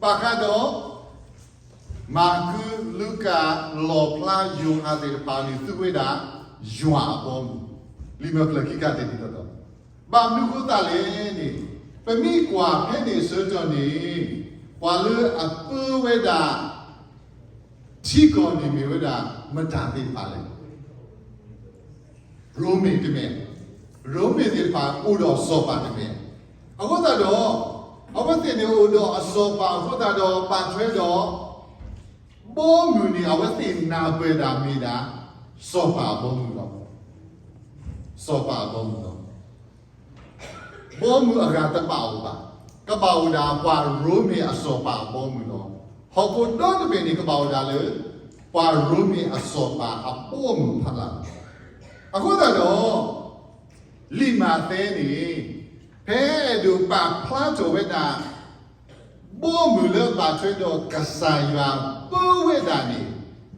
ဘၣ်ဃးဒီး မးကူ, လူၤကၣ်, လီၣ်ဖျါ, ယိၤဟၣ်သ့ၣ်တဖၣ်န့ၣ် သူဝဲဒၣ် ယွၤအဘီမုၢ်, လံာ်မဲာ်ဖျၢၣ်ခံခါတ့ၢ်ဒ်သိးဒီး, ဘၣ်မနုၤအဃိသတးလဲၣ်န့ၣ်, ပမ့ၢ်ကွၢ်ဖဲန့ၣ်အဆၢကတီၢ်န့ၣ်, ပှၤလၢအပၢဝဲဒၣ် ထံကီၢ်န့ၣ်မ့ၢ်ဝဲဒၣ် မတၤသ့ၣ်တဖၣ်လဲၣ်. ရိမ့ၤတမ့ၢ်, ရိမ့ၤသ့ၣ်တဖၣ် အိၣ်ဒီးစီၤပၤတမ့ၢ်. အဃိသတးဒီး, အဝဲသ့ၣ်န့ၣ်အိၣ်ဒီးအစီၤပၤအဃိသတးဒီး ဘၣ်ထွဲဒီး ဘီမုၢ်န့ၣ် အဝဲသ့ၣ်နၢ်ပၢၢ်ဒၣ်မ့ၢ်ဒၣ် စီၤပၤအဘီမုၢ်လီၤ. စီၤပၤအဘီမုၢ်လီၤ. ဘီမုၢ်အဂၤတဘၣ်အိၣ်ဘၣ်, ကဘၣ်အိၣ်ဒၣ်ပှၤရိမ့ၤအစီၤပၤအဘီမုၢ်လီၤ. ဟီၣ်ခိၣ်ဒီတဘ့ၣ်န့ၣ် ကဘၣ်အိၣ်ဒၣ်လၢ ပှၤရိမ့ၤအစီၤပၤအဘီမုၢ်ဖးလၢ်. အဃိသတးဒီး လံာ်မးသဲန့ၣ် ဖဲအဲၣ်ဒိးပာ်ဖျါထီၣ်ဝဲဒၣ် ဘီမုၢ်လၢဘၣ်ထွဲဒီးကစၢ်ယွၤပၢဝဲဒၣ်န့ၣ်,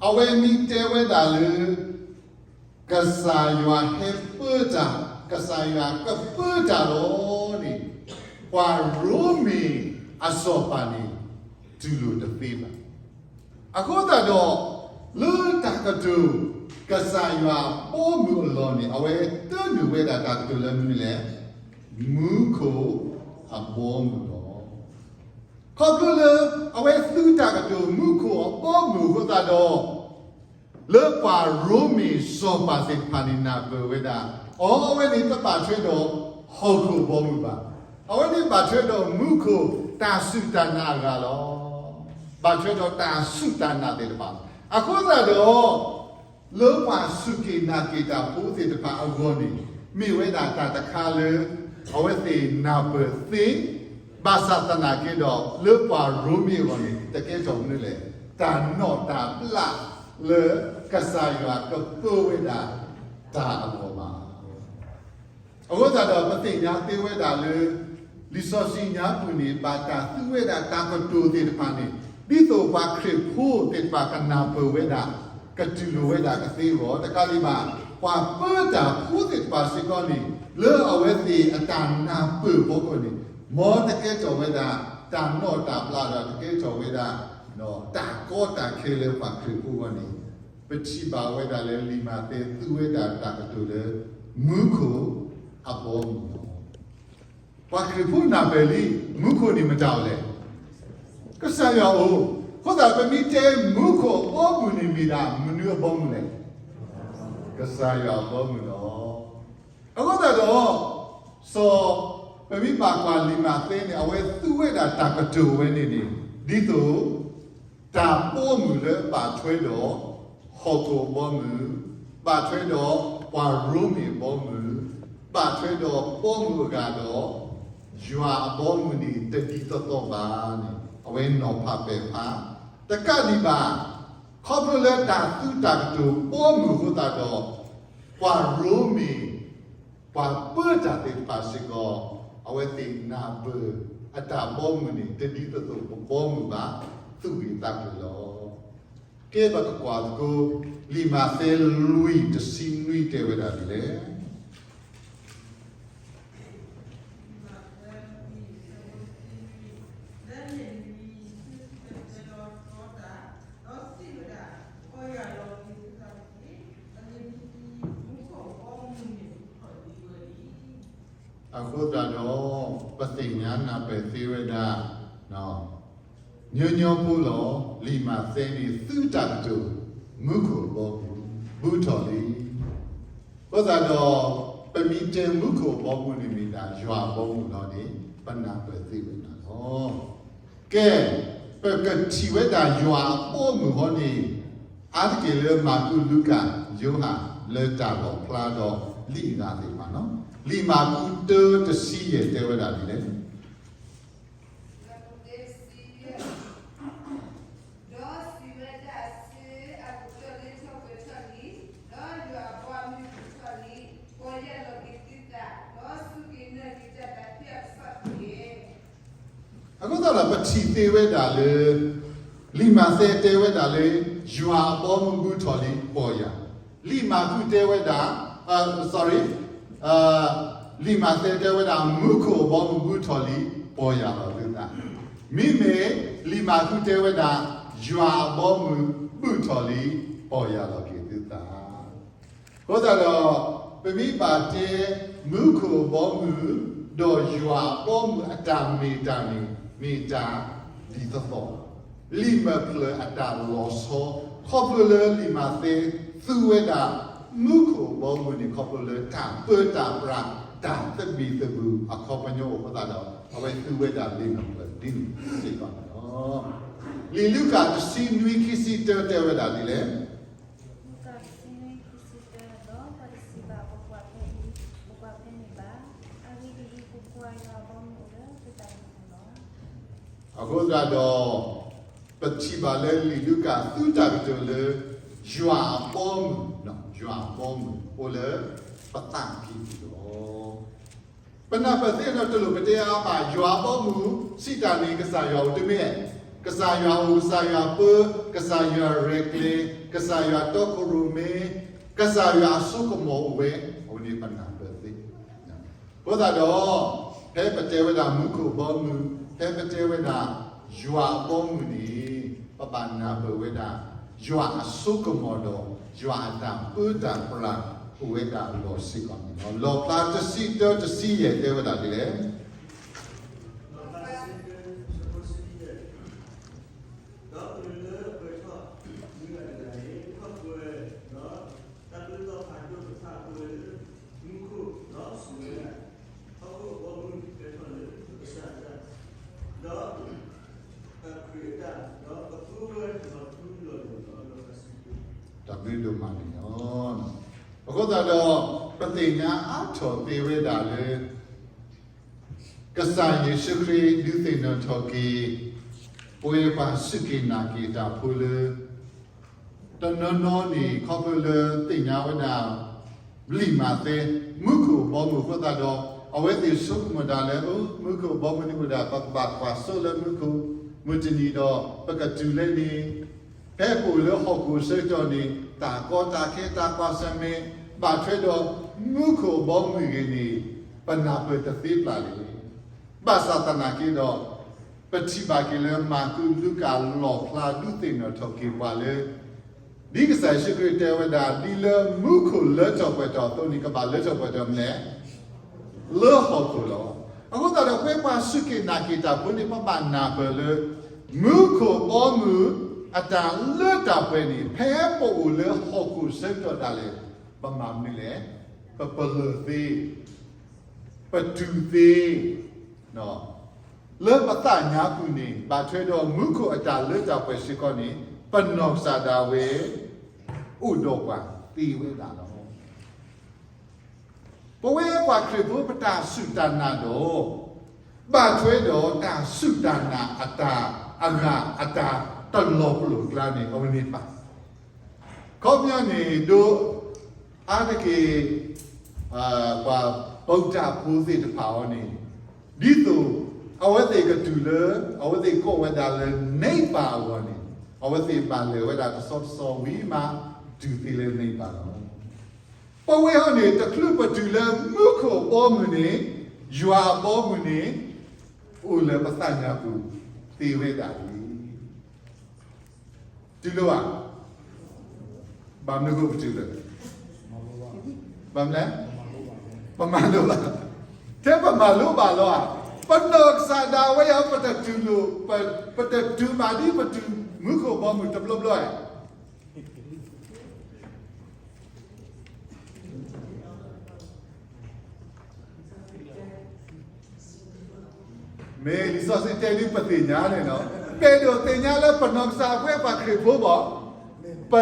အဝဲမ့ၢ်တဲဝဲဒၣ်လၢ ကစၢ်ယွၤဟဲပၢတၢ်, ကစၢ်ယွၤကပၢတၢ်လီၤန့ၣ်, ပှၤရိမ့ၤအစီၤပၤန့ၣ် တူၢ်လိာ်တသ့ဘၣ်. အဃိသတးဒီး လၢတၢ်ကတိၤ ကစၢ်ယွၤဘီမုၢ်အလီၢ်န့ၣ် အဝဲတၢနုာ်ဝဲဒၣ်တၢ်ကတိၤလၢမနုၤလဲၣ်, မူခိၣ်အဘီမုၢ်လီၤ. ခီဖျိလၢ အဝဲသူတၢ်ကတိၤမူခိၣ်အဘီမုၢ်အဃိသတးဒီး လၢပှၤရိမ့ၤစီၤပၤသ့ၣ်တဖၣ်န့ၣ်နၢ်ပၢၢ်ဝဲဒၣ်, အိ အဝဲန့ၣ်တဘၣ်ထွဲဒီးဟီၣ်ခိၣ်ဘီမုၢ်ဘၣ်. အဝဲန့ၣ်ဘၣ်ထွဲဒီးမူခိၣ်တၢ်စူၢ်တၢ်နာ်အဂၤလီၤ. ဘၣ်ထွဲဒီးတၢ်စူၢ်တၢ်နာ်သ့ၣ်တဖၣ်. အဃိသတးဒီး လၢပှၤစူၢ်က့ၤနာ်က့ၤတၢ်ဖိသ့ၣ်တဖၣ်အဂီၢ်န့ၣ် မ့ၢ်ဝဲဒၣ်တၢ်တခါလၢ အဝဲသ့ၣ်နၢ်ပၢၢ်သ့, ဘၣ်ဆၣ်သနာ်က့ဒီး လၢပှၤရိမ့ၤအဂီၢ်န့ၣ် တကဲထီၣ်မနုၤလဲၣ်, တၢ်နီၣ်တၢ်ဘျၣ်လၢ ကစၢ်ယွၤကပၢဝဲဒၣ်တၢ်အဂီၢ်ဘၣ်. အဃိသတးဒီး ပသ့ၣ်ညါသ့ဝဲဒၣ်လၢ လံာ်စီဆှံညါပူၤန့ၣ် ဘၣ်တၢ်သူဝဲဒၣ်တၢ်ကတိၤသ့ၣ်တဖၣ်န့ၣ် ဒ်သိးပှၤခရံာ်ဖိသ့ၣ်တဖၣ်ကနၢ်ပၢၢ်ဝဲဒၣ်, ကတူၢ်လိာ်ဝဲဒၣ်ကသ့အဂီၢ်, တကးဒံးဘၣ် ပှၤပၢတၢ်ဖိသ့ၣ်တဖၣ်စ့ၢ်ကီးန့ၣ် လၢအဝဲသ့ၣ်အတၢ်နၢ်ပၢၢ်အဖီခိၣ်န့ၣ် မ်တကဲထီၣ်ဝဲဒၣ် တၢ်နီၣ်တၢ်ပျးဒီးတကဲထီၣ်ဝဲဒၣ် တၢ်ကီတၢ်ခဲလၢပှၤခရံာ်ဖိအဂီၢ်န့ၣ် ပထံၣ်ဘၣ်ဝဲဒၣ်လၢလံာ်မးသဲသူဝဲဒၣ်တၢ်ကတိၤလၢ မူခိၣ်အဘီအမုၢ်လီၤ. ပှၤခရံာ်ဖိနၢ်ပၢၢ်လံ မူခိၣ်န့ၣ်မတၤအိၣ်လဲၣ်. ကစၢ်ယွၤအိၣ်. အဃိသတး ပမ့ၢ်တဲမူခိၣ်အဘီအမုၢ်န့ၣ်မ့ၢ်ဒၣ်မနုၤအဘီအမုၢ်လဲၣ်. ကစၢ်ယွၤအဘီအမုၢ်လီၤ. အဃိသတးဒီး စီၤ ပမ့ၢ်ဘၣ်ကွၢ်လံာ်မးသဲန့ၣ် အဝဲသူဝဲဒၣ်တၢ်ကတိၤဝဲန့ၣ်န့ၣ် ဒ်သိး တၢ်ဘီအမုၢ်လၢဘၣ်ထွဲဒီး ဟီၣ်ခိၣ်အဘီအမုၢ်, ဘၣ်ထွဲဒီးပှၤရိမ့ၤအဘီအမုၢ်, ဘၣ်ထွဲဒီးဘီအမုၢ်အဂၤဒီး ယွၤအဘီအမုၢ်န့ၣ် တဒ်သိးသိးဘၣ်န့ၣ် အဝဲနီၤဖးပဲာ်ဖး, တကးဒံးဘၣ် ခီဖျိလၢတၢ်သူတၢ်ကတိၤဘီအမုၢ်အဃိသတးဒီး ပှၤရိမ့ၤ ပှၤပၢတၢ်သ့ၣ်တဖၣ်စ့ၢ်ကီး အဝဲသ့ၣ်နၢ်ပၢၢ် အတၢ်ဘီအမုၢ်န့ၣ် တဒ်သိးသိးပဘီအမုၢ်ဘၣ် သူၣ်ဂ့ၤသးကျိၤလီၤ. ကဲပကကွၢ်သကိး လံာ်မးသဲလွံၢ်တဆံနွံတဲဝဲဒၣ်ဒ်လဲၣ်. အဃိသတးဒီး ပသ့ၣ်ညါနၢ်ပၢၢ်သ့ဝဲဒၣ် ညီညီဖိလီၤ. လံာ်မးသဲန့ၣ် သုတၢ်ကတိၤ မူခိၣ်အဘီအမုၢ် ဘူးထီၣ်လံ. အဃိသတးဒီး ပမ့ၢ်တဲမူခိၣ်အဘီအမုၢ်န့ၣ်မ့ၢ်ဒၣ် ယွၤအဘီအမုၢ်လီၤန့ၣ် ပနၢ်ပၢၢ်သ့ဝဲဒၣ်လီၤ. ကဲ ပကထံၣ်ဝဲဒၣ်ယွၤအဘီအမုၢ်ဟီန့ၣ် အါတက့ၢ်လၢမၢ်ကူး လူၤကၣ် ယိၤဟၣ် လၢတၢ်လီၣ်ဖျါဒီးလံာ်အဂၤသ့ၣ်တဖၣ်လီၤ. လံာ်မၢ်ကူးတၢတဆံယဲၢ်တဲဝဲဒၣ်ဒ်လဲၣ်. ဒီးစံးဝဲဒၣ်ဆၢအကတီၢ်လၢထီၣ်ပှဲၤထီၣ်လံ, ဒီးယွၤအဘီအမုၢ်ဘူးထီၣ်လံ, ပီၢ်ယၢ်လီၤက့ၤသုသး, ဒီးစူၢ်က့ၤနာ်က့ၤတၢ်သးခုအကစီၣ်တက့ၢ်. အဃိသတးဒီး ပထံၣ်သ့ဝဲဒၣ်လၢ လံာ်မးသဲတဲဝဲဒၣ်လၢ ယွၤအဘီအမုၢ်ဘူးထီၣ်လံ ပီၢ်ယၢ်, လံာ်မၢ်ကူးတဲဝဲဒၣ် sorry လံာ်မးသဲတဲဝဲဒၣ် မူခိၣ်အဘီအမုၢ်ဘူးထီၣ်လံ ပီၢ်ယၢ်လီၤသုသး, မ့မ့ၢ်လံာ်မၢ်ကူးတဲဝဲဒၣ် ယွၤအဘီအမုၢ်ဘူးထီၣ်လံ ပီၢ်ယၢ်လီၤက့ၤသုသး. အဃိသတးဒီး ပမ့ၢ်ဘၣ်တဲ မူခိၣ်အဘီအမုၢ် ဒီးယွၤအဘီအမုၢ်အတၢ်မ့ၢ်တၢ်န့ၣ် မ့ၢ်တၢ်ဒ်သိးသိး, လံာ်မဲာ်ဖျၢၣ်အတၢ်လီၤဆီ ခီဖျိလၢလံာ်မးသဲသူဝဲဒၣ် မူခိၣ်အဘီအမုၢ်န့ၣ် ခီဖျိလၢတၢ်ပၢတၢ်ပြး တၢ်သဘံၣ်သဘုၣ်အခီပညီအဃိသတးဒီး အဝဲသူဝဲဒၣ်လံာ်မဲာ်ဖျၢၣ်ဒ်န့ၣ်စ့ၢ်ကီးန့ၣ်လီၤ. လံာ်လူၤကၣ်တဆံနွံခံဆံတၢတဲဝဲဒၣ်ဒ်လဲၣ်. လူၤကၣ်တဆံနွံခံဆံတၢ ဒီးပှၤတစံးဘၣ်ပကွၢ်ဖဲအံၤ, ပကွၢ်ဖဲန့ၣ်ဘၣ်. အဂ့ၢ်ဒ်အံၤ, ပကွၢ်ယွၤအဘီအမုၢ်အိၣ်လၢသုသးပူၤလီၤ. အဃိသတးဒီး ပထံၣ်ဘၣ်လၢလံာ်လူၤကၣ်သူတၢ်ကတိၤလၢ ယွၤအဘီအမုၢ်, ယွၤအဘီအမုၢ်အိၣ်လၢပသးကံၢ်ပူၤလီၤ. ပနၢ်ပၢၢ်သ့ၣ်နီၣ်တလိၣ်ပတဲအါဘၣ် ယွၤအဘီအမုၢ် စံးတၢ်န့ၣ် ကစၢ်ယွၤအိၣ်တမ့ၢ်, ကစၢ်ယွၤအိၣ်, ကစၢ်ယွၤပၢ, ကစၢ်ယွၤရဲၣ်ကျဲၤ, ကစၢ်ယွၤတီခိၣ်ရိၣ်မဲ, ကစၢ်ယွၤအစိကမီၤအိၣ်ဝဲ, အဝဲန့ၣ်ပနၢ်ပၢၢ်သ့. အဃိသတးဒီး ဖဲပတဲဝဲဒၣ်မူခိၣ်အဘီအမုၢ်, ဖဲပတဲဝဲဒၣ် ယွၤအဘီအမုၢ်န့ၣ် ပဘၣ်နၢ်ပၢၢ်ဝဲဒၣ် ယွၤအစိကမီၤဒီး ယွၤအတၢ်ပၢတၢ်ပြးအိၣ်ဝဲဒၣ်အလီၢ်စ့ၢ်ကီးန့ၣ်လီၤ. လီၣ်ဖျါတဆံတၢတဆံယဲၢ်တဲဝဲဒၣ်ဒ်လဲၣ်. ဒီးပှၤလၢပှဲၤထီၣ်မုၢ်ဂၤတဂၤန့ၣ် ထီၣ်ပှဲၤ, ဒီးတၢ်ဘျုးတီၤဖးဒိၣ်တဖၣ်ကွဲလၢမူခိၣ်, ဒီးစံးဝဲဒၣ်, ဟီၣ်ခိၣ်အဘီအမုၢ်ကဲထီၣ်လၢပကစၢ်အတၢ်, ဒီးပခရံာ်အတၢ်, ဒီးပသူဝဲလီၤထူလီၤယိာ်လီၤ. တၢ်ဘျုးဒိၣ်မးန့ၣ်လီၤ. အဃိသတးဒီး ပသ့ၣ်ညါအါထီၣ်သ့ဝဲဒၣ်လၢ ကစၢ်ယ့ၣ်ၡူးခရံာ်ဒုးသ့ၣ်နီၣ်ထီၣ်က့ၤ ပဝဲပှၤစူၢ်က့ၤနာ်က့ၤတၢ်ဖိလၢ တနီၤနီၤန့ၣ် ခီဖျိလၢသ့ၣ်ညါဝဲဒၣ် လံာ်မးသဲ မူခိၣ်အဘီအမုၢ်အဃိသတးဒီး အဝဲသ့ၣ်ဆိကမိၣ်ဒၣ်လၢ အိ မူခိၣ်အဘီအမုၢ်န့ၣ်အိၣ်ဒၣ် ပကဘၣ်ကွၢ်စိလၢမူခိၣ် မုၢ်တနံၤဒီး ပကတုၤလၢန့ၣ်, ဖဲပအိၣ်လၢဟီၣ်ခိၣ်ဆၢကတီၢ်န့ၣ် တၢ်ကီတၢ်ခဲ တၢ်ကွၢ်ဆၢၣ်မဲာ် ဘၣ်ထွဲဒီးမူခိၣ်ဘီမုၢ်ဂ့ၤန့ၣ် ပနၢ်ပၢၢ်တသ့ပျၢ်လၢၤ. ဘၣ်ဆၣ်သနာ်က့ဒီး ပထံၣ်ဘၣ်က့ၤလၢမၢ်ကူး လူၤကၣ် လီၣ်ဖျါ ဒုးသ့ၣ်နီၣ်ထီၣ်က့ၤပှၤလၢ ဒ်ကစၢ်ယ့ၣ်ၡူးခရံာ်တဲဝဲဒၣ် ဒ်လၢမူခိၣ်လၢထီၣ်ပှဲၤထီၣ်အသိးန့ၣ် ကဘၣ်လၢထီၣ်ပှဲၤထီၣ်မနုၤလဲၣ်, လၢဟီၣ်ခိၣ်လီၤ. အဃိသတးဒီး ပဝဲပှၤစူၢ်က့ၤနာ်က့ၤတၢ်ဖိန့ၣ် ပဘၣ်နၢ်ပၢၢ်လၢ မူခိၣ်ဘီမုၢ်အတၢ်လၢတၢ်ပှဲၤန့ၣ် ဖဲပအိၣ်လၢဟီၣ်ခိၣ်ဆၢကတီၢ်ဒၣ်လဲာ် ပမၤမနုၤလဲၣ်, ပပလၢၢ်သ့, ပတုၤသ့ လၢပသးညါပူၤန့ၣ် ဘၣ်ထွဲဒီးမူခိၣ်အတၢ်လၢတၢ်ပှဲၤစ့ၢ်ကီးန့ၣ် ပနီၢ်ကစၢ်ဒၣ်ဝဲ အိၣ်ဒီးပှၤသ့ဝဲဒၣ်လီၤ. ပဝဲပှၤခရံာ်ဖိပတၢ်စူၢ်တၢ်နာ်ဒီး ဘၣ်ထွဲဒီးတၢ်စူၢ်တၢ်နာ်အတၢ်အဂၤအတၢ်တလီၤပလိာ်ကျါန့ၣ် အဝဲန့ၣ်ဘၣ် ခီပညီန့ၣ် ဒ်အါတက့ၢ် ပှၤပူၤတၢ်ဖိသ့ၣ်တဖၣ်အံၤန့ၣ် ဒ်သိး အဝဲသ့ၣ်ကတုၤလၢ အဝဲသ့ၣ်ကိးဝဲဒၣ်လၢ နိဗ္ဗာန် အဂီၢ်န့ၣ် အဝဲသ့ၣ်ဘၣ်လဲၤဝဲဒၣ်တဆီတဆီဝံၤမး တုၤသ့လၢ နိဗ္ဗာန် လီၤ. ပဝဲအံၤန့ၣ် တချုးပတုၤလၢမူခိၣ်အဘီအမုၢ်န့ၣ် ယွၤအဘီအမုၢ်န့ၣ် အိၣ်လၢပသးညါပူၤသ့ဝဲဒၣ်လံ. တုၤလၢဘၣ်, ဘၣ်မနုၤအဃိပတုၤလၢ, ဘၣ်မနုၤလဲၣ်, ပမၤလိဘၣ်, ထဲပမၤလိဘၣ်လီၤဧါ, ပနီၢ်ကစၢ်ဒၣ်ဝဲအံၤ ပတတုၤလိာ်, ပ, ပတတုၤဘၣ်ဒ်ပတုၤမူခိၣ်ဘီမုၢ်တဘျီဘျီဧါ. မ့ၢ်လံာ်စီဆှံတဲဒ်ပသ့ၣ်ညါန့ၣ်လီၤ. ပအဲၣ်ဒိးသ့ၣ်ညါလၢပနီၢ်ကစၢ်အဃိ ပှၤခရံာ်ဖိဘၣ်, ပ,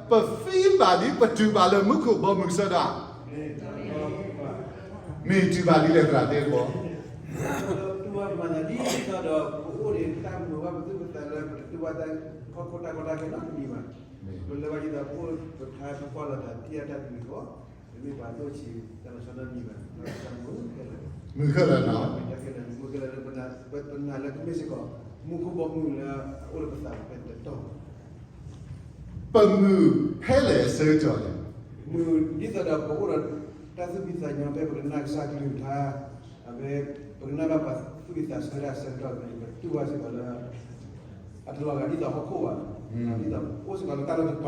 ပ feel ဘၣ်ဒ်ပတုၤဘၣ်လၢမူခိၣ်ဘီမုၢ်ကစီဒီဧါ. မ့ၢ်တုၤဘၣ်ဒ်လဲၣ်သရၣ်တဲတဘျီ တူၢ်ဘၣ်မၤသးဒ်သိးဒီး ပအိၣ်န့ၣ် တၢ်မုာ်ဘၣ်ပသူၣ်ပသးလၢ ပတတူၢ်ဘၣ်တၢ်ဟီၣ်ခိၣ်တၢ်ကီတၢ်ခဲနီတမံၤဘၣ်. ပလၢဘၣ်ဒ်သိးပအိၣ်ပထါပကွၢ်လိာ်သး ထံၣ်အတၢ်တမံၤဃီ, ပမ့ၢ်ပှၤဒိၣ်ဆံးတၢ်လီၤဆီနီတမံၤဘၣ်. မုာ်ခဲလၢာ်, မုာ်ခဲလၢာ်, မုာ်ခဲလၢာ်လၢပနာ်လၢကမ့ၢ်စ့ၢ်ကီး မူခိၣ်ဘီမုၢ်လၢအအိၣ်လၢပသးဖဲတတီၢ် ပမုာ်ဖဲလဲၣ်အဆၢကတီၢ်လဲၣ်. မုာ်ဒ်သိးဒီးပအိၣ်ဒီးတၢ်သူၣ်ဖှံသးညီ ဖဲပကနၣ်ကစၢ်ကလုၢ်ကထါ, အဝဲ ပကနၣ်ဘၣ်ပှၤသူၣ်ဖှံသးညီတၢ်ဆၢကတီၢ်န့ၣ် ပတူၢ်ဘၣ်စ့ၢ်ကီးလၢ အတလီၤဂာ်ဒ်သိးဟီၣ်ခိၣ်ဘၣ်, ဒ်သိးအိၣ်စ့ၢ်ကီးလၢတၢ်လီၢ်တတီၤလၢ တ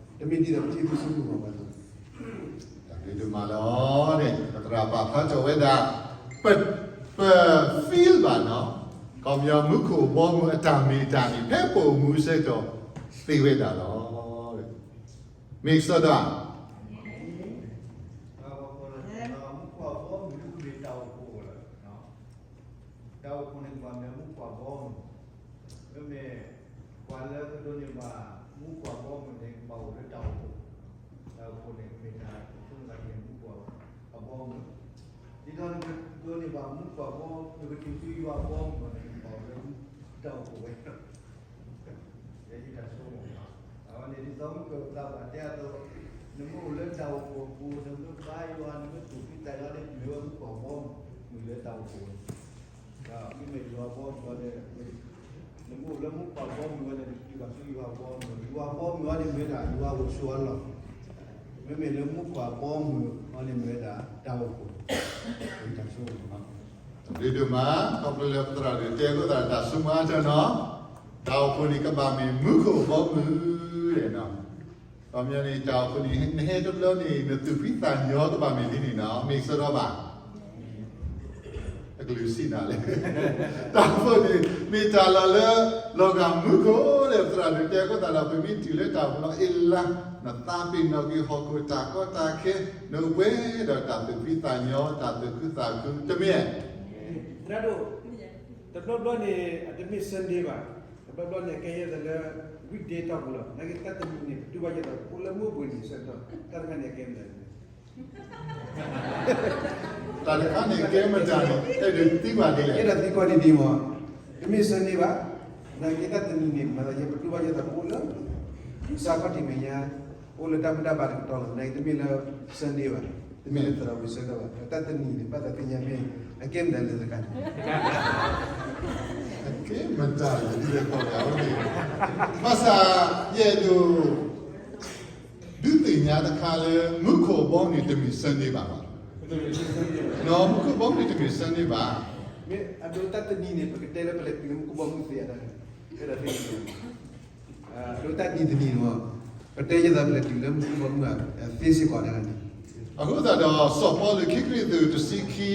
မ့ၢ်ဒ်သိးပထံၣ်ဘၣ်ဆူမုၢ်ဂီၤဘၣ်. တၢ်ဘျုးဒိၣ်မးလီၤန့ၣ် ပသရၣ်ပာ်ဖျါထီၣ်ဝဲဒၣ် ပ, ပ feel ဘၣ်နီၤ, ခီပညီမူခိၣ်ဘီမုၢ်အတၢ်မ့ၢ်တၢ်န့ၣ် ဖဲပအိၣ်မူဆၢကတီၢ်သ့ဝဲဒၣ်လီၤ. မ့ၢ်ကစီဒီဧါ. တၢ်အိၣ်ဖှိၣ်န့ၣ် ကဘၣ်မ့ၢ်မူခိၣ်ဘီမုၢ်, မ့မ့ၢ် ပှၤလၢကဒိးန့ၢ်ဘၣ်မူခိၣ်ဘီမုၢ်န့ၣ် ကဘၣ်အိၣ်လၢတၢ်အိၣ်ဖှိၣ်, တၢ်အိၣ်ဖှိၣ်န့ၣ် မ့ၢ်တၢ်ဆိကမိၣ်လၢမ့ၢ်မူခိၣ်အဘီအမုၢ်, ဒ်သိးနကဒိးန့ၢ်ဘၣ်မူခိၣ်အဘီ, နကတုၤဆူယွၤအဘီအမုၢ်န့ၣ် နကဘၣ်အိၣ်လၢတၢ်အိၣ်ဖှိၣ်ဝဲ ယဲယတၢ်ဆိကမိၣ်လီၤ. အဝဲန့ၣ်ဒ်သိးမုၢ်ကၢၢ်ပသးပှၢ်တဲအသိး, နမ့ၢ်အိၣ်လၢတၢ်အိၣ်ဖှိၣ်အပူၤ, နမ့ၢ်ဘါယွၤ, နမ့ၢ်သူၣ်ဖှံသးညီန့ၣ် မ့ၢ်ဝဲမူခိၣ်အဘီအမုၢ်လၢတၢ်အိၣ်ဖှိၣ်, ဒီးမ့မ့ၢ်ယွၤအဘီအမုၢ်န့ၣ်, နမ့ၢ်အိၣ်လၢမူခိၣ်အဘီအမုၢ်ဝဲန့ၣ် နကတုၤဘၣ်ဆူယွၤအဘီအမုၢ်, ယွၤအဘီအမုၢ်ဝဲန့ၣ်မ့ၢ်ဒၣ် ယွၤအိၣ်ဆိးအလီၢ်, မ့မ့ၢ်လၢမူခိၣ်အဘီအမုၢ်ဝဲန့ၣ်မ့ၢ်ဝဲဒၣ်တၢ်အိၣ်ဖှိၣ်, ယတၢ်ဆိကမိၣ်လီၤ. တၢ်ဘျုးဒိၣ်မး, ခီဖျိလၢပသရၣ်ဒိၣ်တဲအဃိသတးဒီးတၢ်ဆိကမိၣ်အါထီၣ်နီၤ, တၢ်အိၣ်ဖှိၣ်န့ၣ် ကဘၣ်မ့ၢ်မူခိၣ်အဘီအမုၢ်, ခီပညီန့ၣ် တၢ်အိၣ်ဖှိၣ်န့ၣ် နဟဲတဘျီန့ၣ် နသူၣ်ဖှံသးညီကဘၣ်မ့ၢ်ဒ်န့ၣ်နီၤ, မ့ၢ်ကစီဒီဘၣ်. တကလုာ်စံးနၤလဲၣ်, တၢ်အိၣ်ဖှိၣ်န့ၣ် မ့ၢ်တၢ်လီၢ်လၢ လီၤဂာ်မူခိၣ်လၢပသရၣ်ဒိၣ်တဲအဃိသတးဒီး ပမ့ၢ်တုၤလၢတၢ်အိၣ်ဖှိၣ်လီၤ အ့လါ, နသးပ့ၤနီၣ်က့ၤဟီၣ်ခိၣ်တၢ်ကီတၢ်ခဲ, နအိၣ်ပှဲၤဒီးတၢ်သူၣ်ဖှံသးညီ တၢ်သူၣ်ခုသးခု တမ့ၢ် သရၣ်ဒိၣ်, တဘျီဘျီန့ၣ် အတမ့ၢ် Sunday ဘၣ်, တဘျီဘျီန့ၣ် အကဲယဲၢ်သးလၢ weekday တီၢ်ပူၤလီၤ. နာ်က့တၢ်တနံၤန့ၣ် ပတူၢ်ဘၣ်ယဲၢ်သး ပအိၣ်လၢမူပူၤန့ၣ် ဆၢကတီၢ် တၢ်တခါန့ၣ် အကဲမနုၤလဲၣ်. တၢ်တခါန့ၣ် ကဲမတၤန့ၣ် အဲၣ်ဒိးသံကွၢ်ဒ်လဲၣ်. ယဲဒၣ်သံကွၢ်ဒ်ဒ်မး, တမ့ၢ် Sunday ဘၣ်, နာ်က့တၢ်တနံၤန့ၣ် မၤသးယဲၢ် ပတူၢ်ဘၣ်ယဲၢ်သး ပအိၣ်လၢ စးခီၣ်ထံးမဲာ်ညါ, ပအိၣ်လၢတၢ်ဘူၣ်တၢ်ဘါတကတီၢ်လီၤ. နာ်က့တမ့ၢ်လၢ Sunday ဘၣ် တမ့ၢ်သရၣ်မုၣ်ဆၢကတီၢ်ဘၣ်, တၢ်တနံၤန့ၣ် ဘၣ်သးသ့ၣ်ညါမ့ၢ် အကဲမတၤလဲၣ်တဂၤန့ၣ်, အကဲမတၤလဲၣ်ဒ်လဲၣ်ကီးတၢ်အိၣ်န့ၣ်, ဘၣ်ဆၣ် ယအဲၣ်ဒိး ဒုးသ့ၣ်ညါတခါလၢ မူခိၣ်အဘီန့ၣ် တမ့ၢ် Sunday ဘၣ်ဘၣ်. မူခိၣ်အဘီန့ၣ် တမ့ၢ် Sunday ဘၣ်. မ့ၢ်အဒိတၢ်တနံၤန့ၣ် ပကတဲလၢပလဲၤတုၤလၢမူခိၣ်ဘီမုၢ်သ့ဧါ, တၢ်သ့ၣ်ညါ, အဒိတၢ်တနံၤတနံၤန့ၣ် ပတဲယသးပလဲၤတုၤလၢမူခိၣ်ဘီမုၢ်သ့စ့ၢ်ကီးတဂၤန့ၣ်, အဃိသတးဒီး စီၤပီလူးခံကရံၣ်သူးတဆံခံ